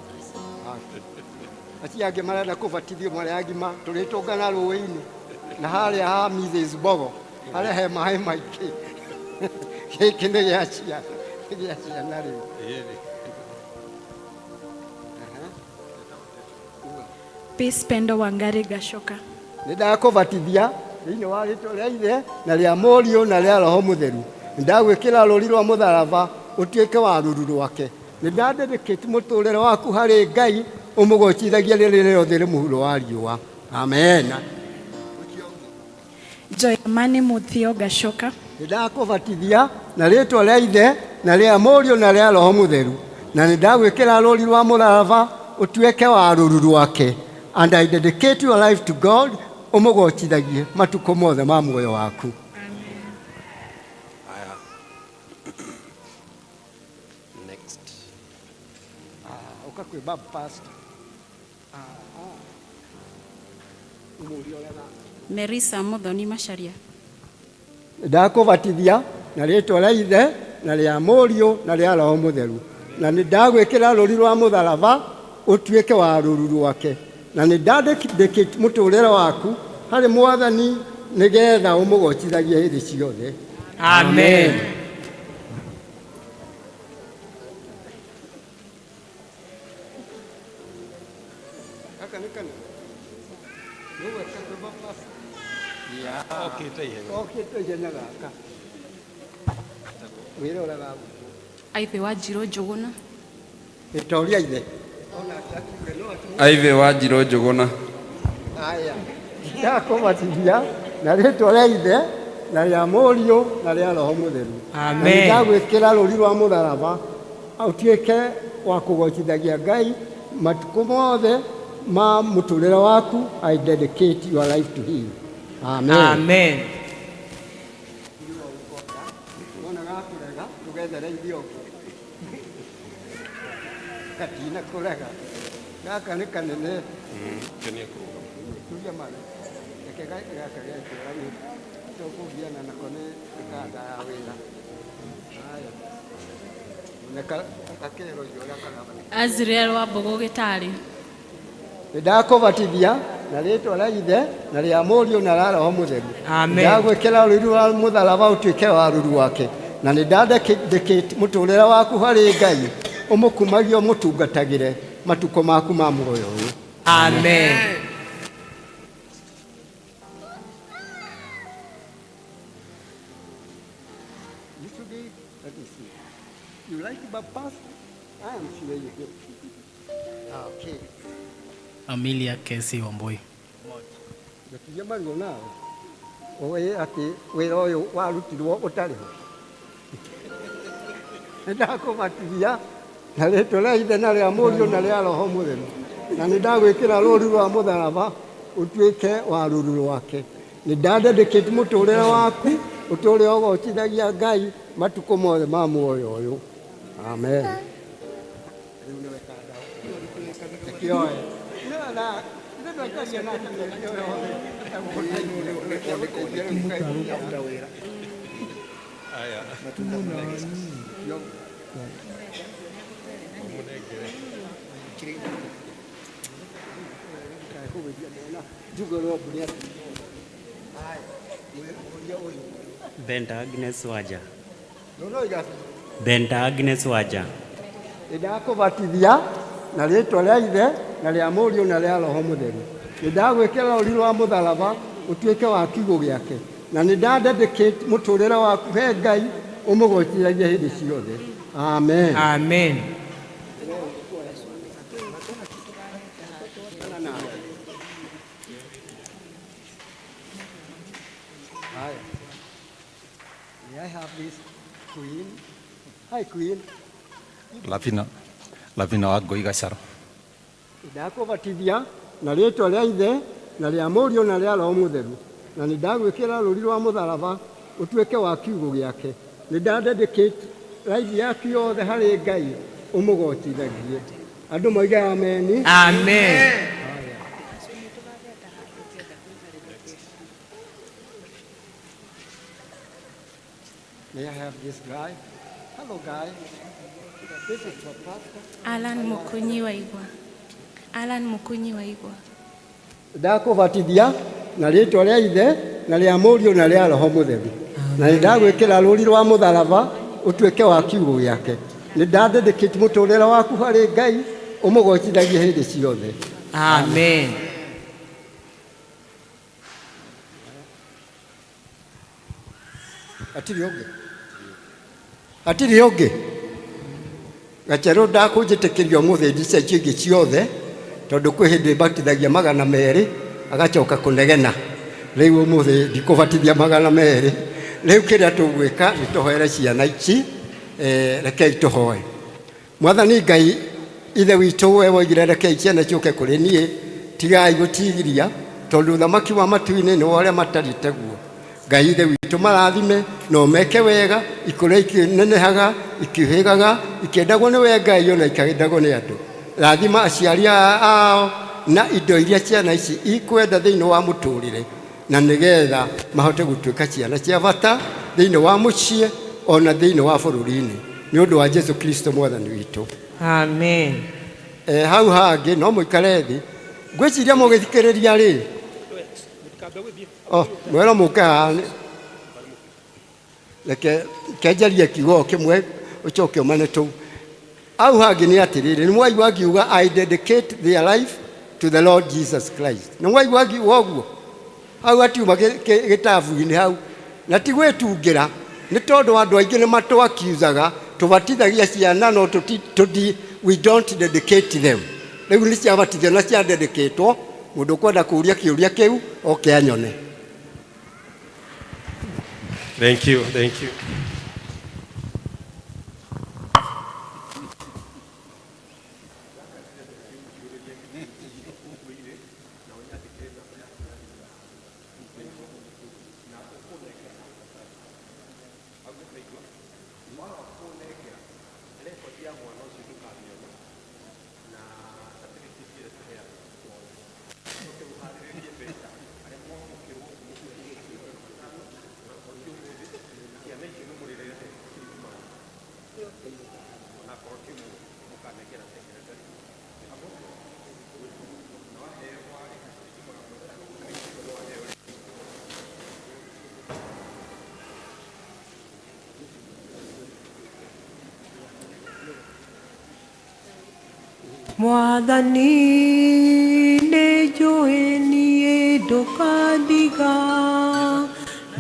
Acio angĩ marenda kũbatithio marĩ agima, tũrĩtũngana rũĩ-inĩ na harĩa ha Mrs. Mbogo harĩa he maĩ maingĩ. Gĩkĩ nĩ gĩa ciana, nĩ gĩa ciana rĩu. Peace Pendo Wangari Gacoka. Nĩ ndakũbatithia thĩinĩ wa rĩtwa rĩa Ithe na rĩa Mũriũ na rĩa Roho Mũtheru. Nĩ ndagwĩkĩra rũri rwa mũtharaba ũtuĩke wa ruru rwake. Nĩ ndadedicate mũtũrĩre waku harĩ Ngai ũmũgocithagie rĩrĩa rĩothe rĩ mũhuro wa riũa. Amen. Joy Amani Muthio Gacoka. Nĩ ndakũbatithia na rĩtwa rĩa Ithe na rĩa Mũriũ na rĩa Roho Mũtheru, na nĩ ndagwĩkĩra rũri rwa mũtharaba ũtuĩke wa rũru rwake. And I dedicate your life to God, ũmũgocithagie matukũ mothe ma muoyo waku. Haya. Next. Ah, ũka kwĩ Bab Pastor. Ah, ah. Merisa Muthoni Macharia. Ndakũbatithia na rĩtwa rĩa Ithe na rĩa Mũriũ na rĩa Roho Mũtheru, na nĩ ndagwĩkĩra rũri rwa mũtharaba ũtuĩke wa rũru rwake, na nĩ ndandĩkĩte mũtũrĩre waku harĩ Mwathani nĩgetha ũmũgocithagie hĩndĩ ciothe. Amen. Gaka nĩ kana? Nĩ gweka kwĩba pasta? Okĩte ihenya. Okĩte ihenya gaka. Wĩra ũrĩa gagũkũ. Aithe wa Njirũ Njũgũna. Ĩtoria ithe. Aithe wa Njirũ Njũgũna. Aya. Ndakũbatithia na rĩtwa rĩa Ithe na rĩa Mũriũ na rĩa Roho Mũtheru. Na Amen. nĩndagwĩkĩra rũri rwa mũtharaba ũtuĩke wa kũgocithagia Ngai matukũ mothe ma mũtũrĩre waku. I dedicate your life to him. Amen. Amen. Wona gakũrega tũgethere irio ũngĩ. Gatina kũrega. Gaka nĩ kanene. Turia mara. Reke gaka gekĩra nĩ tũkũgiana nako nĩ kanda ya wĩra. Haya. Gakĩrwo irio ũrĩa karaba. Azriel Wambugu Gĩtarĩ. Nĩndakũbatithia na rĩtwa rĩa Ithe na rĩa Mũriũ na rĩa Roho Mũtheru. Amen. Ndagwĩkĩra rũri rwa mũtharaba ũtuĩke wa rũru wake, na nĩ ndandĩkĩte mũtũrĩre waku harĩ Ngai ũmũkumagie ũmũtungatagĩre matukũ maku ma muoyo ũyũ. Amen. You should be, let me see. You like Baptist? I am sure you do. Okay. Amelia Kesi Wambui. Gũtigia maruo nawe. Ũĩ atĩ wĩra ũyũ warutirwo ũtarĩ ho. Nĩndakũbatithia na rĩtwa rĩa Ithe na rĩa Mũriũ na rĩa Roho Mũtheru, na nĩndagwĩkĩra rũũri rwa mũtharaba ũtuĩke wa rũru rwake. Nĩndandĩkĩte mũtũrĩre waku ũtũũre ũgocithagia Ngai matukũ mothe ma muoyo ũyũ. Amen. Rĩu nĩwe kanda. Kĩoe. Benta Agnes Waja. Benta Agnes Waja. Nĩndakũbatithia na rĩtwa rĩa Ithe na rĩa Mũriũ na rĩa Roho Mũtheru. Nĩndagwĩkĩra rũri rwa mũtharaba ũtuĩke wa kiugo gĩake, na nĩndandĩkĩte mũtũrĩre waku he Ngai ũmũgocithagie hĩndĩ ciothe. Amen. Amen. Haya. May I have this queen? Hi queen. Lavina Lavina wa Ngũi Gacaro. Ndakũbatithia na rĩtwa rĩa Ithe na rĩa Mũriũ na rĩa Roho Mũtheru, na nĩndagwĩkĩra rũri rwa mũtharaba ũtuĩke wa kiugo gĩake. Nĩndandĩkĩte life yaku yothe harĩ Ngai ũmũgocithagie. Andũ moige ameni. Amen. May I have this guy? Hello guy. This is for pastor. Alan Mukunyi Waigwa. Alan Mukunyi Waigwa. Ndakũbatithia na rĩtwa rĩa Ithe na rĩa Mũriũ na rĩa Roho Mũtheru, na nĩndagwĩkĩra rũri rwa mũtharaba ũtuĩke wa kiugo gĩake. Nĩndandĩkĩte mũtũrĩre waku harĩ Ngai ũmũgocithagie hĩndĩ ciothe. Amen. Hatirĩ ũngĩ? Hatirĩ ũngĩ? Gacerũ ndakũnjĩtĩkĩria ũmũthĩ ndica icio ingĩ ciothe tondũ kwĩ hĩndĩ batithagia 200 agacoka kũnegena. Rĩu ũmũthĩ ndikũbatithia 200. Rĩu kĩrĩa tũgwĩka nĩ tũhoere ciana ici, rekei tũhoe. Mwathani Ngai Ithe witũ, we woigire rekei ciana ciũke kũrĩ niĩ, tigai gũtigiria, tondũ ũthamaki wa matu-inĩ nĩ wa arĩa matariĩ taguo. Ngai Ithe witũ marathime na ũmeke wega, ikũre ikĩnenehaga, ikĩhĩgaga, ikĩendagwo nĩ we Ngai ona ikĩendagwo nĩ andũ. Rathima aciari ao Na indo iria ciana ici ikwenda thĩinĩ wa mũtũrĩre, na nĩgetha mahote gũtuĩka ciana cia bata thĩinĩ wa mũciĩ ona thĩinĩ wa bũrũri-inĩ, nĩ ũndũ wa Jesu Kristo mwathani witũ. Amen. Hau hangĩ no mũikare thĩ, ngwĩciria mũgĩthikĩrĩria rĩ, oh, mwero mũke haha, reke kenjarie kiugo kĩmwe ũcoke ũmane tũu. Hau hangĩ nĩ atĩrĩrĩ, nĩ mwaigua ngiuga I dedicate their life to the Lord Jesus Christ. Nĩ mwaigua ngiuga ũguo? Hau hatiuma gĩtabu-inĩ hau, na ti gwĩtungĩra, nĩ tondũ andũ aingĩ nĩ matwakiuzaga tũbatithagia ciana no tũti, we don't dedicate them. Rĩu nĩ ciabatithio na ciadedicatwo, mũndũ ũkwenda kũũria kĩũria kĩu oke anyone. Thank you, thank you. Mwathani nĩ njũĩ niĩ ndũkandiga,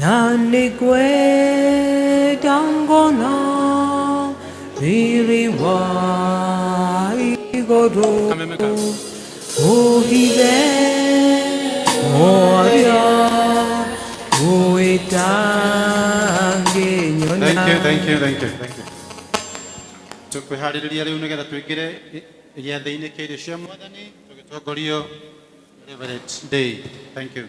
na nĩ ngwenda ngona riri wa igũrũ, ũhithe mwaria ũĩtangĩnyona. Thank you, thank you, thank you, thank you. Tũkwĩharĩrĩria rĩu nĩgetha tũingĩre gĩathĩ-inĩ kĩa irio cia mwathani tũgĩtongorio Reverend Day. Thank you.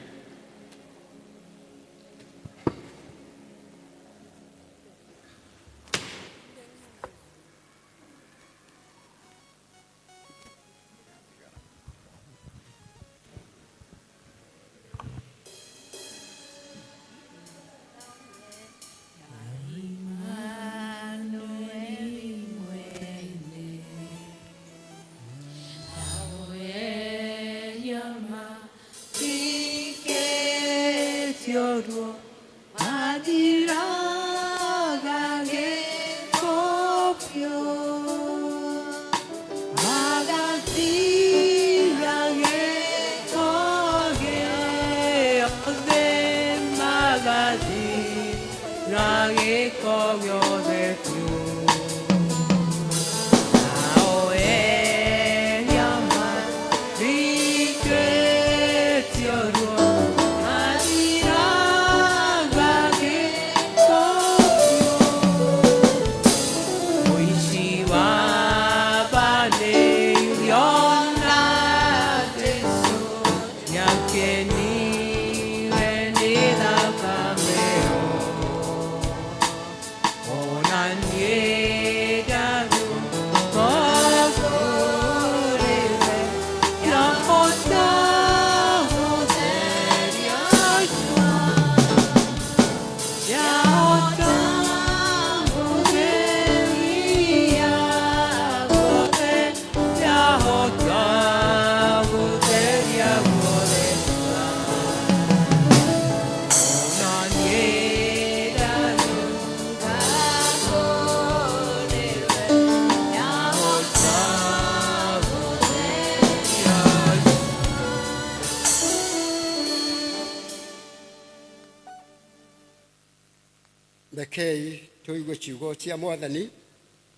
Rekei tũigue ciugo cia mwathani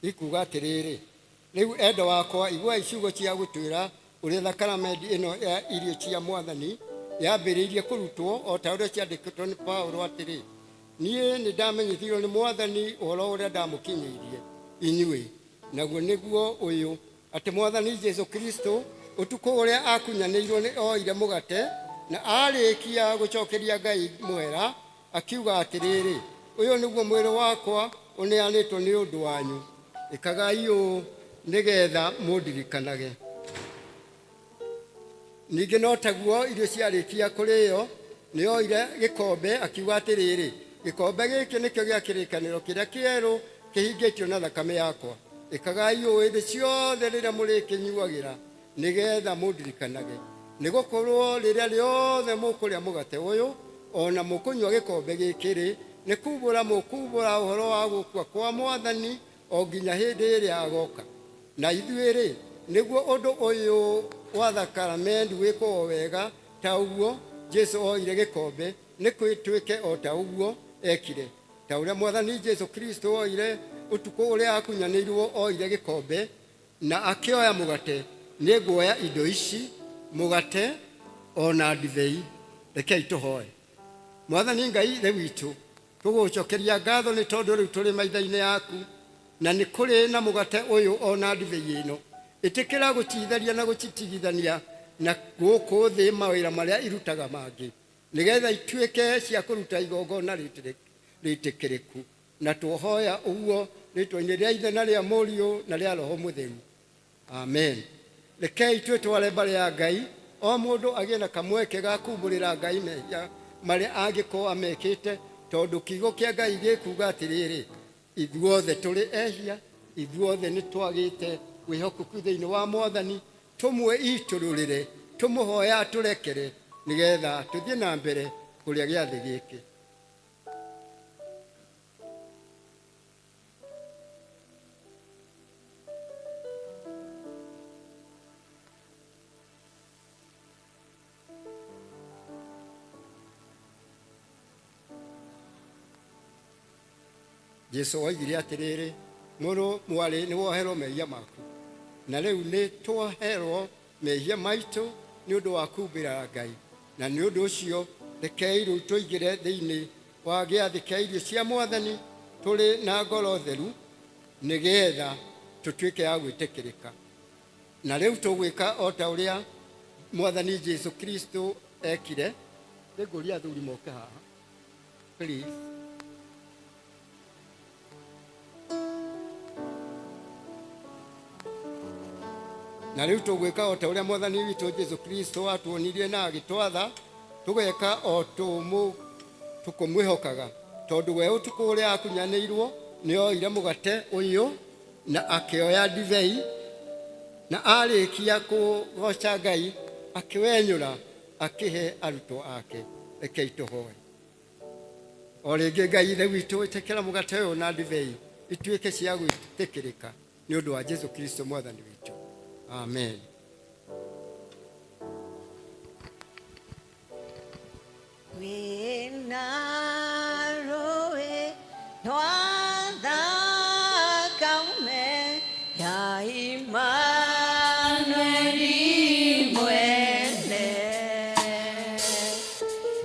ikuga atĩrĩrĩ, rĩu endo wakwa, iguai ciugo cia gũtwĩra ũrĩa thakaramendi ĩno ya irio cia mwathani yambĩrĩirie kũrutwo o ta ũrĩa ciandĩkĩtwo nĩ Paũlũ atĩrĩ, niĩ nĩ ndamenyithirio nĩ mwathani ũhoro ũrĩa ndamũkinyĩirie inyuĩ, naguo nĩguo ũyũ, atĩ mwathani Jesu Kristo ũtukũ ũrĩa akunyanĩirwo nĩ oire mũgate na arĩkia gũcokeria Ngai mũhera akiuga atĩrĩrĩ, ũyũ nĩguo mwĩrĩ wakwa ũneanĩtwo nĩ ũndũ wanyu, ĩkagai ũũ nĩgetha mũndirikanage. Ningĩ no taguo irio ciarĩkia kũrĩo, nĩoire gĩkombe akiuga atĩrĩrĩ, gĩkombe gĩkĩ nĩkĩo gĩa kĩrĩkanĩro kĩrĩa kĩerũ kĩhingĩtio na thakame yakwa. Ĩkagai ũũ hĩndĩ ciothe rĩrĩa mũrĩkĩnyuagĩra, nĩgetha mũndirikanage. Nĩgũkorwo rĩrĩa rĩothe mũkũrĩa mũgate ũyũ ona mũkũnyua gĩkombe gĩkĩ-rĩ, nĩ kumbũra mũkumbũra ũhoro wa gũkua kwa Mwathani o nginya hĩndĩ ĩrĩa agoka. Na ithuĩ-rĩ, nĩguo ũndũ ũyũ wa thakaramendi wĩkwo o wega ta ũguo Jesũ oire gĩkombe, nĩ twĩke o ta ũguo ekire. Ta ũrĩa Mwathani Jesũ Kristo oire ũtukũ ũrĩa akunyanĩirwo, oire gĩkombe na akĩoya mũgate. Nĩ nguoya indo ici, mũgate ona ndibei. Rekei tũhoe. Mwathani Ngai Ithe witũ, tũgũcokeria ngatho nĩ tondũ rĩu tũrĩ maitho-inĩ yaku, na nĩ kũrĩ na mũgate ũyũ ona ndibei ĩno. Ĩtĩkĩra gũcitheria na gũcitigithania na gũkũ thĩ mawĩra marĩa irutaga mangĩ, nĩgetha ituĩke cia kũruta igongona rĩtĩkĩrĩku. Na tũhoya ũguo rĩtwa-inĩ rĩa Ithe na rĩa Mũriũ na rĩa Roho Mũtheru. Amen. Rekei twĩtware mbere ya Ngai, o mũndũ agĩe na kamweke ga kumbũrĩra Ngai mehia marĩa angĩkorwo amekĩte, tondũ kiugo kĩa Ngai gĩkuga atĩrĩrĩ, ithuothe tũrĩ ehia, ithuothe nĩ twagĩte wĩhokeku thĩinĩ wa Mwathani. Tũmwe itũrũrĩre, tũmũhoya atũrekere, nĩgetha tũthiĩ na mbere kũrĩa gĩathĩ gĩkĩ. Jesu oigire atĩrĩrĩ, mũrũ mwarĩ nĩ woherwo mehia maku. Na rĩu nĩ twoherwo mehia maitũ nĩ ũndũ wa kumbĩra Ngai. Na nĩ ũndũ ũcio rekei rĩu tũingĩre thĩinĩ wa gĩathĩ kĩa irio cia Mwathani tũrĩ na ngoro theru, nĩgetha tũtuĩke a gwĩtĩkĩrĩka. Na rĩu tũgwĩka o ta ũrĩa Mwathani Jesu Kristo ekire. Nĩngũria athuri moke haha, please. Na rĩu tũgwĩka o ta ũrĩa Mwathani witũ Jesu Kristo atuonirie na agĩtwatha, tũgeka o tũkũmwĩhokaga, tondũ we ũtukũ ũrĩa akunyanĩirwo nĩ oire mũgate ũyũ na akĩoya ndibei, na arĩkia kũgoca Ngai akĩwenyũra akĩhe arutwo ake. Rekei tũhoe. O rĩngĩ Ngai Ithe witũ, ĩtĩkĩra mũgate ũyũ na ndibei ituĩke cia gwĩtĩkĩrĩka nĩ ũndũ wa Jesu Kristo Mwathani witũ. Amen. Wĩna rũĩ rwa thakame ya Imanueli mwene,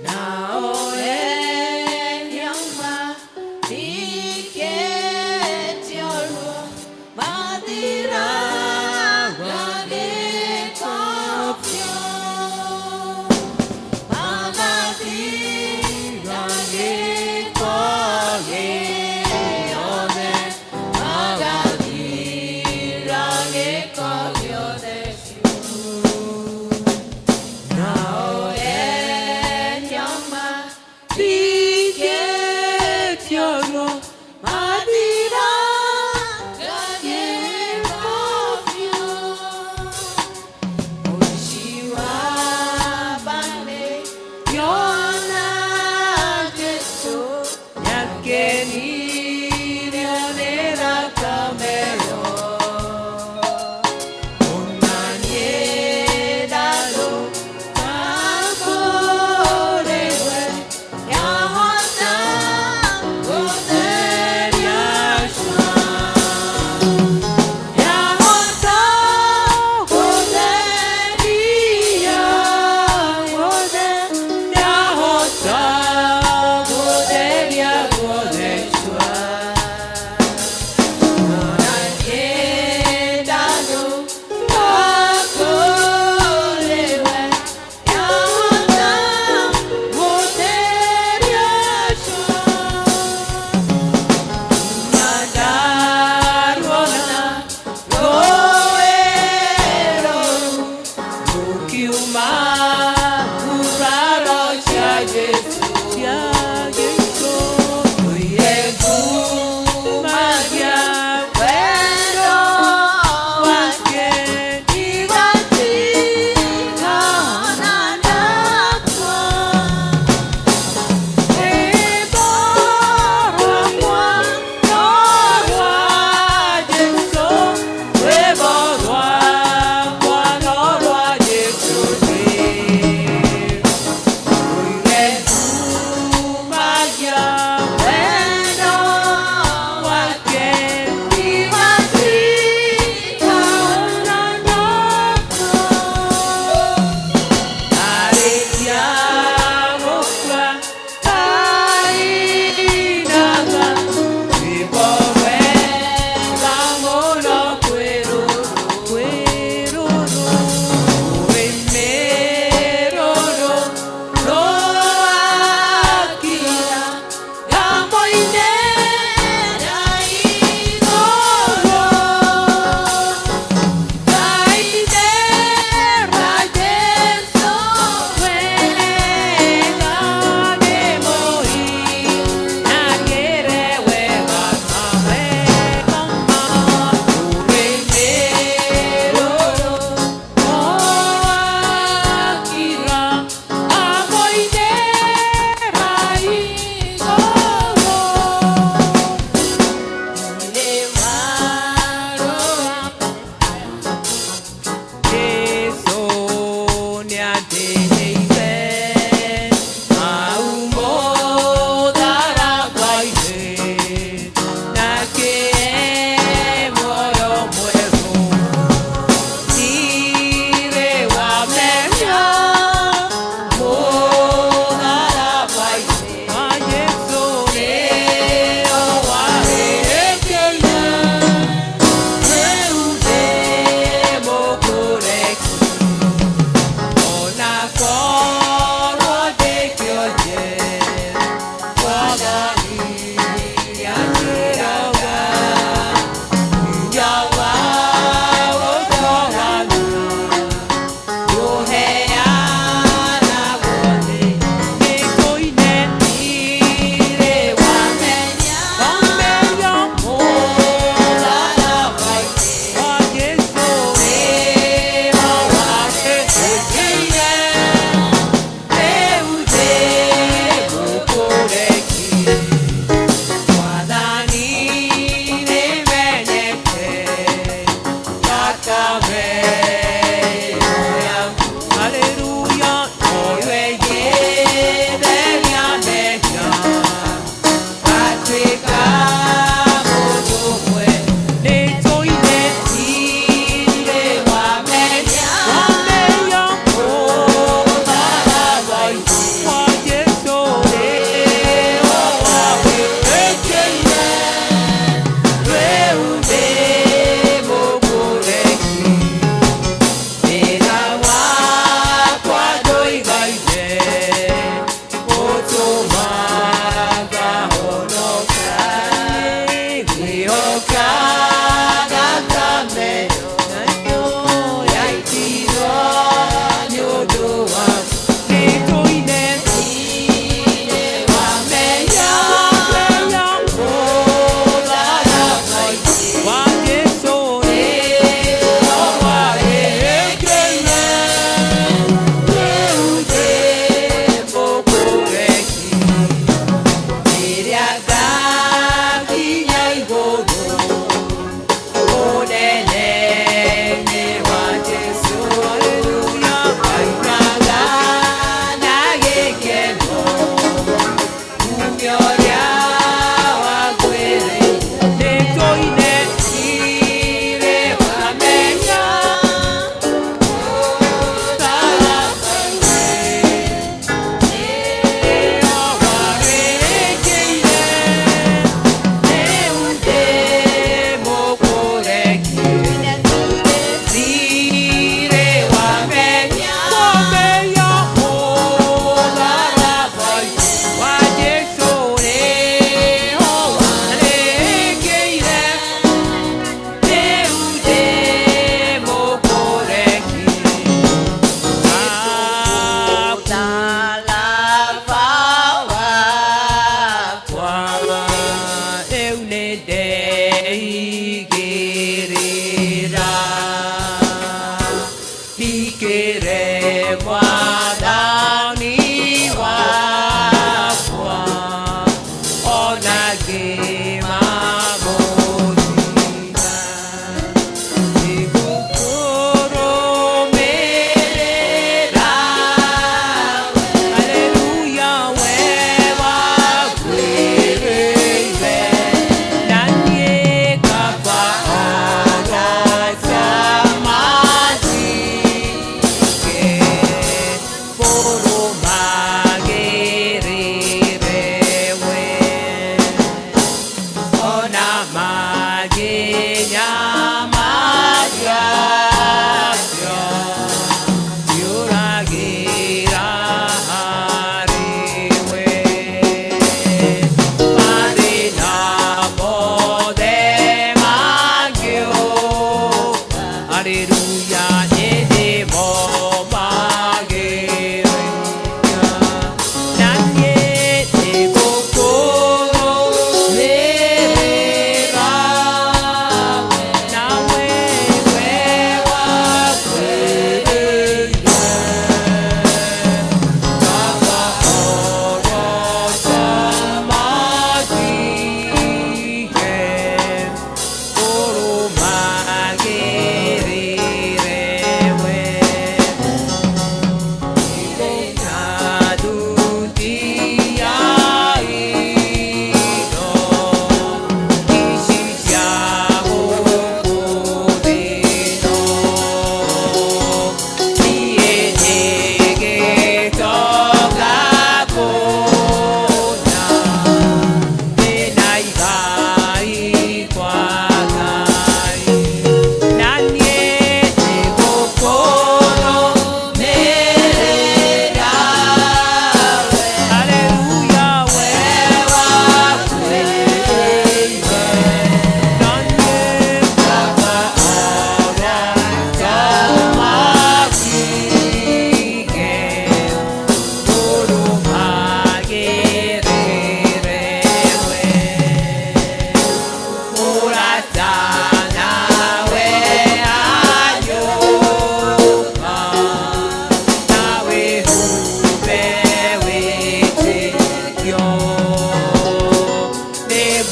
nao ehia marikĩtio ruo mathiraga gĩko biũ. Magathira gĩko gĩothe. Wa Jesu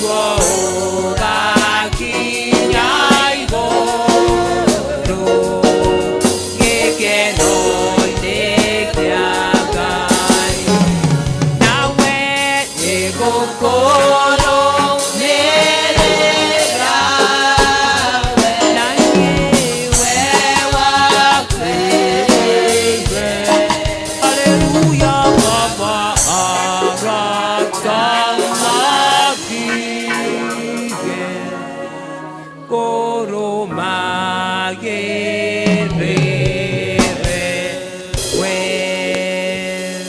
Naguo ũgakinya igũrũ gĩkeno-inĩ kĩa Ngai. Nawe nĩngũkũrũmĩrĩra, na niĩ we wakwĩrĩire. Haleluya, Baba arata makiye kũrũmagĩrĩre we.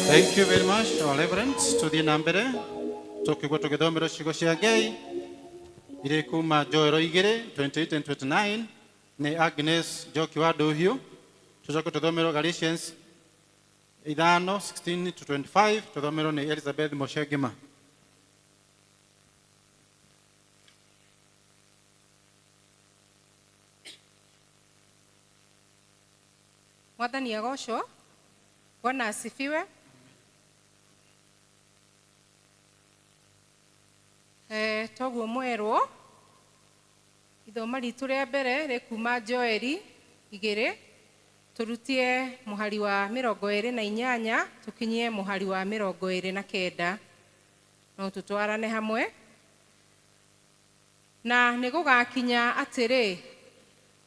Thank you very much, our Reverend. Tuthiĩ na mbere tũkĩgwo tũgĩthomerwo ciugo cia Ngai irĩ kuma Joero igĩrĩ 28 and 29 nĩ Agnes Njoki wa Ndũhiũ. Tũcoke tũthomerwo Galatians ithano 16 to 25 tũthomerwo nĩ Elizabeth Moshengima. Mwathani agocwo. Bwana asifiwe. Toguo mwerwo ithoma ritũ rĩa mbere rĩ kuma Joeli igĩrĩ tũrutie mũhari wa 28 tũkinyie mũhari wa 29 no tũtwarane hamwe. Na nĩ gũgakinya atĩrĩ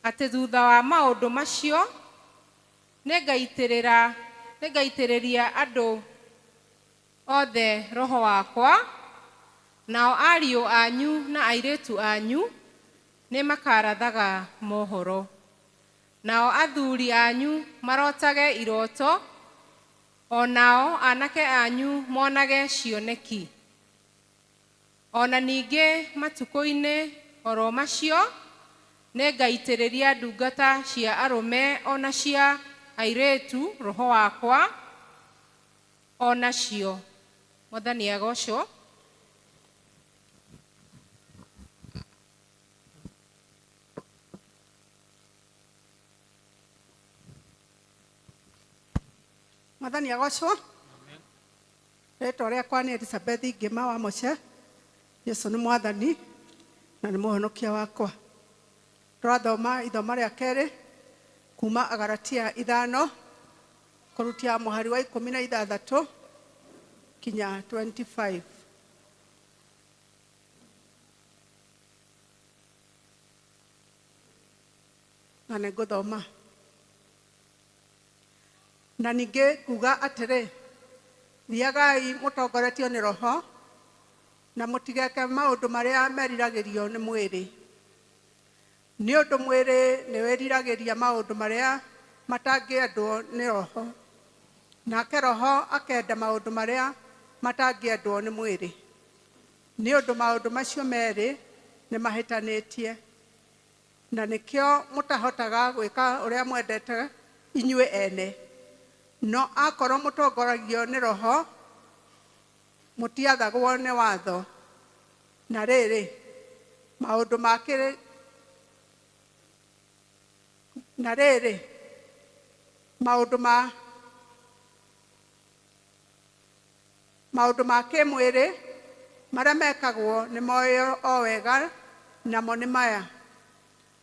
atĩ thutha wa maũndũ macio nĩngaitĩrĩria andũ othe roho wakwa, nao ariũ anyu na airĩtu anyu nĩ makarathaga mohoro, nao athuri anyu marotage iroto, o nao anake anyu monage cioneki. O na ningĩ matukũ-inĩ oro macio nĩngaitĩrĩria ndungata cia arũme o na cia airĩtu roho wakwa o nacio. Mwathani agocwo. Mwathani agocwo. Rĩtwa rĩakwa nĩ Elizabeth Ngĩma wa Moce. Jesu nĩ mwathani na nĩ mũhonokia wakwa. Tũrathoma ithoma rĩa kerĩ kuma Agalatia ithano kũrutia mũhari wa 16 kinya 25. Na nĩngũthoma. Na ningĩ nguga atĩrĩ, thiagai mũtongoretio nĩ Roho, na mũtigeke maũndũ marĩa meriragĩrio nĩ mwĩrĩ. Nĩ ũndũ mwĩrĩ nĩ wĩriragĩria maũndũ marĩa matangĩendwo nĩ Roho, nake Roho akenda maũndũ marĩa matangĩendwo nĩ mwĩrĩ. Nĩ ũndũ maũndũ macio merĩ nĩ mahĩtanĩtie, na nĩkĩo mũtahotaga gwĩka ũrĩa mwendete inyuĩ ene. No akorwo mũtongoragio nĩ Roho, mũtiathagwo nĩ watho. Na rĩrĩ, maũndũ ma kĩrĩ na rĩrĩ, maũndũ ma maũndũ ma kĩmwĩrĩ marĩa mekagwo nĩ moĩ o wega, namo nĩ maya: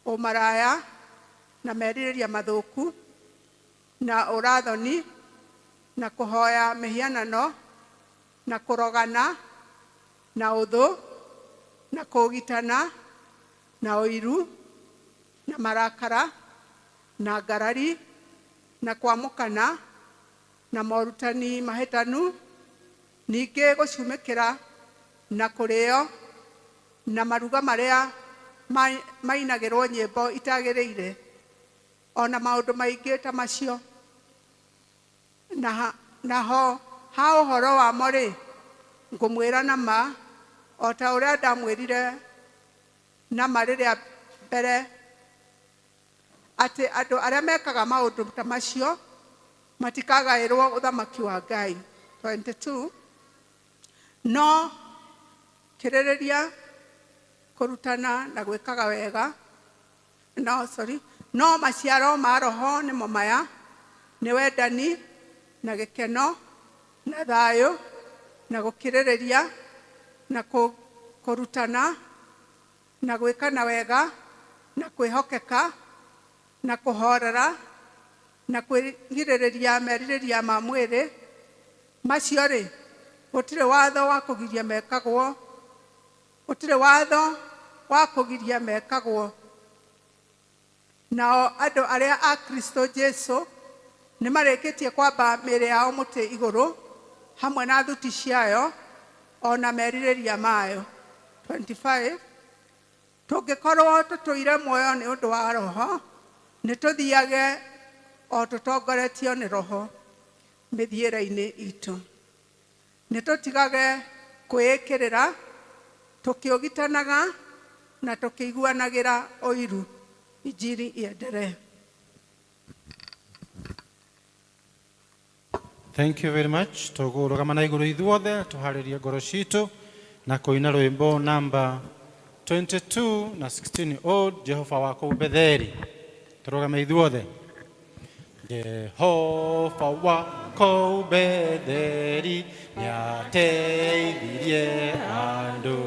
ũmaraya na merirĩria mathũku na ũrathoni na kũhoya mĩhianano na kũrogana na ũthũ na kũũgitana na ũiru na marakara na ngarari na kwamũkana na morutani mahĩtanu, ningĩ gũcumĩkĩra na kũrĩo na maruga marĩa mainagĩrwo nyĩmbo itagĩrĩire, o na maũndũ maingĩ ta macio. Naho ha ũhoro wamo-rĩ, ngũmwĩra na ma, o ta ũrĩa ndamwĩrire na ma rĩrĩa mbere, atĩ andũ arĩa mekaga maũndũ ta macio matikagaĩrwo ũthamaki wa Ngai. 22 No kĩrĩrĩria kũrutana na gwĩkaga wega, no sorry, no maciaro ma Roho nĩmo maya: nĩ wendani na gĩkeno na thayũ na gũkirĩrĩria na Kũrutana na gwĩkana wega na kwĩhokeka na kũhorera na kwĩgirĩrĩria merirĩria ma mwĩrĩ macio rĩ gũtirĩ watho wa kũgiria mekagwo gũtirĩ watho wa kũgiria mekagwo. Nao andũ arĩa a Kristo Jesu nĩ marĩkĩtie kwamba mĩĩrĩ yao mũtĩ igũrũ hamwe na thuti ciayo o na merirĩria mayo. 25 Tũngĩkorwo tũtũire muoyo nĩ ũndũ wa Roho, nĩ tũthiage o tũtongoretio nĩ Roho mĩthiĩre-inĩ itũ. Nĩ tũtigage kwĩĩkĩrĩra, tũkĩũgitanaga na tũkĩiguanagĩra ũiru. Injiri iendelee. Thank you very much. Tũgũrũgama na igũrũ ithuothe tũharĩrie ngoro citũ na kũina rwĩmbo namba 22 na 16 old Jehova wa kũu Betheri. Tũrũgame ithuothe. Jehova wa kũu Betheri nĩateithirie andũ.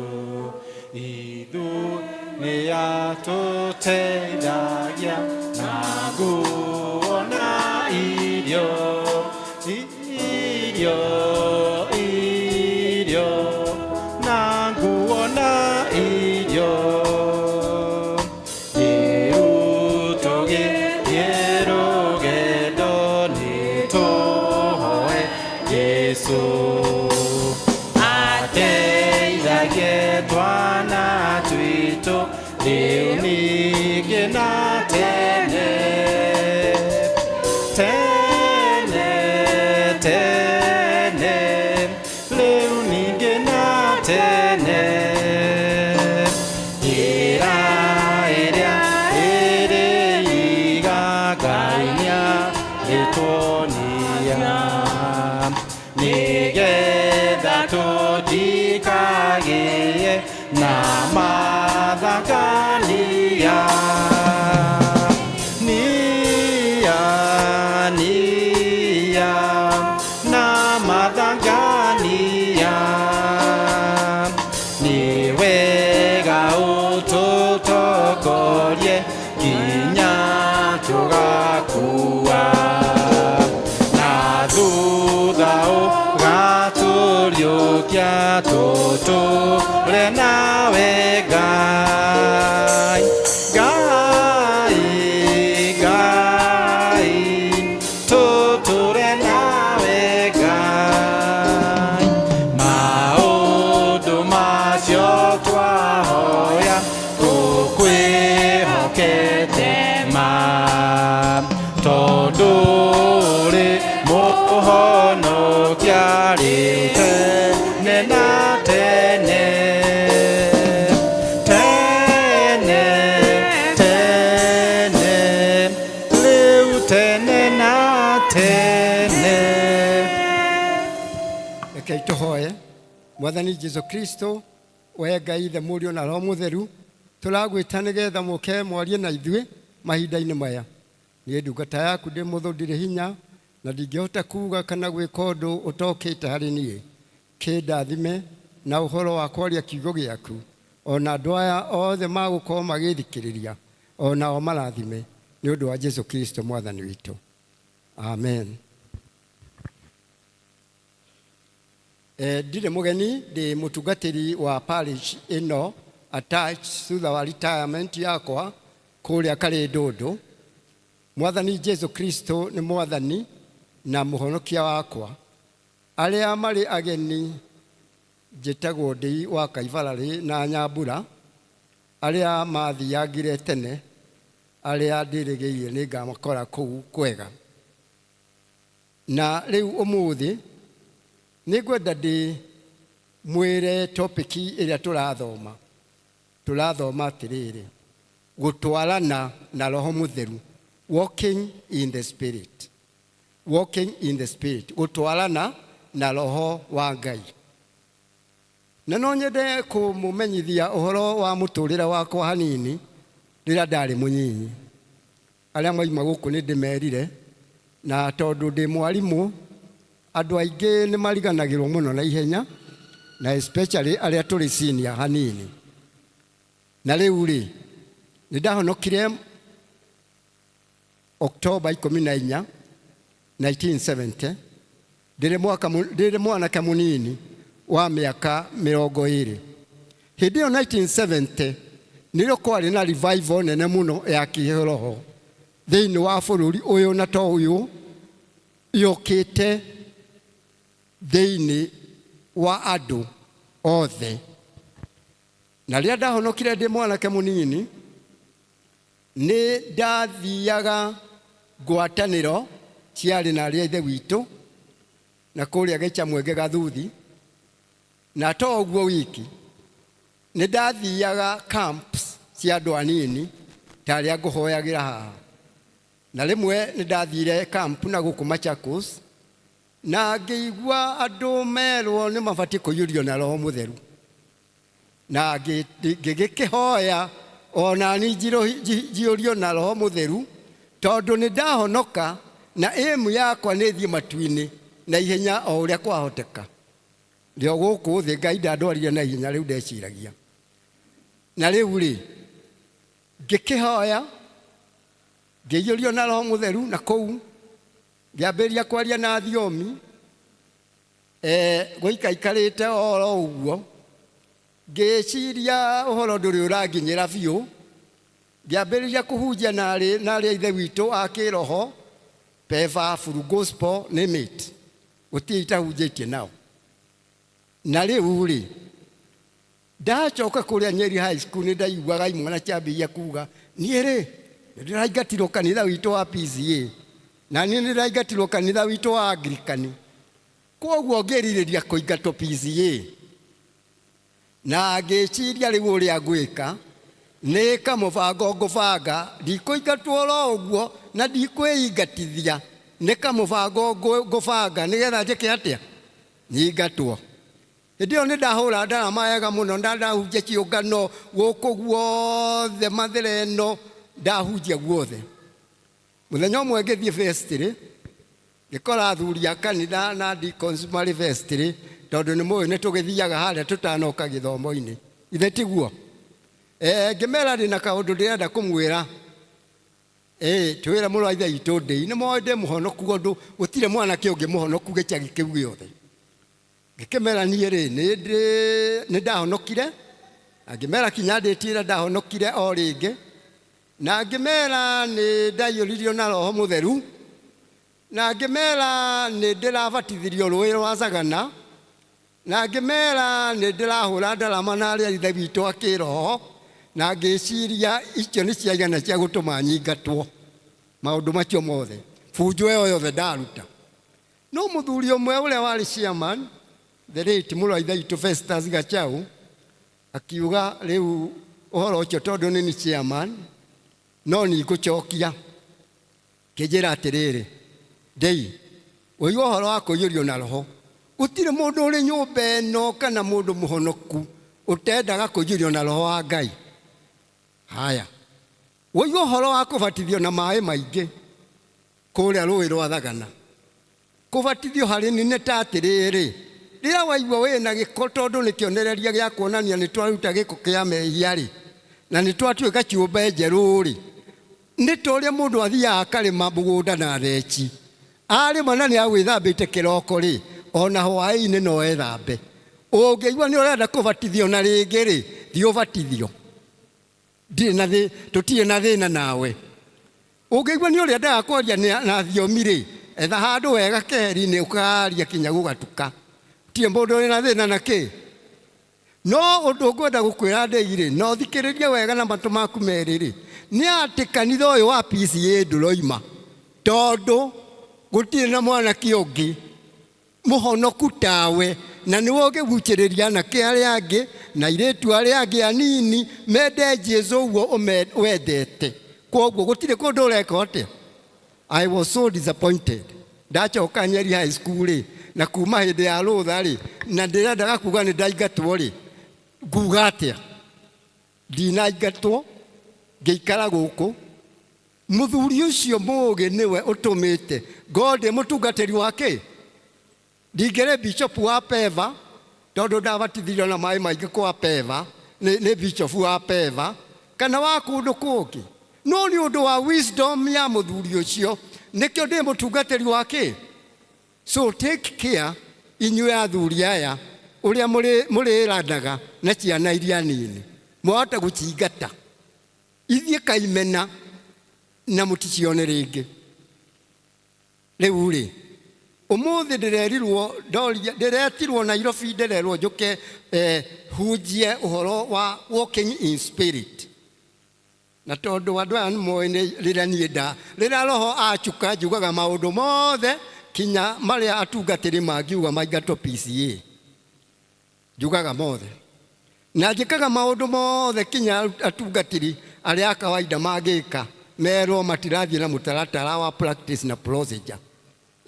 Ithuĩ nĩatũteithagia na nguo na irio. Irio, irio, na nguo na irio. Rĩu tũgĩthiĩ rũgendo nĩtũhoe Jesũ ateithagie twana twitũ rĩu ningĩ na tene. Tene, tene, rĩu ningĩ na tene. Njĩra ĩrĩa ĩrĩ iga Ngai nĩarĩtuonia, nĩgetha tũtikagĩe na mathangania. Nia, nia, na mathangania. Nĩ wega ũtũtongorie nginya tũgakua, na thutha ũgatũriũkia tũtũre nawe Ngai. Ngai, Ngai, tũtũre nawe Ngai. Maũndũ macio twahoya tũkwĩhokete ma, tondũ ũrĩ mũhonokia rĩu tene na tene. Tene, tene, rĩu tene na tene. Rekei tũhoe. Mwathani Jesu Kristo, we Ngai Ithe Mũriũ na Roho Mũtheru, tũragwĩta nĩgetha mũke mwarie na ithuĩ mahinda-inĩ maya. Niĩ ndungata yaku ndĩ mũthũ, ndirĩ hinya na ndingĩhota kuga kana gwĩka ũndũ ũtokĩte harĩ niĩ. Kĩndathime na ũhoro wa kwaria kiugo gĩaku, ona andũ aya othe magũkorwo magĩthikĩrĩria, onao marathime nĩ ũndũ wa Jesu Kristo Mwathani witũ. Amen. Ndirĩ mũgeni, ndĩ mũtungatĩri wa parish ĩno attached thutha wa retirement yakwa kũrĩa Karĩndũndũ. Mwathani Jesu Kristo nĩ Mwathani na mũhonokia wakwa. Arĩa marĩ ageni njĩtagwo Ndĩi wa Kaibararĩ na Nyambura, arĩa mathiangire tene, arĩa ndĩrĩgĩire nĩngamakora kũu kwega. Na rĩu ũmũthĩ nĩngwenda ndĩ mwĩre topic ĩrĩa tũrathoma. Tũrathoma atĩrĩrĩ, gũtwarana na Roho Mũtheru, walking in the Spirit. Walking in the Spirit, gũtwarana na Roho wa Ngai. Na no nyende kũmũmenyithia ũhoro wa mũtũrĩre wakwa hanini rĩrĩa ndarĩ mũnyinyi. Arĩa mauma gũkũ nĩ ndĩmerire, na tondũ ndĩ mwarimũ, andũ aingĩ nĩ mariganagĩrwo mũno na ihenya, Na especially arĩa tũrĩ senior hanini. Na rĩu rĩ, nĩ ndahonokire Oktoba 14 1970 ndĩrĩ mwaka ndĩrĩ mwanake mũnini wa mĩaka 20. Hĩndĩ ĩyo 1970 nĩrĩo kwarĩ na revival nene mũno ya kĩroho thĩinĩ wa bũrũri ũyũ, na to ũyũ, yũkĩte thĩinĩ wa andũ othe. Na rĩrĩa ndahonokire ndĩ mwanake mũnini, nĩ ndathiaga ngwatanĩro ciarĩ na arĩa ithe witũ na kũrĩa Gĩcamwenge Gathuthi. Na to ũguo wiki, nĩ ndathiaga camps cia andũ anini ta arĩa ngũhoyagĩra haha. Na rĩmwe nĩ ndathire camp na gũkũ Machakos, na ngĩigua andũ merwo nĩ mabatiĩ kũiyũrio na Roho Mũtheru, na ngĩgĩkĩhoya ona ni njiyũrio na Roho Mũtheru, tondũ nĩ ndahonoka na aim yakwa nĩ thiĩ matu-inĩ na ihenya o ũrĩa kwahoteka. Ndĩ o gũkũ thĩ Ngai ndandwarire na ihenya rĩu ndeciragia. Na rĩu rĩ, ngĩkĩhoya, ngĩiyũrio na Roho Mũtheru, na kũu ngĩambĩrĩria kwaria na thiomi. Gũikaikarĩte oro ũguo, ngĩciria ũhoro ndũrĩ ũranginyĩra biũ. Ngĩambĩrĩria kũhunjia na arĩa ithe witũ a kĩroho, Peva, Full Gospel, name it, gũtirĩ itahunjĩtie nao. Na rĩu rĩ, ndacoka kũrĩa Nyeri High School, nĩ ndaiguaga imwana ciambĩrĩria kuga, niĩ rĩ, nĩ ndĩraingatirwo kanitha witũ wa PCA, na niĩ nĩ ndĩraingatirwo kanitha witũ wa Anglican, koguo ngĩrirĩria kũingatwo PCA. Na ngĩciria rĩu ũrĩa ngwĩka nĩ kamũbango ngũbanga, ndikũingatwo oro ũguo na ndikwĩingatithia, nĩ kamũbango ngũbanga nĩgetha njĩke atĩa, nyingatwo. Hĩndĩ ĩyo nĩ ndahũra ndarama wega mũno, na ndahunjia ciũngano gũkũ guothe, Mathĩra ĩno ndahunjia guothe. Mũthenya ũmwe ngĩthiĩ vestry, ngĩkora athuri a kanitha na deacons marĩ vestry, tondũ nĩ mũĩ nĩ tũgĩthiaga harĩa tũtanoka gĩthomo-inĩ, ithe tiguo? Ngĩmera ndĩna kaũndũ ndĩrenda kũmwĩra. Twĩre mũrũ wa ithe witũ ndĩi, nĩ moĩ ndĩ mũhonoku, ũndũ gũtirĩ mwanake ũngĩ mũhonoku gĩcagi kĩu gĩothe. Ngĩkĩmera niĩ rĩ, nĩ ndahonokire, na ngĩmera kinya ndĩtire ndahonokire o rĩngĩ, na ngĩmera nĩ ndaiyũririo na Roho Mũtheru, na ngĩmera nĩ ndĩrabatithirio rũĩ rwa Sagana, na ngĩmera nĩ ndĩrahũra ndarama na arĩa ithe witũ a kĩroho, na ngĩciria icio nĩ ciaigana cia gũtũma nyingatwo. Maũndũ macio mothe, bunjo ĩyo yothe ndaruta. No mũthuri ũmwe ũrĩa warĩ chairman, the late mũrũ wa ithe witũ Festus Gachau, akiuga rĩu ũhoro ũcio tondũ nĩ ni chairman, no ni ngũcokia. Kĩnjĩra atĩrĩrĩ, ndĩi, ũigua ũhoro wa kũiyũrio na Roho, gũtirĩ mũndũ ũrĩ nyũmba ĩno kana mũndũ mũhonoku ũtendaga kũiyũrio na Roho wa Ngai. Haya, ũigua ũhoro wa kũbatithio na maĩ maingĩ kũrĩa rũĩ rwa Thagana. Kũbatithio harĩ nĩ nĩ ta atĩrĩrĩ, rĩrĩa waigua wĩna gĩko, tondũ nĩ kĩonereria gĩa kuonania nĩ twaruta gĩko kĩa mehia rĩ, na nĩ twatuĩka ciũmbe njerũ rĩ, nĩ ta ũrĩa mũndũ athiaga akarĩma mũgũnda na theci. Arĩma na nĩ agwĩthambĩte kĩroko rĩ, ona hwaĩ-inĩ no ethambe. Ũngĩigua nĩ ũrenda kũbatithio na rĩngĩ rĩ, thiĩ ũbatithio. Ndirĩ na thĩ, tũtirĩ na thĩna nawe. Ũngĩigua nĩ ũrĩendaga kwaria na thiomi rĩ, etha handũ wega keheri-inĩ ũkaria kinya gũgatuka. Gũtirĩ mũndũ ũrĩ na thĩna na kĩ. No ũndũ ngwenda gũkwĩra ndĩi rĩ, na ũthikĩrĩrie wega na matũ maku merĩ rĩ, nĩ atĩ kanitha ũyũ wa PCA ndũroima, tondũ gũtirĩ na mwanake ũngĩ mũhonoku tawe, na nĩwe ũngĩgucĩrĩria anake arĩa angĩ na airĩtu arĩa angĩ anini mende Jesu ũguo wendete. Koguo gũtirĩ kũndũ ũreka atĩa. I was so disappointed. Ndacoka Nyeri High School rĩ, na kuma hĩndĩ ya rũtha rĩ, na ndĩrendaga kuga nĩ ndaingatwo rĩ, nguga atĩa? Ndinaingatwo, ngĩikara gũkũ. Mũthuri ũcio mũũgĩ nĩwe ũtũmĩte ngorwo ndĩ mũtungatĩri wa kĩ? Ndingĩrĩ bishop wa Peva, Tondũ ndabatithirio na maĩ maingĩ kwa Peva, nĩ bishop wa Peva kana wa kũndũ kũngĩ. No nĩ ũndũ wa wisdom ya mũthuri ũcio, nĩkĩo ndĩ mũtungatĩri wa kĩ. So take care inyuĩ athuri aya ũrĩa mũrĩranaga na ciana iria nini, mwahota gũcingata ithiĩ kaimena na mũticione rĩngĩ. Rĩu rĩ, ũmũthĩ ndĩrerirwo, ndoria, ndĩretirwo Nairobi, ndĩrerwo njũke hunjie ũhoro wa walking in spirit. Na tondũ andũ aya nĩ moĩ nĩ rĩrĩa niĩ nda, rĩrĩa roho acuka njugaga maũndũ mothe kinya marĩa atungatĩri mangiuga maingatwo PCA. Njugaga mothe. Na njĩkaga maũndũ mothe kinya atungatĩri arĩa a kawaida mangĩka merwo matirathiĩ na mũtaratara wa practice na procedure.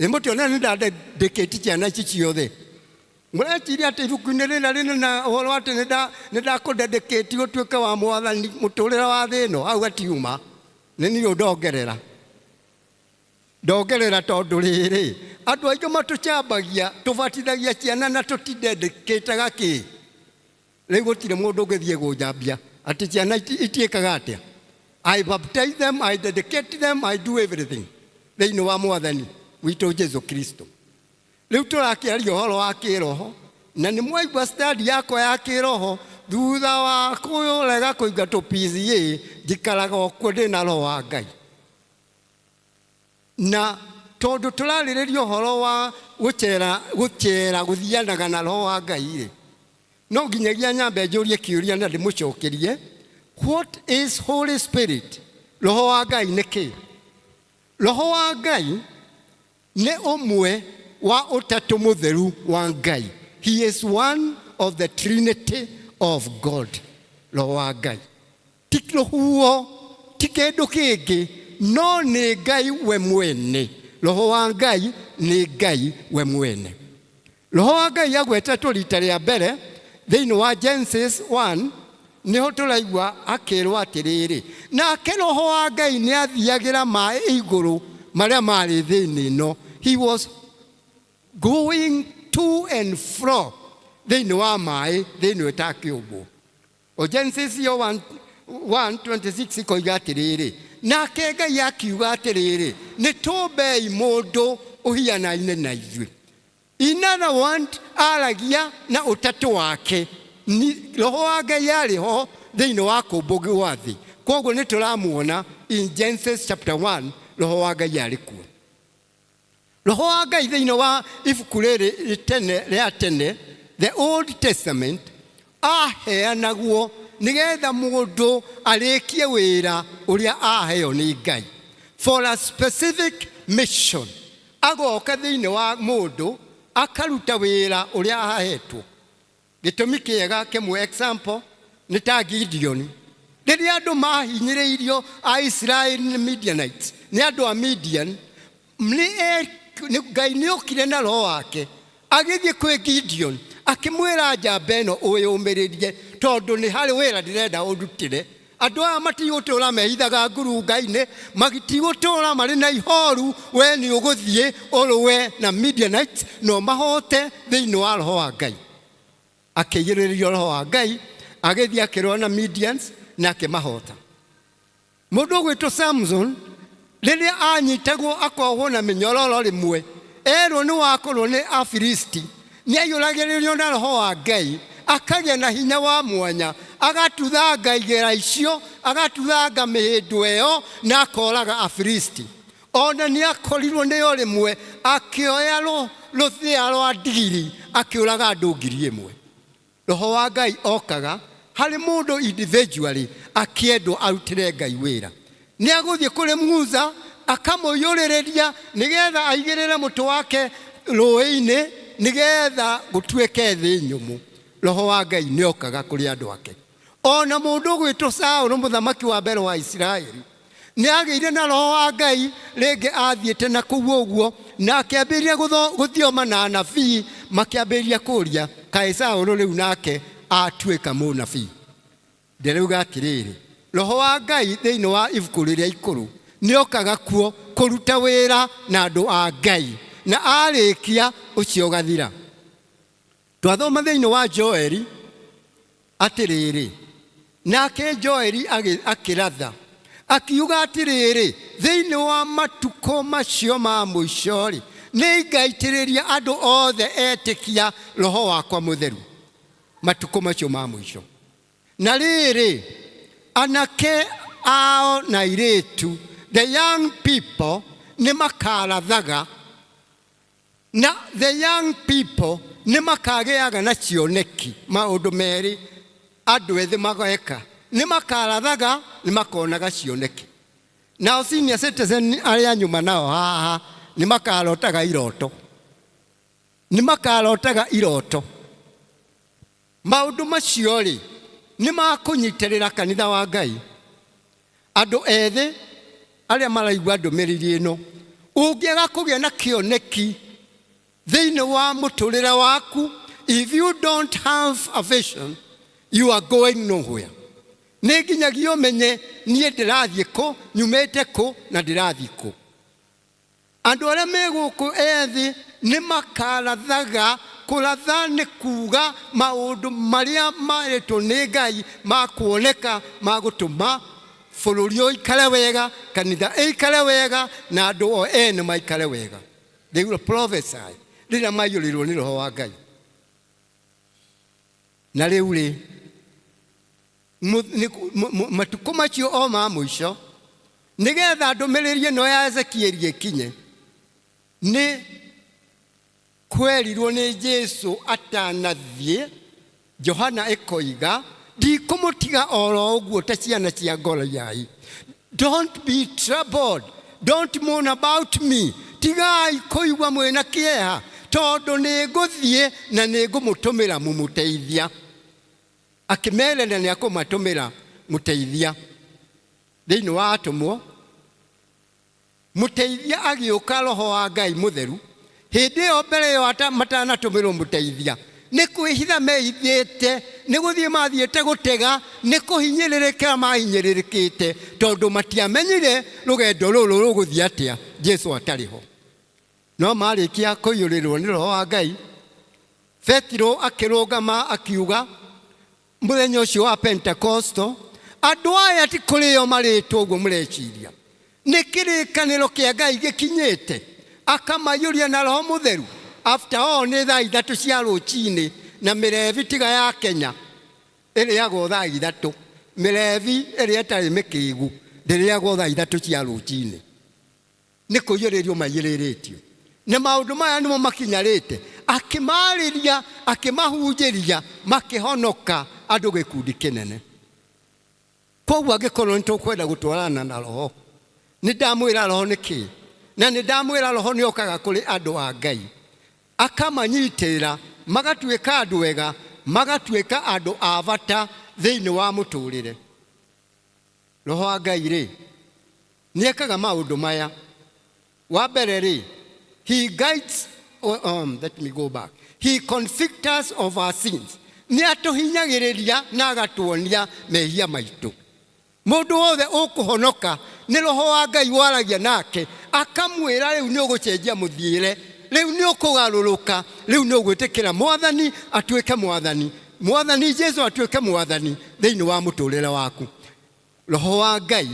Ĩ mũtione nĩ ndandĩkĩtie ciana ici ciothe. Mũreciria atĩ ibuku-inĩ rĩrĩa rĩrĩ na ũhoro atĩ nĩ ndakũdedicate ũtuĩke wa mwathani mũtũrĩre wa thĩ ĩno, hau hatiuma. Nĩ niĩ ndongerera. Ndongerera tondũ rĩrĩ, andũ aingĩ matũcambagia, tũbatithagia ciana na tũtidedicataga kĩ. Rĩu gũtirĩ mũndũ ũngĩthiĩ gũnjambia atĩ ciana itiĩkaga atĩa. I baptize them, I dedicate them, I do everything thĩinĩ wa mwathani witũ Jesu Kristo. Rĩu tũrakĩaria ũhoro wa kĩroho, na nĩ mwaigua study yakwa ya kĩroho thutha wa kũrega kũingatwo PCA, njikaraga o kuo ndĩ na roho wa Ngai. Na tondũ tũrarĩrĩria ũhoro wa gũcera gũthianaga na roho wa Ngai rĩ, no nginyagia nyambe njũrie kĩũria na ndĩmũcokerie. What is Holy Spirit? Roho wa Ngai nĩ kĩ? Roho wa Ngai nĩ ũmwe wa ũtatũ mũtheru wa Ngai. He is one of the Trinity of God. Roho wa Ngai ti rũhuho, ti kĩndũ kĩngĩ, no nĩ Ngai we mwene. Roho wa Ngai nĩ Ngai we mwene. Roho wa Ngai agwetetwo rita rĩa mbere thĩinĩ wa Genesis 1, nĩho tũraigua akĩrwo atĩrĩrĩ, nake Roho wa Ngai nĩ athiagĩra maĩ igũrũ marĩa marĩ thĩinĩ ĩno. He was going to and fro thĩinĩ wa maĩ thĩinĩ ĩtakĩũmbwo. O Genesis yo 1:26 ikoiga atĩrĩrĩ, nake Ngai akiuga atĩrĩrĩ, nĩ tũmbei mũndũ ũhianaine na ithuĩ. In other words, aragia na ũtatũ wake. Ni roho wa Ngai arĩ ho thĩinĩ wa kũmbwo gwa thĩ. Koguo nĩ tũramuona in Genesis chapter 1, roho wa Ngai arĩ kuo. Roho wa Ngai thĩinĩ wa ibuku rĩrĩ tene rĩa tene, the Old Testament, aheanagwo nĩgetha mũndũ arĩkie wĩra ũrĩa aheo nĩ Ngai for a specific mission. Agoka thĩinĩ wa mũndũ akaruta wĩra ũrĩa ahetwo. Gĩtũmi kĩega kĩmwe, example, nĩ ta Gideon. Rĩrĩa andũ mahinyĩrĩirio a Israel nĩ Midianites, nĩ andũ a Midian, Ngai nĩ okire na roho wake agĩthiĩ kwĩ Gideon akĩmwĩra njamba ĩno ũyũmĩrĩrie tondũ nĩ harĩ wĩra ndĩrenda ũndutĩre. Andũ aya matigũtũra mehithaga ngurunga-inĩ, matigũtũra marĩ na ihoru, we nĩ ũgũthiĩ ũrũe na Midianites na ũmahote thĩinĩ wa roho wa Ngai. Akĩiyũrĩrĩrio roho wa Ngai, agĩthiĩ akĩrũa na Midians na akĩmahota. Mũndũ ũgwĩtwo Samson rĩrĩa anyitagwo akohwo na mĩnyororo rĩmwe, erwo nĩ wakorwo nĩ Afilisti, nĩ aiyũragĩrĩrio na roho wa Ngai, akagĩa na hinya wa mwanya, agatuthanga igera icio, agatuthanga mĩhĩndo ĩyo na akoraga Afilisti. Ona nĩ akorirwo nĩyo rĩmwe akĩoya rũthĩa rwa ndigiri akĩũraga andũ ngiri ĩmwe. Roho wa Ngai okaga harĩ mũndũ individually akĩendwo arutĩre Ngai wĩra. Nĩ agũthiĩ kũrĩ Musa akamũiyũrĩrĩria nĩgetha aigĩrĩre mũtĩ wake rũĩ-inĩ nĩgetha gũtuĩke thĩ nyũmũ. Roho wa Ngai nĩ okaga kũrĩ andũ ake. Ona mũndũ ũgwĩtwo Saũlũ mũthamaki wa mbere wa Isiraeli nĩ agĩire na roho wa Ngai rĩngĩ athiĩte na kũu ũguo, na akĩambĩrĩria gũthioma na anabii, makĩambĩrĩria kũũria kaĩ Saũlũ rĩu nake atuĩka mũnabii. Ndĩrauga atĩrĩrĩ, roho wa Ngai thĩinĩ wa ibuku rĩrĩa ikũrũ nĩ okaga kuo kũruta wĩra na andũ a Ngai, na arĩkia ũcio ũgathira. Twathoma thĩinĩ wa Joeli atĩrĩrĩ, nake Joeli akĩratha akiuga atĩrĩrĩ, thĩinĩ wa matukũ macio ma mũico-rĩ, nĩngaitĩrĩria andũ othe etĩkia roho wakwa mũtheru. Matukũ macio ma mũico. Na rĩrĩ, anake ao na airĩtu, the young people, nĩ makarathaga na the young people nĩ makagĩaga na cioneki. Maũndũ merĩ andũ ethĩ mageka, nĩ makarathaga, nĩ makonaga cioneki. Nao senior citizen arĩa nyuma nao haha nĩ makarotaga iroto, nĩ makarotaga iroto. Maũndũ macio rĩ nĩ makũnyitĩrĩra kanitha wa Ngai. Andũ ethĩ arĩa maraigua ndũmĩrĩri ĩno, ũngĩaga kũgĩa na kĩoneki thĩinĩ wa mũtũrĩre waku, if you don't have a vision, you are going nowhere. Nĩ nginyagia ũmenye niĩ ndĩrathiĩ kũ, nyumĩte kũ na ndĩrathiĩ kũ. Andũ arĩa me gũkũ ethĩ nĩ makarathaga. Kũratha nĩ kuga maũndũ marĩa marĩtwo nĩ Ngai ma kuoneka, ma gũtũma bũrũri ũikare wega, kanitha ĩikare wega, na andũ o ene maikare wega. They will prophesy rĩrĩa maiyũrĩrwo nĩ roho wa Ngai. Na rĩu rĩ, matukũ macio o ma mũico, nĩgetha ndũmĩrĩri ĩno ya Ezekieli ĩkinye, nĩ kwerirwo nĩ Jesu atanathiĩ. Johana ĩkoiga, ndikũmũtiga oro ũguo ta ciana cia ngoriai. Don't be troubled, don't mourn about me. Tigai kũigua mwĩna kĩeha, tondũ nĩ ngũthiĩ na nĩ ngũmũtũmĩra mũmũteithia. Akĩmerera nĩ akũmatũmĩra mũteithia. Thĩinĩ wa atũmwo, mũteithia agĩũka, roho wa Ngai mũtheru. Hĩndĩ ĩyo mbere ĩyo matanatũmĩrwo mũteithia, nĩ kwĩhitha mehithĩte, nĩ gũthiĩ mathiĩte gũtega, nĩ kũhinyĩrĩrĩka mahinyĩrĩrĩkĩte, tondũ matiamenyire rũgendo rũrũ rũgũthiĩ atĩa Jesu atarĩ ho. No marĩkia kũiyũrĩrwo nĩ roho wa Ngai, Petero akĩrũgama akiuga mũthenya ũcio wa Pentekosto, andũ aya ti kũrĩo marĩtwo ũguo mũreciria, nĩ kĩrĩkanĩro kĩa Ngai gĩkinyĩte. Akamaiyũria na roho mũtheru. After all, nĩ thaa 3 cia rũcinĩ, na mĩrebi tiga ya Kenya ĩrĩagwo thaa 3, mĩrebi ĩrĩa ĩtarĩ mĩkĩgu ndĩrĩagwo thaa 3 cia rũcinĩ. Nĩ kũiyũrĩrio maiyũrĩrĩtio na maũndũ maya nĩmo makinyarĩte. Akĩmarĩria, akĩmahunjĩria, makĩhonoka andũ gĩkundi kĩnene. Koguo angĩkorwo nĩ tũkwenda gũtwarana na roho, nĩ ndamwĩra roho nĩ kĩĩ, na nĩ ndamwĩra roho nĩ okaga kũrĩ andũ a Ngai akamanyitĩrĩra, magatuĩka andũ ega, magatuĩka andũ a bata thĩinĩ wa mũtũrĩre. Roho wa Ngai rĩ nĩ ekaga maũndũ maya. Wa mbere rĩ, he guides, let me go back, he convicts us of our sins. Nĩ atũhinyagĩrĩria na agatuonia mehia maitũ. Mũndũ wothe ũkũhonoka nĩ roho wa Ngai waragia nake, akamwĩra rĩu nĩ ũgũcenjia mũthiĩre, rĩu nĩ ũkũgarũrũka, rĩu nĩ ũgwĩtĩkĩra mwathani atuĩke mwathani, mwathani Jesu atuĩke mwathani thĩinĩ wa mũtũrĩre waku. Roho wa Ngai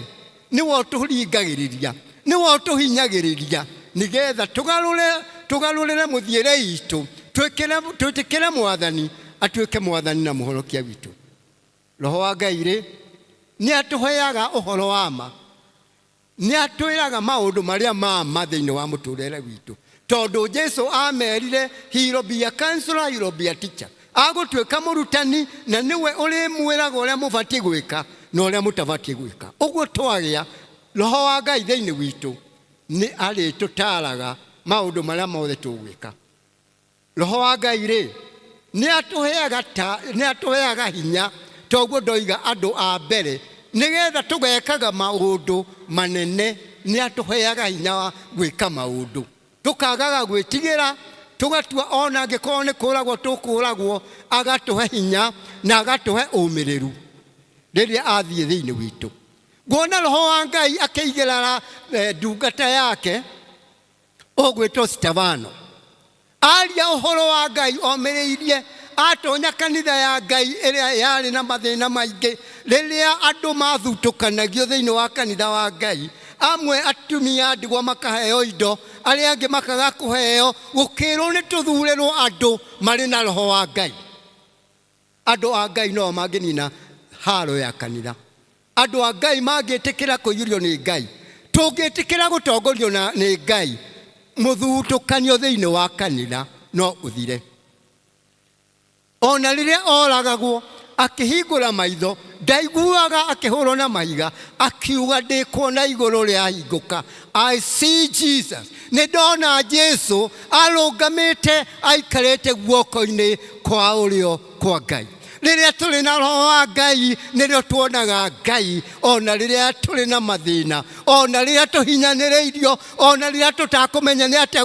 nĩwe ũtũringagĩrĩria, nĩwe ũtũhinyagĩrĩria, nĩgetha tũgarũrĩre mũthiĩre itũ, twĩtĩkĩre mwathani atuĩke mwathani na mũhonokia witũ. Roho wa Ngai rĩ nĩ atũheaga ũhoro wa ma, nĩ atwĩraga maũndũ marĩa ma ma thĩinĩ wa mũtũrĩre witũ, tondũ Jesu amerire he will be a counselor, he will be a teacher. Agũtuĩka mũrutani na nĩwe ũrĩmwĩraga ũrĩa mũbatiĩ gwĩka na ũrĩa mũtabatiĩ gwĩka. Ũguo twagĩa roho wa Ngai thĩinĩ witũ, nĩ arĩtũtaaraga maũndũ marĩa mothe tũgwĩka. Roho wa Ngai rĩ nĩ atũheaga ta, nĩ atũheaga hinya, toguo ndoiga andũ a mbere, nĩgetha tũgekaga maũndũ manene. Nĩ atũheaga hinya wa gwĩka maũndũ, tũkagaga gwĩtigĩra, tũgatua ona angĩkorwo nĩ kũragwo tũkũragwo, agatũhe hinya na agatũhe ũmĩrĩru rĩrĩa athiĩ thĩinĩ witũ. Nguona roho wa Ngai akĩigĩrĩra ndungata yake ũgwĩtwo Stefano, aria ũhoro wa Ngai omĩrĩirie, Atonya kanitha ya Ngai ĩrĩa yarĩ na mathĩna maingĩ, rĩrĩa andũ mathutũkanagio thĩinĩ wa kanitha wa Ngai, amwe atumia a ndigwa makaheo indo, arĩa angĩ makaga kũheo, gũkĩrwo nĩ tũthurĩrwo andũ marĩ na roho wa Ngai. Andũ a Ngai no mangĩnina haro ya kanitha. Andũ a Ngai mangĩtĩkĩra kũiyũrio nĩ Ngai, tũngĩtĩkĩra gũtongorio nĩ Ngai, mũthutũkanio thĩinĩ wa kanitha no ũthire. Ona rĩrĩa oragagwo akĩhingũra maitho, ndaiguaga akĩhũrwo na mahiga, akiuga ndĩkuona igũrũ rĩahingũka. I see Jesus. Nĩ ndona Jesu arũngamĩte aikarĩte guoko-inĩ kwa ũrĩo kwa Ngai. Rĩrĩa tũrĩ na roho wa Ngai nĩrĩo tuonaga Ngai, ona rĩrĩa tũrĩ na mathĩna, ona rĩrĩa tũhinyanĩrĩirio, ona rĩrĩa tũtakũmenya nĩ atĩa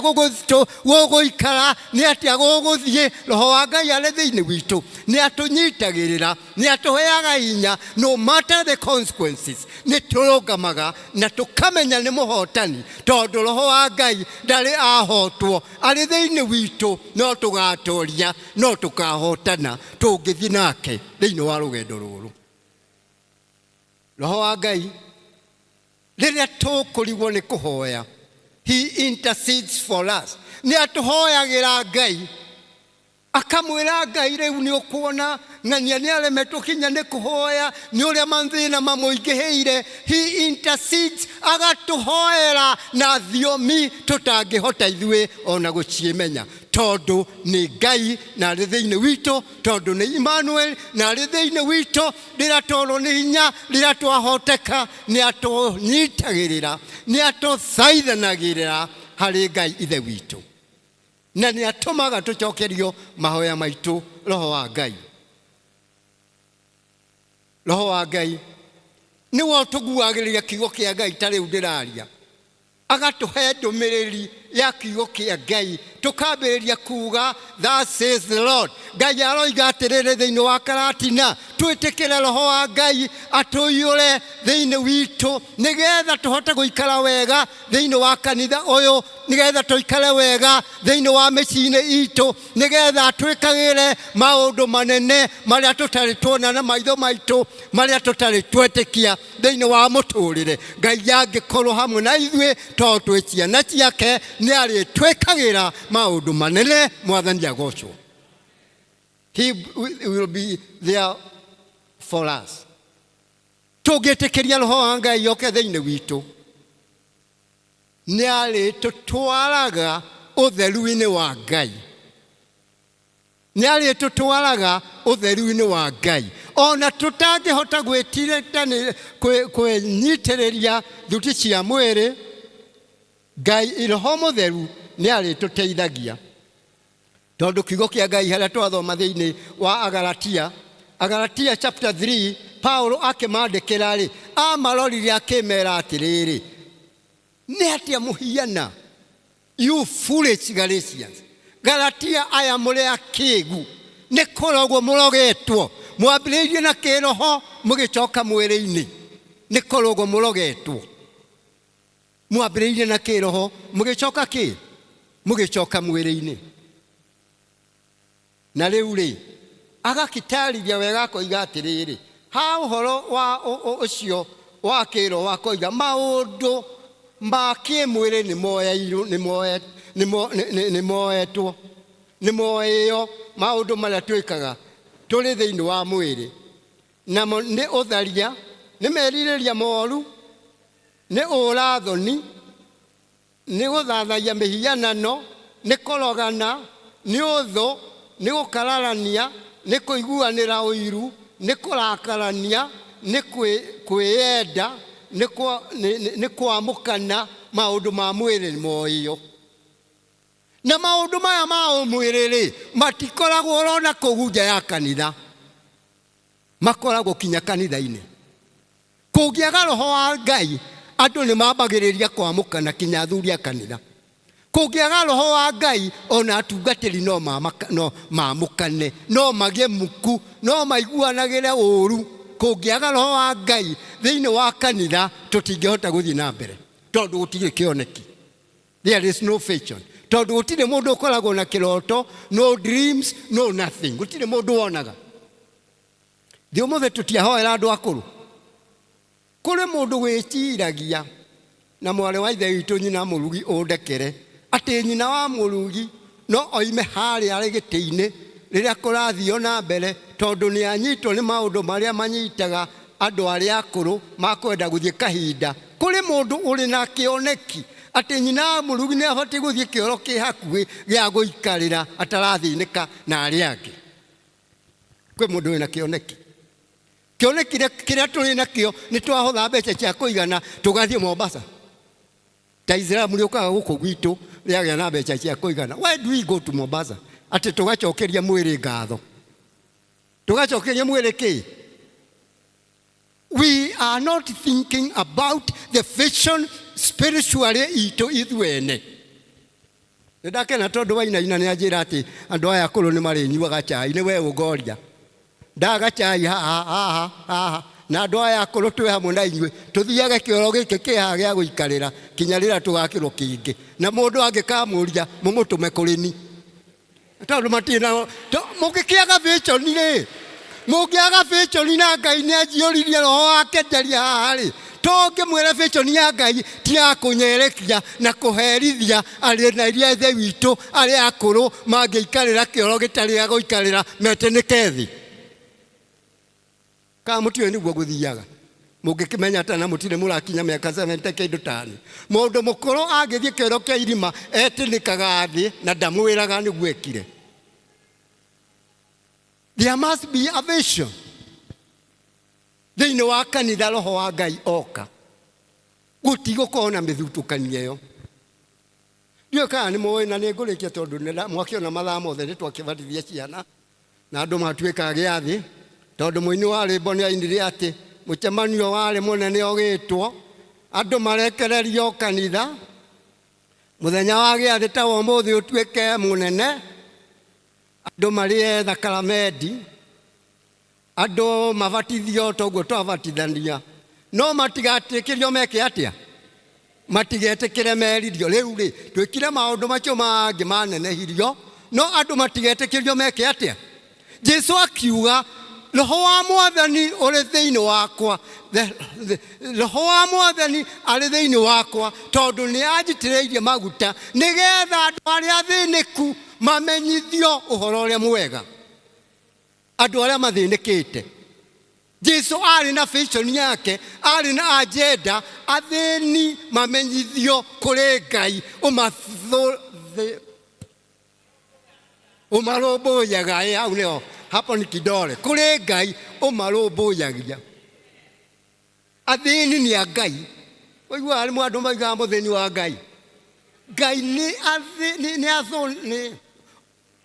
gũgũikara, nĩ atĩa gũgũthiĩ, roho wa Ngai arĩ thĩinĩ witũ nĩ atũnyitagĩrĩra, nĩ atũheaga hinya, no matter the consequences, nĩ tũrũgamaga na tũkamenya nĩ mũhotani, tondũ roho wa Ngai ndarĩ ahotwo, arĩ thĩinĩ witũ, no tũgatoria, no tũkahotana tũngĩthiĩ nake thĩinĩ wa rũgendo rũrũ. Roho wa Ngai rĩrĩa tũkũrigwo nĩ kũhoya, he intercedes for us, nĩ atũhoyagĩra Ngai, akamwĩra Ngai rĩu nĩ ũkuona ng'ania nĩ aremetwo kinya nĩ kũhoya nĩ ũrĩa mathĩna mamũingĩhĩire. He intercedes, agatũhoera na thiomi tũtangĩhota ithuĩ ona gũciĩmenya, tondũ nĩ Ngai na arĩ thĩinĩ witũ, tondũ nĩ Emmanuel na arĩ thĩinĩ witũ. Rĩrĩa tworwo nĩ hinya, rĩrĩa twahoteka, nĩ atũnyitagĩrĩra, nĩ atũthaithanagĩrĩra harĩ Ngai ithe witũ, na nĩ atũmaga tũcokerio mahoya maitũ. Roho wa Ngai, roho wa Ngai nĩwe ũtũguagĩrĩria kiugo kĩa Ngai. Ta rĩu ndĩraria, agatũhe ndũmĩrĩri ya kiugo kĩa Ngai, tũkambĩrĩria kuga thus says the Lord. Ngai aroiga atĩrĩrĩ thĩinĩ wa Karatina, twĩtĩkĩre roho wa Ngai atũiyũre thĩinĩ witũ, nĩgetha tũhote gũikara wega thĩinĩ wa kanitha ũyũ, nĩgetha tũikare wega thĩinĩ wa mĩciĩ-inĩ itũ, nĩgetha atwĩkagĩre maũndũ manene marĩa tũtarĩ tuona na maitho maitũ, marĩa tũtarĩ twetĩkia thĩinĩ wa mũtũrĩre. Ngai angĩkorwo hamwe na ithuĩ, tondũ twĩ ciana ciake, nĩ arĩtwĩkagĩra maũndũ manene. Mwathani agocwo. He will be there for us tũngĩtĩkĩria roho wa Ngai oke thĩinĩ witũ. Nĩ arĩtũtwaraga ũtheru-inĩ wa Ngai, nĩ arĩtũtwaraga ũtheru-inĩ wa Ngai, ona tũtangĩhota kwĩnyitĩrĩria thuti cia mwĩrĩ. Ngai roho mũtheru nĩ arĩtũteithagia, tondũ kiugo kĩa Ngai harĩa twathoma thĩinĩ wa Agalatia, Agalatia chapter 3, Paulo akĩmandĩkĩra rĩ, amarorire akĩmera atĩrĩrĩ, nĩ atĩa mũhiana, you foolish Galatians, Galatia aya mũrĩ akĩgu, nĩ kũrogwo mũrogetwo, mwambĩrĩirie na kĩroho mũgĩcoka mwĩrĩ-inĩ, nĩ kũrogwo mũrogetwo, mwambĩrĩirie na kĩroho mũgĩcoka kĩ mũgĩcoka mwĩrĩ-inĩ. Na rĩu rĩ, agakĩtarĩria wega, akoiga atĩrĩrĩ, ha ũhoro wa ũcio wa kĩroho, akoiga maũndũ ma kĩmwĩrĩ nĩ moeirwo, nĩ moetwo, nĩ moĩo. Maũndũ marĩa twĩkaga tũrĩ thĩinĩ wa mwĩrĩ namo nĩ ũtharia, nĩ merirĩria moru, nĩ ũra-thoni, nĩ gũthathaiya mĩhianano, nĩ kũrogana, nĩ ũthũ, nĩ gũkararania, nĩ kũiguanĩra ũiru, nĩ kũrakarania, nĩ kwĩyenda, nĩ kwamũkana. Maũndũ ma mwĩrĩ moĩo, na maũndũ maya ma mwĩrĩ rĩ, matikoragwo ũrona kũu nja ya kanitha, makoragwo kinya kanitha-inĩ. Kũngĩaga roho wa Ngai, andũ nĩ mambagĩrĩria kwamũkana, kinya athuri a kanitha. Kũngĩaga roho wa Ngai, ona atungatĩri no mamũkane, no magĩe muku, no maiguanagĩre ũru. Kũngĩaga roho wa Ngai thĩinĩ wa kanitha, tũtingĩhota gũthiĩ na mbere, tondũ gũtirĩ kĩoneki. There is no vision. Tondũ gũtirĩ mũndũ ũkoragwo na kĩroto, no dreams, no nothing. Gũtirĩ mũndũ wonaga. Thĩ ũmũthĩ tũtiahoera andũ akũrũ. Kũrĩ mũndũ wĩciragia na mwarĩ wa ithe witũ nyina mũrugi ũndekere atĩ nyina wa mũrugi no oime harĩa arĩ gĩtĩ-inĩ rĩrĩa kũrathio na mbere tondũ nĩ anyitwo nĩ maũndũ marĩa manyitaga andũ arĩa akũrũ makwenda gũthiĩ kahinda. Kũrĩ mũndũ ũrĩ na kĩoneki atĩ nyina wa mũrugi nĩ abatiĩ gũthiĩ kĩoro kĩ hakuhĩ gĩa gũikarĩra atarathĩnĩka na arĩa angĩ. Kwĩ mũndũ wĩna kĩoneki. Kĩoneki kĩrĩa tũrĩ nakĩo nĩ twahotha mbeca cia kũigana tũgathiĩ Mombasa. Ta Islamu rĩũkaga gũkũ gwitũ rĩagĩa na mbeca cia kũigana. Why do we go to Mombasa? Atĩ tũgacokeria mwĩrĩ ngatho. Tũgacokeria mwĩrĩ kĩ? We are not thinking about the vision spiritually itũ ithuene. Nĩ ndakena tondũ Wainaina nĩ anjĩra atĩ andũ aya akũrũ nĩ marĩnyuaga chai. Nĩ we ũngoria. Ndaga chai haha haha haha na andũ aya akũrũ twĩ hamwe na inyuĩ tũthiage kĩoro gĩkĩ kĩ haha gĩa gũikarĩra kinya rĩrĩa tũgakĩrwo kĩngĩ. Na mũndũ angĩkamũria mũmũtũme kũrĩ ni. Tondũ matirĩ na mũngĩkĩaga vision rĩ, mũngĩaga vision na Ngai nĩ anjiyũririe roho wake njarie haha rĩ, to ngĩmwĩre vision ya Ngai ti ya kũnyerekia na kũherithia arĩ na iria ithe witũ arĩa akũrũ mangĩikarĩra kĩoro gĩtarĩ gĩa gũikarĩra metĩnĩke thĩ. Kana mũtiũĩ nĩguo gũthiaga? Mũngĩkĩmenya atĩa na mũtirĩ mũrakinya mĩaka 70 kĩndũ tani? Mũndũ mũkũrũ angĩthiĩ kĩoro kĩa irima etĩnĩkaga thĩ na ndamwĩraga nĩguo ekire. There must be a vision. Thĩinĩ wa kanitha roho wa Ngai oka, gũtigũkorwo na mĩthutũkanio ĩyo. Ndiũĩ kana nĩ mũĩ na nĩ ngũrĩkia tondũ mwakĩona mathaa mothe nĩ twakĩbatithia ciana na andũ matuĩka gĩathĩ, tondũ mũini wa rwĩmbo nĩ ainire atĩ mũcemanio warĩ mũnene ũgĩtwo andũ marekererio kanitha mũthenya wa gĩathĩ ta wa ũmũthĩ ũtuĩke mũnene, andũ marĩe thakaramendi, andũ mabatithio toguo twabatithania, no matigatĩkĩrio meke atĩa? Matigetĩkĩre meririo. Rĩu rĩ, twĩkire maũndũ macio mangĩ manenehirio, no andũ matigetĩkĩrio meke atĩa? Jesu akiuga, roho wa mwathani ũrĩ thĩinĩ wakwa. Roho wa mwathani arĩ thĩinĩ wakwa, tondũ nĩ anjitĩrĩirie maguta nĩgetha andũ arĩa athĩnĩku mamenyithio ũhoro ũrĩa mwega. Andũ arĩa mathĩnĩkĩte. Jesu arĩ na vision yake, arĩ na agenda, athĩni mamenyithio kũrĩ Ngai ũmarũmbũyaga. Hau nĩho, hapo ni kidole. Kũrĩ Ngai ũmarũmbũyagia. Athĩni nĩ a Ngai. Ũiguaga rĩmwe andũ maugaga mũthĩni wa Ngai. Ngai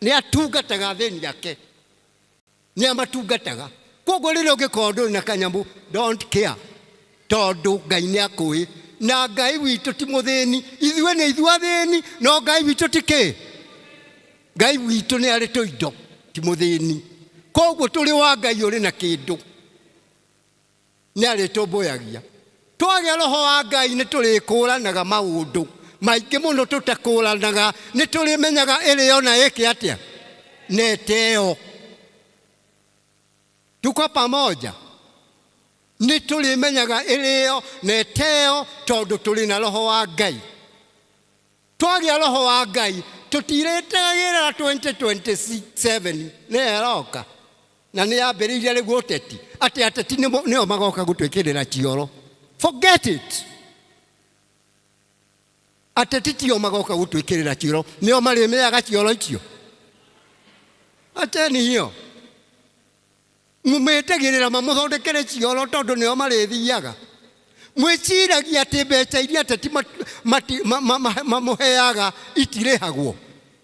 nĩ atungataga athĩni ake. Nĩ amatungataga. Koguo rĩrĩa ũngĩkorwo ndũrĩ na kanyamũ, don't care. Tondũ Ngai nĩ akũĩ. Na Ngai witũ ti mũthĩni. Ithuĩ nĩ ithuĩ athĩni, no Ngai witũ ti kĩ? Ngai witũ nĩ arĩ tũindo, ti mũthĩni. Koguo tũrĩ wa Ngai ũrĩ na kĩndũ. Nĩ arĩtũmbũyagia. Twagĩa roho wa Ngai nĩ tũrĩkũranaga maũndũ maingĩ mũno tũtakũranaga. Nĩ tũrĩmenyaga ĩrĩo na ĩke atĩa na ĩteo. Tuko pamoja. Nĩ tũrĩmenyaga ĩrĩo na ĩteo tondũ tũrĩ na roho wa Ngai. Twagĩa roho wa Ngai tũtirĩtegagĩrĩra 2027 nĩ ĩroka. Na nĩ yambĩrĩirie rĩu ũteti atĩ ateti nĩo magoka gũtwĩkĩrĩra cioro. Forget it. Ateti tio magoka gũtwĩkĩrĩra cioro, nĩo marĩmĩaga cioro icio. Acheni hiyo. Mũmetagĩrĩra mamũthondekere cioro tondũ nĩo marĩthiaga. Mwĩciragia atĩ mbeca iria ateti mamũheaga itirĩhagwo.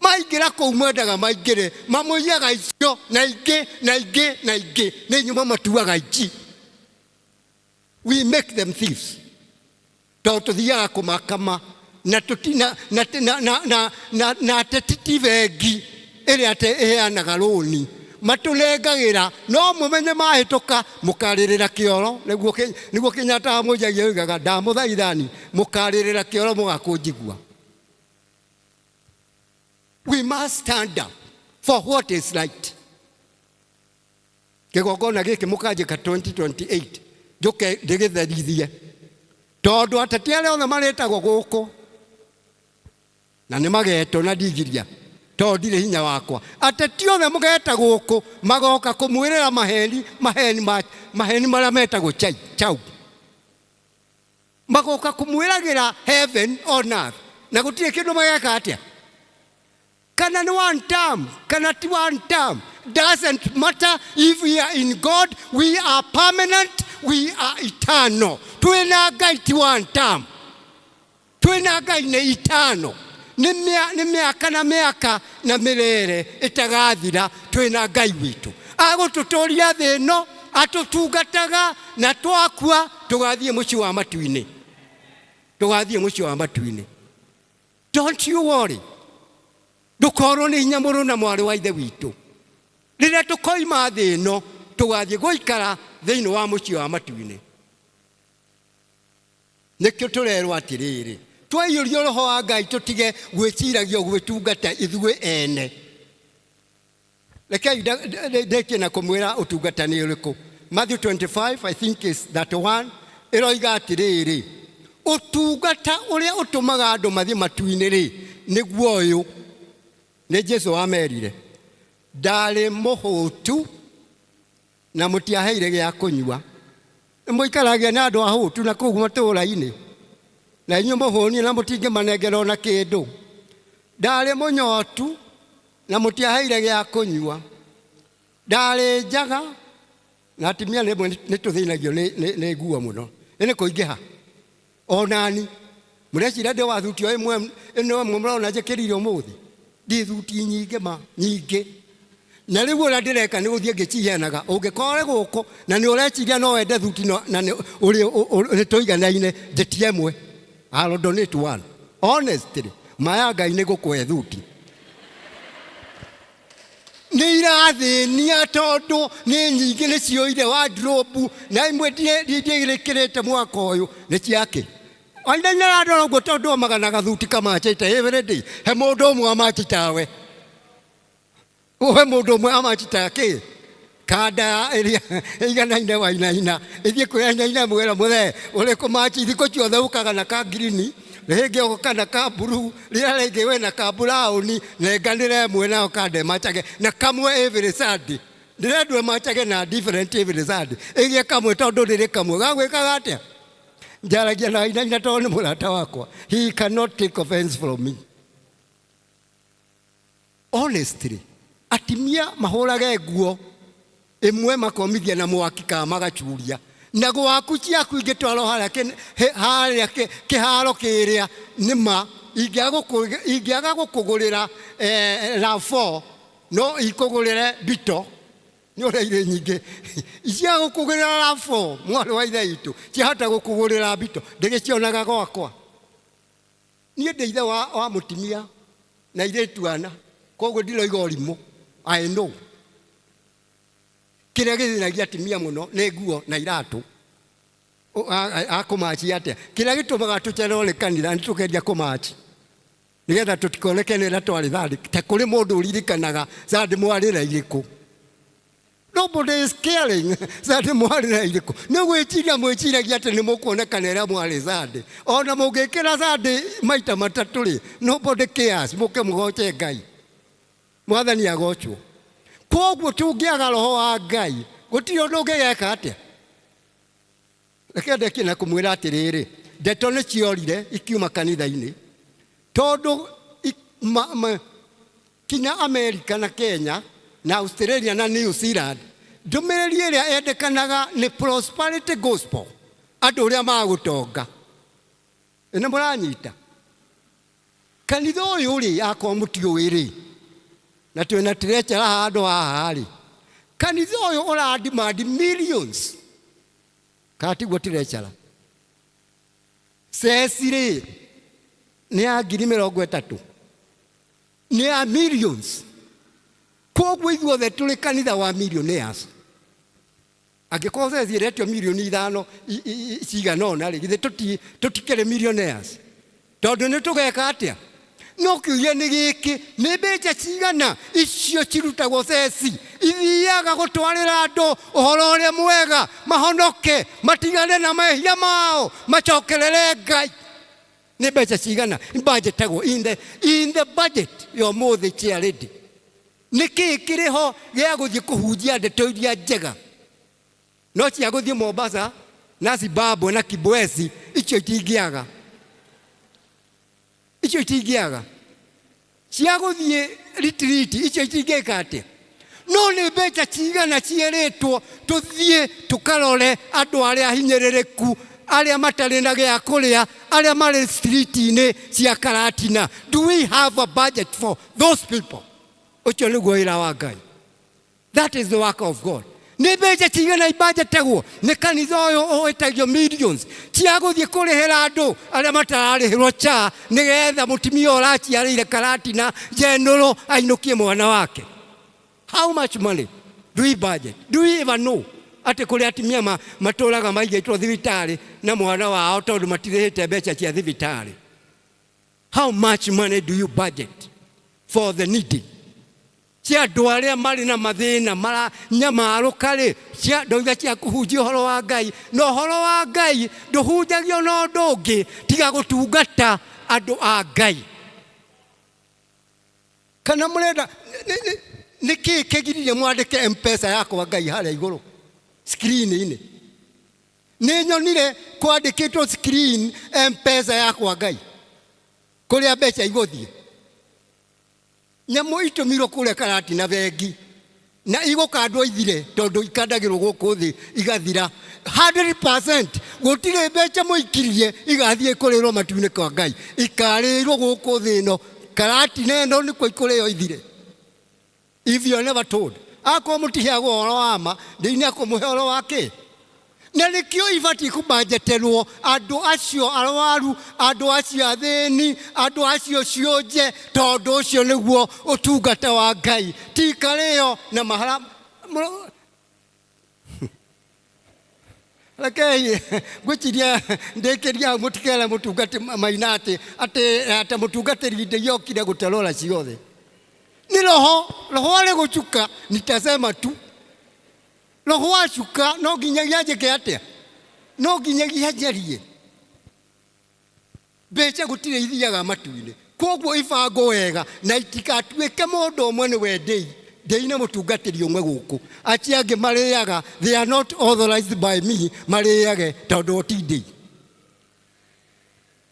Maingĩra kũu mwendaga maingĩre, mamũiyaga icio na ingĩ na ingĩ na ingĩ, nĩ inyuĩ mamatuaga ici. We make them thieves. Tondũ tũthiaga kũmakama na tũti, na, na, na, na, na, na, na ateti ti bengi ĩrĩa atĩ ĩheanaga rũni. Matũnengagĩra, no mũmenye mahĩtũka mũkarĩrĩra kĩoro, nĩguo Kenyatta amũnjagia oigaga ndamũthaithani, mũkarĩrĩra kĩoro mũgakũnjigua. We must stand up for what is right. Kĩgongona gĩkĩ mũkanjĩka 2028 njũke ndĩgĩtherithie, tondũ ateti arĩa othe marĩtagwo gũkũ na nĩ magetwo na ndigiria tondũ ndirĩ hinya wakwa. Ateti othe mũgeta gũkũ magoka kũmwĩrĩra maheni, maheni, maheni marĩa metagwo chai chau, magoka kũmwĩragĩra heaven on earth, na gũtirĩ kĩndũ mageka atĩa. Kana nĩ one term kana ti one term, doesn't matter. If we are in God, we are permanent, we are eternal. Twĩna Ngai ti one term, twĩna Ngai nĩ eternal, nĩ mĩaka na mĩaka na mĩrere ĩtagathira. Twĩna Ngai witũ agũtũtũria thĩ ĩno, atũtungataga, na twakua tũgathiĩ mũciĩ wa matu-inĩ, tũgathiĩ mũciĩ wa matu-inĩ. Don't you worry, ndũkorwo nĩ hinya mũrũ na mwarĩ wa ithe witũ. Rĩrĩa tũkoima thĩ ĩno tũgathiĩ gũikara thĩinĩ wa mũciĩ wa matu-inĩ. Nĩkĩo tũrerwo atĩrĩrĩ, twaiyũrio roho wa Ngai tũtige gwĩciragia gwĩtungata ithuĩ ene. Rekei ndĩkie na kũmwĩra ũtungata nĩ ũrĩkũ. Matthew 25, I think is that one, ĩroiga atĩrĩrĩ, ũtungata ũrĩa ũtũmaga andũ mathiĩ matu-inĩ rĩ, nĩguo ũyũ. Nĩ Jesu wamerire, ndarĩ mũhũtu na mũtiaheire gĩa kũnyua. Mũikaragia na andũ ahũtu na kũu matũũra-inĩ, na inyuĩ mũhũnie na mũtingĩmanengera ona kĩndũ. Ndarĩ mũnyotu na mũtiaheire gĩa kũnyua. Ndarĩ njaga na atumia rĩmwe nĩ tũthĩnagio nĩ nguo mũno, nĩ kũingĩha. Onani mũreciria ndĩ wa thuti o ĩmwe ĩno ĩmwe mũrona njĩkĩrire ũmũthĩ, ndĩ thuti nyingĩ ma nyingĩ. Na rĩu ũrĩa ndĩreka nĩ gũthiĩ ngĩciheanaga. Ũngĩkorwo gũkũ na nĩ ũreciria no wende thuti na nĩ ũrĩ nĩ tũiganaine, njĩtie ĩmwe. I'll donate one. Honestly, maya Ngai nĩ gũkũhe thuti. Nĩ irathĩnia tondũ nĩ nyingĩ, nĩ ciyũire wardrobe, na imwe ndiĩrĩkĩrĩte mwaka ũyũ nĩ ciake. Wainaina arandora ũguo tondũ omaga na gathuti kamachĩte every day. He mũndũ ũmwe amachitawe, he mũndũ ũmwe amachita kĩ kanda ĩrĩa ĩiganaine wainaina ĩthiĩ kwĩ wainaina mwĩra mũthee ũrĩ kũmachi thikũ ciothe ũkaga na ka ngirini, rĩngĩ ũka na ka blue, rĩrĩa rĩngĩ wĩna ka brown, nenganĩre ĩmwe nayo kanda ĩmachage na kamwe every Sunday. Ndĩrendwo ĩmachage na different every Sunday, ĩgĩe kamwe tondũ rĩrĩ kamwe gagwĩkaga atĩa. Njaragia na wainaina tondũ nĩ mũrata wakwa, he cannot take offense from me. Honestly, atimia mahũrage nguo ĩmwe makomithia na mwaki kana magacuria, na gwaku ciaku ingĩtwarwo harĩa kĩharo kĩrĩa nĩma ingĩaga gũkũgũrĩra RAV4 no ikũgũrĩre Beetle. Nĩ ũrĩa irĩ nyingĩ cia gũkũgũrĩra RAV4, mwarĩ wa ithe witũ, ciahota gũkũgũrĩra Beetle. Ndĩgĩcionaga gwakwa. Niĩ ndĩ ithe wa mũtumia na airĩtu ana, koguo ndiroiga ũrimũ. I know kĩrĩa gĩthĩnagia atumia mũno nĩ nguo na iratũ. Akũmachi atĩa? Kĩrĩa gĩtũmaga tũcererwo nĩ kanitha nĩ tũgeria kũmachi nĩgetha tũtikoneke nĩ ĩrĩa twarĩ thandi. Ta kũrĩ mũndũ ũririkanaga thandi mwarĩra irĩkũ? Nobody is caring thandi mwarĩra irĩkũ. Nĩ gwĩciria mwĩciragia atĩ nĩ mũkuonekana ĩrĩa mwarĩ thandi. Ona mũngĩkĩra thandi maita matatũ rĩ, nobody cares. Mũke mũgoce Ngai, Mwathani agocwo. Koguo tũngĩaga roho wa Ngai gũtirĩ ũndũ ũngĩgeka atĩa. Reke ndekie na kũmwĩra atĩrĩrĩ, ndeto nĩ ciorire ikiuma kanitha-inĩ, tondũ kinya Amerika na Kenya na Australia na New Zealand, ndũmĩrĩri ĩrĩa yendekanaga nĩ prosperity gospel, andũ ũrĩa magũtonga. Nĩ mũranyita? Kanitha ũyũ rĩ, akorwo mũtiũĩ rĩ, na twĩna tĩrechera handũ haha rĩ, kanitha ũyũ ũra demand millions, kana tiguo tĩrechera? Ceci rĩ, nĩ ya ngiri mĩrongo ĩtatũ, nĩ ya millions. Koguo ithuothe tũrĩ kanitha wa millionaires. Angĩkorwo ceci ĩretio milioni ithano cigana ũna rĩ, githĩ tũtikĩrĩ millionaires? Tondũ nĩ tũgeka atĩa? No kĩũria nĩ gĩkĩ, nĩ mbeca cigana icio cirutagwo ceci ithiaga gũtwarĩra andũ ũhoro ũrĩa mwega, mahonoke, matigane na mehia mao, macokerere Ngai? Nĩ mbeca cigana budgetagwo in the budget ya ũmũthĩ? Chairlady, nĩ kĩĩ kĩrĩ ho gĩa gũthiĩ kũhunjia ndeto iria njega? No cia gũthiĩ Mombasa na Zimbabwe na Kibwezi, icio itingĩaga, icio itingĩaga. Cia gũthiĩ retreat, icio itingĩka atĩa? No nĩ mbeca cigana cierĩtwo tũthiĩ tũkarore andũ arĩa hinyĩrĩrĩku, arĩa matarĩ na gĩa kũrĩa, arĩa marĩ street-inĩ cia Karatina? Do we have a budget for those people? Ũcio nĩguo wĩra wa Ngai. That is the work of God. Nĩ mbeca cigana ibanjetagwo nĩ kanitha ũyũ wĩtagio millions cia gũthiĩ kũrĩhĩra andũ arĩa matararĩhĩrwo cha, nĩgetha mũtumia ũraciarĩire Karatina General ainũkie mwana wake? How much money do we budget? Do we even know atĩ kũrĩ atumia matũraga maigĩtwo thibitarĩ na mwana wao tondũ matirĩhĩte mbeca cia thibitarĩ? How much money do you budget for the needy, cia andũ arĩa marĩ na mathĩna maranyamarũka rĩ, cia ndauga cia kũhunjia ũhoro wa Ngai? Na ũhoro wa Ngai ndũhunjagio na ũndũ ũngĩ tiga gũtungata andũ a Ngai. Kana mũrenda nĩ kĩĩ kĩgiririe mwandĩke Mpesa yakwa Ngai harĩa igũrũ screen-inĩ? Nĩ nyonire kwandĩkĩtwo screen Mpesa yakwa Ngai, kũrĩa mbeca igũthiĩ. Nyamũ itũmirwo kũrĩa Karatina bengi na igũkandwo ithire, tondũ ikandagĩrwo gũkũ thĩ igathira 100%. Gũtirĩ mbeca mũikirie igathiĩ kũrĩrwo matu-inĩ kwa Ngai, ikarĩrwo gũkũ thĩ ĩno. Karatina ĩno nĩkuo ikũrĩo ithire. If you are never told, akorwo mũtiheagwo ũhoro wa ma, ndĩini akũmũhe ũhoro wa kĩ? Na nĩkĩo ibatiĩ kũbanjeterwo andũ acio arwaru, andũ acio athĩni, andũ acio cionje, tondũ ũcio nĩguo ũtungata wa Ngai, ti karĩo na mahara. Rekei ngwĩciria ndĩkĩria hau, mũtikere mũtungati maina atĩ mũtungatĩri ndĩyokire gũterora ciothe. Ni roho, roho arĩ gũcuka. Nitasema tu roho acuka no nginyagia njĩke atĩa? No nginyagia njarie. Mbeca gũtirĩ ithiaga matu-inĩ, koguo ibangwo wega na itikatuĩke mũndũ ũmwe nĩwe ndĩi ndĩi na mũtungatĩri ũmwe gũkũ, acio angĩ marĩaga. They are not authorized by me marĩage, tondũ ti ndĩi.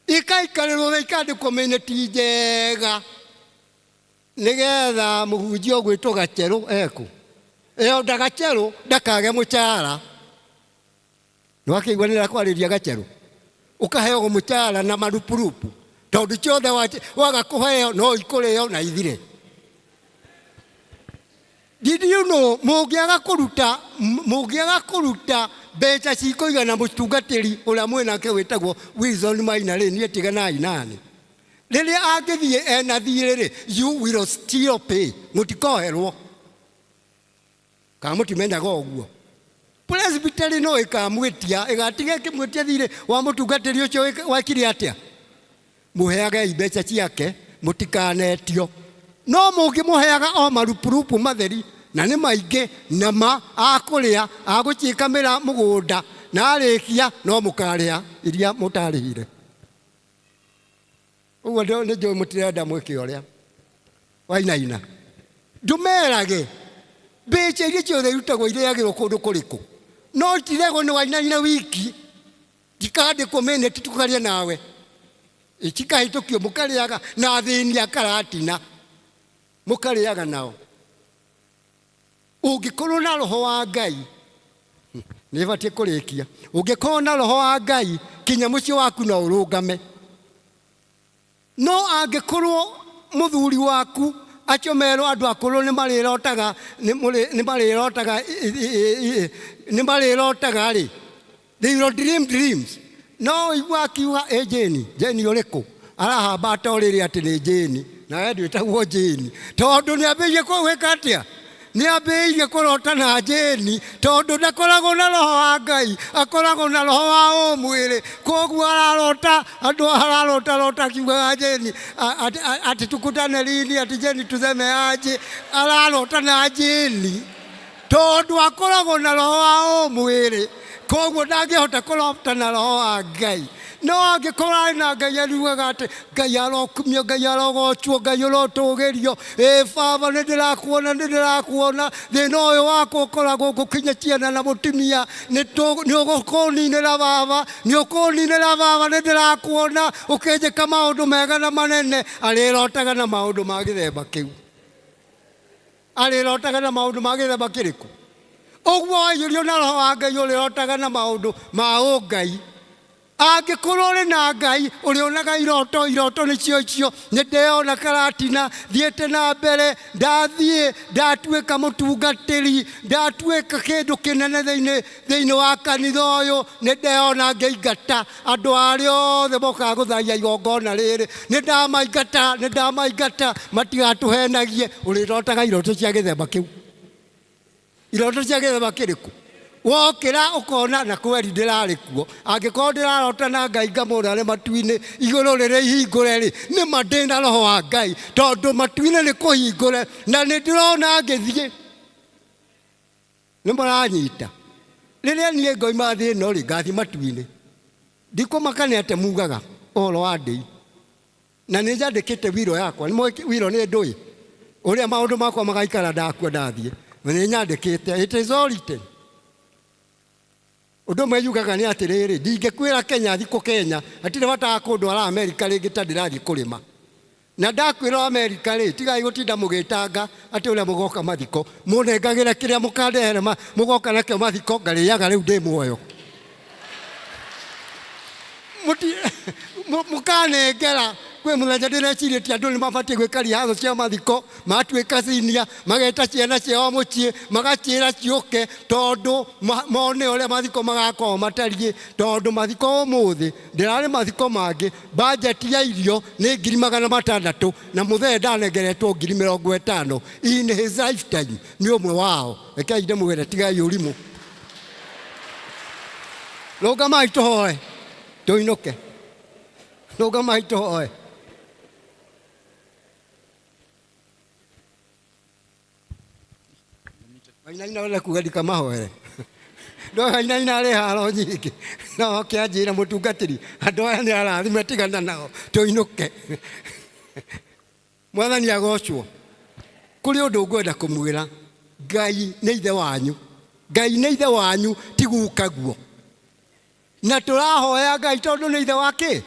Ikaikarĩrwo we, ikandĩkwo mĩnĩti njega, nĩgetha mũhunjia ũgwĩtwo Gacerũ ekũ ĩyo nda Gacerũ ndakage mũcara. Nĩwakĩiguanĩra kwarĩria Gacerũ, ũkaheagwo mũcara na marupurupu, tondũ ciothe waga kũheo no ikũrĩo na ithire. Did you know mũngĩaga kũruta mbeca cikũigana mũtungatĩri ũrĩa mwĩnake wĩtagwo Wilson Maina rĩ, niĩ tiganai nani, rĩrĩa angĩthiĩ ena thiirĩ rĩ, you will still pay. Mũtikoherwo kana mũtimenyaga ũguo? Presbytery no ĩkamwĩtia, ĩgatiga ĩkĩmwĩtia thirĩ wa mũtungatĩri ũcio wekire atĩa. Mũheagei mbeca ciake, mũtikanetio. No mũngĩmũheaga o marupurupu matheri na nĩ maingĩ na ma akũrĩa agũciĩkamĩra mũgũnda na arĩkia, no mũkarĩa iria mũtarĩhire. Ũguo nĩ njũĩ mũtirenda mwĩke ũrĩa wainaina. Ndũmerage mbeca iria ciothe irutagwo irĩagĩrwo kũndũ kũrĩkũ, no itiregwo nĩ wainaina wiki, tikandĩkwo mĩnĩti tũkarĩa nawe, cikahĩtũkio mũkarĩaga na athĩni a Karatina, mũkarĩaga nao. Ũngĩkorwo na roho wa Ngai, nĩ batiĩ kũrĩkia, ũngĩkorwo na roho wa Ngai, kinya mũciĩ waku no ũrũngame. No angĩkorwo mũthuri waku acio merwo andũ akũrũ nĩ marĩrotaga, nĩ marĩrotaga rĩ, they will dream dreams. No ũigua akiuga, "Ĩ Jane, Jane ũrĩkũ?" Arahamba ta ũrĩrĩ atĩ nĩ Jane, nawe ndwĩtagwo Jane, tondũ nĩ ambĩrĩirie gwĩka atĩa? Nĩ ambĩrĩirie kũrota na njĩni tondũ ndakoragwo na roho wa Ngai, akoragwo na roho wa ũmwĩrĩ. Koguo ararota andũ ararota rota akiugaga njĩni ati tukutane lini, ati njĩni tuseme aje, ararota na njĩni tondũ akoragwo na roho wa ũmwĩrĩ, koguo ndangĩhota kũrota na roho wa Ngai. No angĩkorwo arĩ na Ngai ariugaga atĩ Ngai arokumio, Ngai arogocwo, Ngai ũrotũgĩrio, ĩ baba nĩ ndĩrakuona, nĩ ndĩrakuona, thĩna ũyũ wakwa ũkoragwo ngũkinyĩtie na mũtumia nĩ ũgũkũninĩra baba, nĩ ũkũninĩra baba, nĩ ndĩrakuona ũkĩnjĩka maũndũ mega na manene. Arĩrotaga na maũndũ ma gĩthemba kĩu, arĩrotaga na maũndũ ma gĩthemba kĩrĩkũ? Ũguo waiyũrio na roho wa Ngai ũrĩrotaga na maũndũ ma ũngai. Angĩkorwo ũrĩ na Ngai ũrĩonaga iroto, iroto nĩcio icio. Nĩ ndeyona Karatina thiĩte na mbere, ndathiĩ ndatuĩka mũtungatĩri, ndatuĩka kĩndũ kĩnene thĩinĩ wa kanitha ũyũ. Nĩ ndeyona ngĩingata andũ arĩa othe mokaga gũthaia igongona rĩrĩ, nĩ ndamaingata, nĩ ndamaingata matigatũhenagie. Ũrĩrotaga iroto cia gĩthemba kĩu. Iroto cia gĩthemba kĩrĩkũ? Wokĩra ũkona na kweri ndĩrarĩ kuo. Angĩkorwo ndĩrarota na Ngai ngamũra arĩ matu-inĩ, igũrũ rĩrĩ ihingũre rĩ, nĩ ma ndĩna roho wa Ngai, tondũ matu-inĩ nĩ kũhingũre na nĩ ndĩrona ngĩthiĩ. Nĩ mũranyita? Rĩrĩa niĩ ngoima thĩ ĩno rĩ, ngathiĩ matu-inĩ. Ndikũmaka nĩ atĩa mugaga ũhoro wa ndĩi. Na nĩ njandĩkĩte wiro yakwa. Nĩ mũĩ wiro nĩ ndũĩ ũrĩa maũndũ makwa magaikara ndakua ndathiĩ. Nĩ nyandĩkĩte. It is all written. Ũndũ ũmwe yugaga nĩ atĩrĩrĩ, ndingĩkuĩra Kenya thikũ Kenya, hatirĩ bata wa kũndwara Amerika rĩngĩ ta ndĩrathiĩ kũrĩma. Na ndakwĩra Amerika rĩ, tigai gũtinda mũgĩtanga atĩ ũrĩa mũgoka mathiko. Mũnengagĩre kĩrĩa mũkandehere mũgoka nakĩo mathiko, ngarĩaga rĩu ndĩ muoyo. Mũkanengera kwĩ mũthenya ndĩrecirĩtie andũ nĩ mabatiĩ gwĩka rihatho cia mathiko, matuĩka senior, mageta ciana ciao mũciĩ, magaciĩra ciũke, tondũ mone ũrĩa mathiko magakorwo matariĩ. Tondũ mathiko ũmũthĩ, ndĩrarĩ mathiko mangĩ, budget ya irio nĩ 600,000, na mũthee ndanengeretwo 50,000 in his lifetime, nĩ ũmwe wao. Rekei ndĩmwĩre, tigai ũrimũ. Rũgamai tũhoe, tũinũke. Rũgamai tũhoe. Wainaina ũrenda kuga ndikamahoere. No wainaina arĩ haro nyingĩ. No oke anjĩre mũtungatĩri, andũ aya nĩ arathime, tigana nao, tũinũke. Mwathani agocwo. Kũrĩ ũndũ ngwenda kũmwĩra, Ngai nĩ ithe wanyu. Ngai nĩ ithe wanyu, ti gukaguo. Na tũrahoya Ngai tondũ nĩ ithe wa kĩ?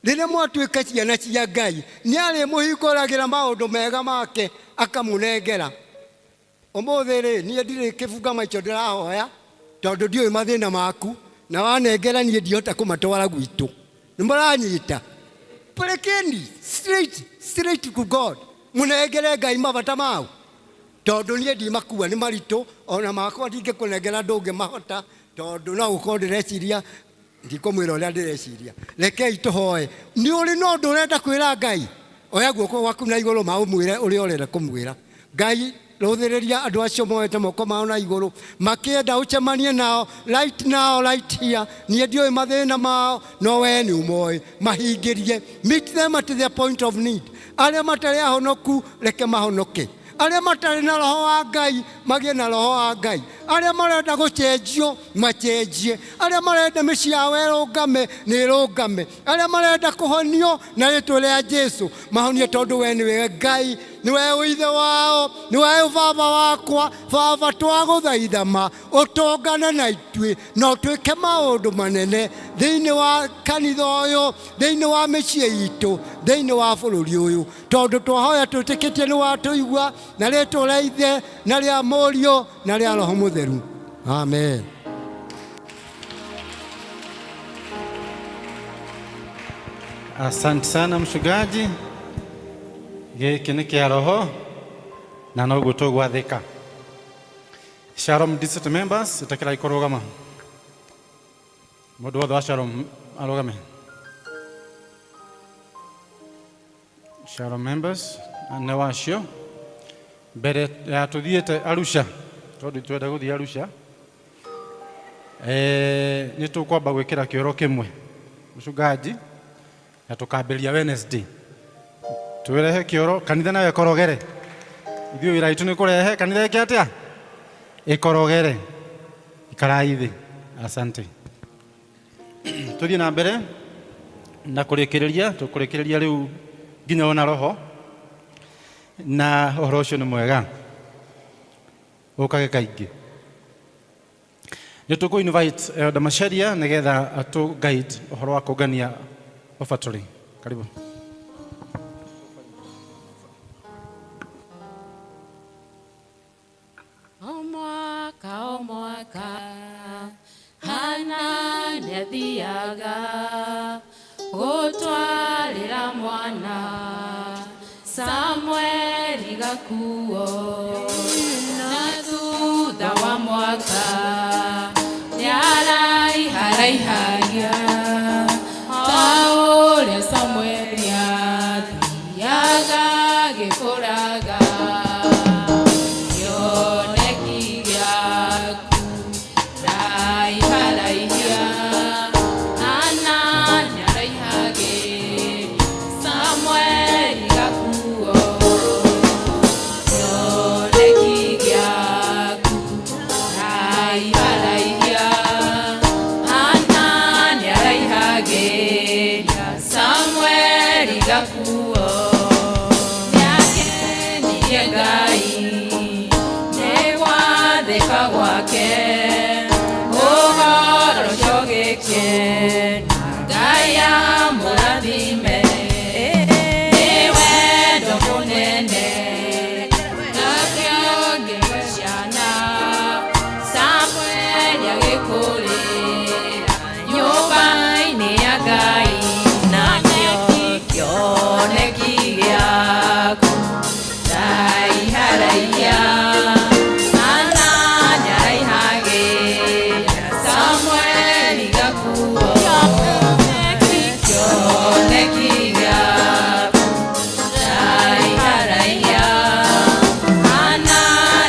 Rĩrĩa mwatuĩka ciana cia Ngai, nĩ arĩmũhingũragĩra maũndũ mega make akamũnengera. Ũmũthĩ rĩ, niĩ ndirĩ kĩbunga maicho ndĩrahoya, tondũ ndiũĩ mathĩna maku, na wanengera niĩ ndihota kũmatwara gwitũ. Nĩ mũranyita? Prekeni straight, straight to God. Mũnengere Ngai mabata mau, tondũ niĩ ndimakua nĩ maritũ, ona makwa ndingĩkũnengera ndũngĩmahota, tondũ no gũkorwo ndĩreciria, ndikũmwĩra ũrĩa ndĩreciria. Rekei tũhoe. Nĩ ũrĩ na ũndũ ũrenda kwĩra Ngai? Oya guoko gwaku na igũrũ ma ũmwĩre ũrĩa ũrenda kũmwĩra. Ngai, rũthĩrĩria andũ acio moete moko mao na igũrũ, makĩenda ũcemanie nao right now, right here. Niĩ ndiũĩ mathĩna mao, no we nĩ ũmoĩ. Mahingĩrie. Meet them at their point of need. Arĩa matarĩ ahonoku, reke mahonoke. Arĩa matarĩ na roho wa Ngai, magĩe na roho wa Ngai. Arĩa marenda gũcenjio, macenjie. Arĩa marenda mĩciĩ yao ĩrũngame, nĩ ĩrũngame. Arĩa marenda kũhonio na rĩtwa rĩa Jesu, mahonie, tondũ we nĩwe Ngai, nĩwe ithe wao, nĩwe baba wakwa. Baba, twagũthaitha ma ũtũngane na ithuĩ na ũtwĩke maũndũ manene thĩinĩ wa kanitha ũyũ, thĩinĩ wa mĩciĩ itũ, thĩinĩ wa bũrũri ũyũ, tondũ twahoya twĩtĩkĩtie nĩ watũigua, na rĩtwa rĩa Ithe na rĩa Mũriũ na rĩa Roho Mũtheru, amen. Asante sana mchungaji. Gĩkĩ nĩ kĩa roho na noguo tũgwathĩka. Shalom district members, ĩtĩkĩrai kũrũgama. Mũndũ wothe wa Shalom arũgame. Shalom members, nĩ wacio. Mbere ya tuthiĩte Arusha, tondũ twenda gũthiĩ Arusha, nĩ tũkwamba gwĩkĩra kĩoro kĩmwe mchungaji, na tũkambĩrĩria Wednesday. Twĩrehe kĩoro kanitha nayo ĩkorogere. Ithuĩ wĩra witũ nĩ kũrehe kanitha ĩke atĩa? Ĩkorogere. Ikarai thĩ. Asante. Tũthiĩ na mbere na kũrĩkĩrĩria, tũkũrĩkĩrĩria rĩu nginya ona roho na ũhoro ũcio nĩ mwega ũkage kaingĩ. Nĩ tũkũ invite Elder Macharia nĩgetha atũ guide ũhoro wa kũngania offertory. Karibu. O mwaka o mwaka Hana nĩathiaga gũtwarĩra mwana Samueli gakuo, na thutha wa mwaka nĩaraiharaihagia ta ũrĩa Samueli athiaga agĩkũraga. Kĩoneki gĩaku raiharaihia, Hana nĩaraihagĩria Samueli gakuo. Kĩoneki gĩaku raiharaihia, Hana nĩaraihagĩria Samueli gakuo. Nĩakenirie Ngai nĩ gwathĩka gwake, ũhoro ũcio gĩkena Ngai amũrathime. Nĩ wendo mũnene akĩongerwo ciana, Samueli agĩkũrĩra nyũmba-inĩ ya Ngai. Nakĩo kĩoneki gĩaku raiharaihia, Hana nĩaraihagĩria Samueli gakuo. Kĩoneki gĩaku raiharaihia, Hana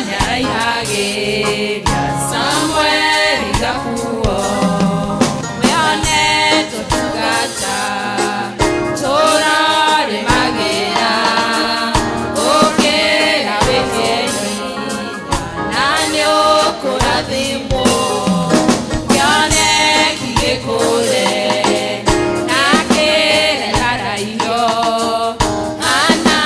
nĩaraihagĩria Samueli gakuo. Wĩonetwo tungata tũrarĩmagĩra, ũkĩra wĩkeni na nĩũkũrathimwo. Kĩoneki gĩkũre na kĩraraiho, Hana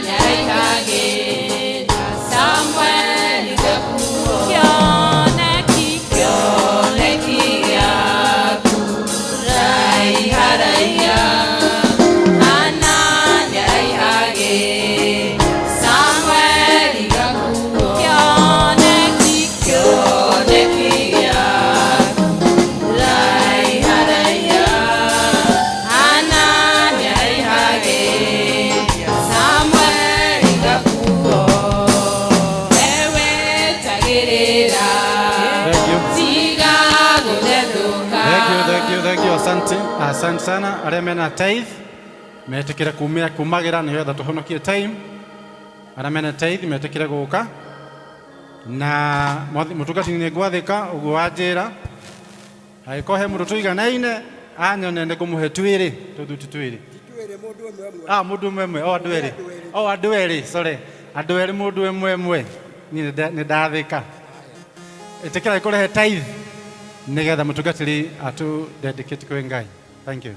nĩaraihagĩria Samueli gakuo. Kĩoneki kĩoneki gĩaku raiharaihia, Hana nĩaraihagĩria Samueli gakuo. Kĩoneki kĩoneki gĩaku raiharaihia, Hana nĩaraihagĩria Samueli gakuo. Wewe tagĩrĩra Thank you. tiga gũthethũka. Thank you, thank you, thank you. Asante, asante sana. Arĩa mena tithe metĩkĩre kumĩra kumagĩra nĩgetha tũhonokie time. Arĩa mena tithe metĩkĩre gũka na mũtungatĩri nĩ ngwathĩka ũguo wanjĩra. Angĩkorwo he mũndũ tũiganaine anyone nĩ ngũmũhe twĩrĩ tũthuti twĩrĩ. Ah, mũndũ ũmwe ĩmwe, o andũ erĩ. O andũ erĩ, sorry. Andũ erĩ mũndũ ĩmwe ĩmwe. Niĩ nĩ ndathĩka. Ĩtĩkĩrai kũrehe tithe nĩgetha mũtungatĩri atũ dedicate kwĩ Ngai. Thank you.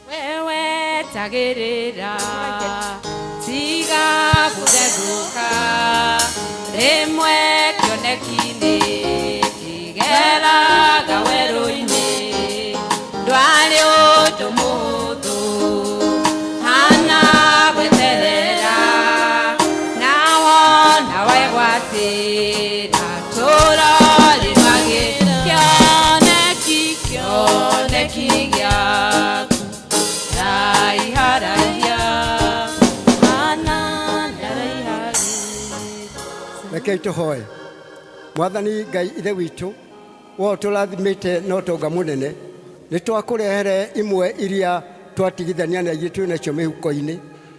Wewe tagĩrĩra tiga gũthethũka, rĩmwe kĩoneki-inĩ kĩgeraga werũ-inĩ, ndwarĩ ũndũ mũhũthũ Hana gweterera, na wona wegwatĩra tũrorĩmagĩra. Kĩoneki kĩoneki gĩaku raiharaihia, Hana nĩaraihagĩria. Rekei tũhoe. Mwathani Ngai ithe witũ, we ũtũrathimĩte na ũtonga mũnene, nĩ twakũrehere imwe iria twatigithania na ithuĩ twĩ nacio mĩhuko-inĩ.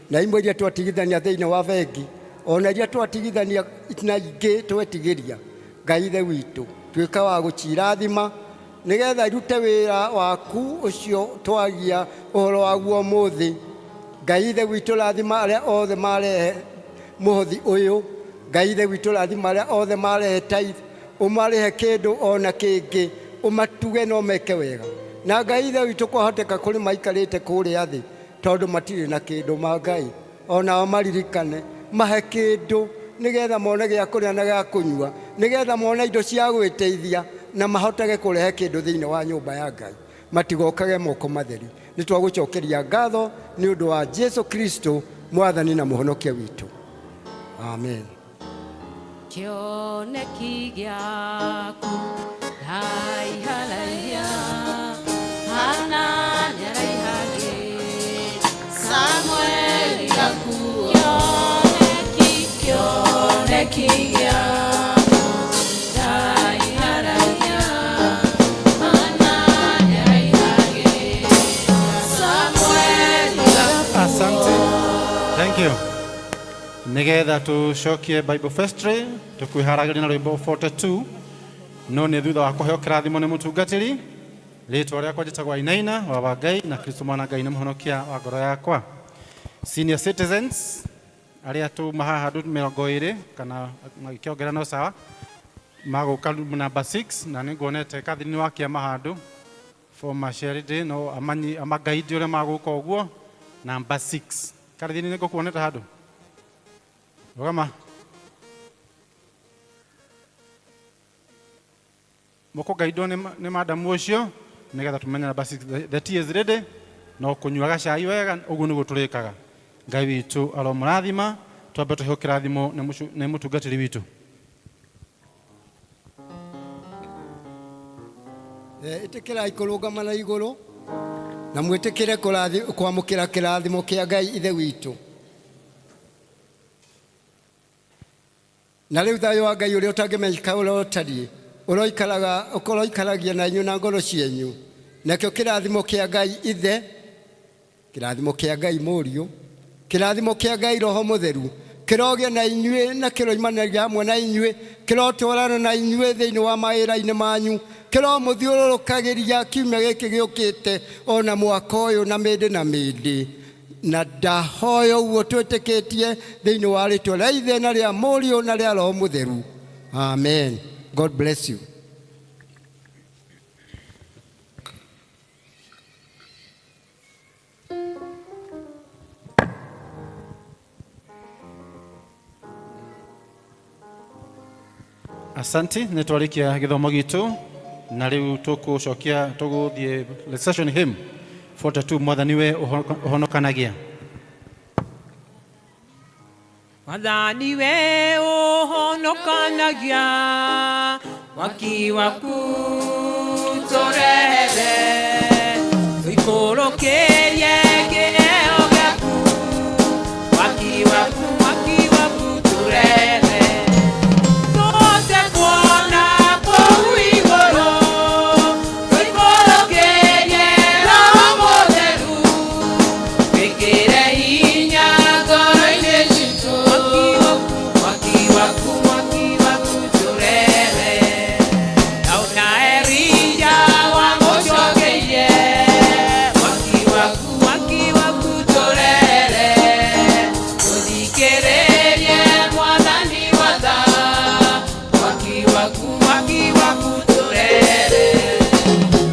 Na imwe iria twatigithania thĩinĩ wa bengi, ona iria twatigithania na ingĩ twetigĩria. Ngai Ithe witũ, tuĩka wa gũcirathima nĩgetha irute wĩra waku ũcio twagia ũhoro waguo ũmũthĩ. Ngai Ithe witũ, rathima arĩa othe marehe mũhothi ũyũ. Ngai Ithe witũ, rathima arĩa othe marehe tithe, ũmarĩhe kĩndũ ona kĩngĩ, ũmatuge no meke wega. Na Ngai Ithe witũ, kwahoteka kũrĩ maikarĩte kũrĩa thĩ tondũ matirĩ na kĩndũ, ma Ngai onao maririkane, mahe kĩndũ nĩgetha mone gĩa kũrĩa na gĩa kũnyua, nĩgetha mone indo cia gwĩteithia na mahotage kũrehe kĩndũ thĩinĩ wa nyũmba ya Ngai, matigokage moko matheri. Nĩ twagũcokeria ngatho nĩ ũndũ wa Jesu Kristo, Mwathani na Mũhonokia witũ. Amen. Kĩoneki gĩaku raiharaihia, Hana nĩaraihagĩ, Samueli gakuo. Kĩoneki, kĩoneki gĩaku raiharaihia, Hana nĩaraihagĩ, Samueli gakuo. Asante. Thank you. Nigetha tucokie Bible Festry tukwiharagiria na rwimbo 42, no nĩ thutha wa kũheo kĩrathimo nĩ mũtungatĩri. Rĩtwa rĩakwa njĩtagwo Ainaina wa Wangai, na Kristo mwana Ngai nĩ mũhonokia wa ngoro yakwa. Senior citizens arĩa tuma haha andũ 20 kana magĩkĩongerera no sawa, magũka room number 6, na nĩ nguonete Catherine wa kĩama handũ former Sheride no amanyi amagaidi ũrĩa magũka ũguo number 6. Catherine, nĩ ngũkuonete handũ, rũgama mũkũgaidwo nĩ madamu ũcio nĩgetha tũmenye number 6. The tea is ready, no kũnyuaga cai wega ũguo nĩguo tũrĩkaga. Ngai witũ aromũrathima. Twambe tũheo kĩrathimo nĩ mũtungatĩri witũ. Ĩtĩkĩrai kũrũgama na igũrũ na mwĩtĩkĩre kwamũkĩra kĩrathimo kĩa Ngai Ithe witũ. Na rĩu thayũ wa Ngai ũrĩa ũtangĩmenyeka ũrĩa ũtariĩ ũroikaraga ũkoroikaragia na inyuĩ na ngoro cienyu. Nakĩo kĩrathimo kĩa Ngai Ithe, kĩrathimo kĩa Ngai Mũriũ, kĩrathimo kĩa Ngai Roho Mũtheru kĩrogĩa na inyuĩ na kĩroimanagia hamwe na inyuĩ, kĩrotwarana na inyuĩ thĩinĩ wa mawĩra-inĩ manyu, kĩromũthiũrũrũkagĩria kiumia gĩkĩ gĩũkĩte ona mwaka ũyũ na mĩndĩ na mĩndĩ. Na ndahoya ũguo twĩtĩkĩtie thĩinĩ wa rĩtwa rĩa Ithe na rĩa Mũriũ na rĩa Roho Mũtheru. Amen. God bless you. Asante, nĩ twarĩkia gĩthomo gitũ na rĩu tũkũcokia tũgũthiĩ recession hymn 42, Mwathani we ũhonokanagia. Mwathani we ũhonokanagia, mwaki waku tũrehere, tũikũrũkĩrie kĩheo gĩaku. Mwaki waku, mwaki waku tũrehere, tũhote kuona kũu igũrũ, tũikũrũkĩrie Roho Mũtheru, wĩkĩre hinya ngoro-inĩ citũ. Mwaki waku, mwaki waku tũrehere, na Elija wamũcokeirie. Mwaki waku, mwaki waku tũrehere, tũthikĩrĩrie Mwathani watha. Mwaki waku, mwaki waku tũrehere,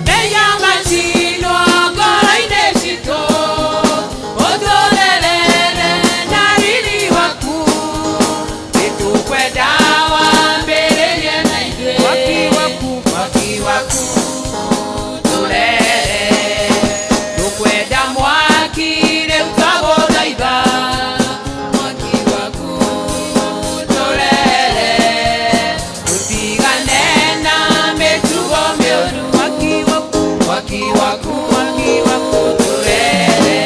Ndeia macinwo ngoro-inĩ citũ, ũtũtherere na riri waku, nĩtũkwenda wambĩrĩrie na ithuĩ. Mwaki waku, mwaki waku tũrehere, tũkwenda mwaki rĩu twagũthaitha. Mwaki waku tũrehere, tũtigane na mĩtugo mĩũru. Mwaki waku, mwaki waku, mwaki waku tũrehere,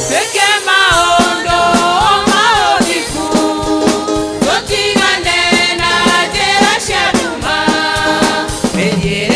twĩke maũndũ ma ũthingu, tũtigane na njĩra cia nduma. Mĩthiĩre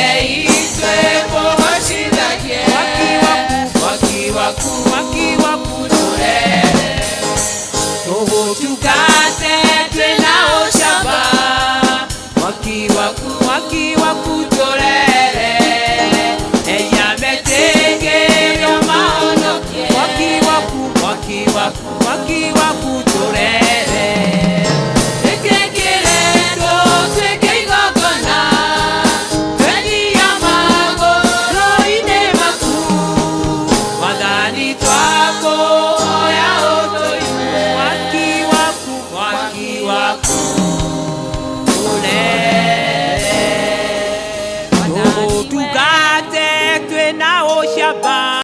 Kĩamba.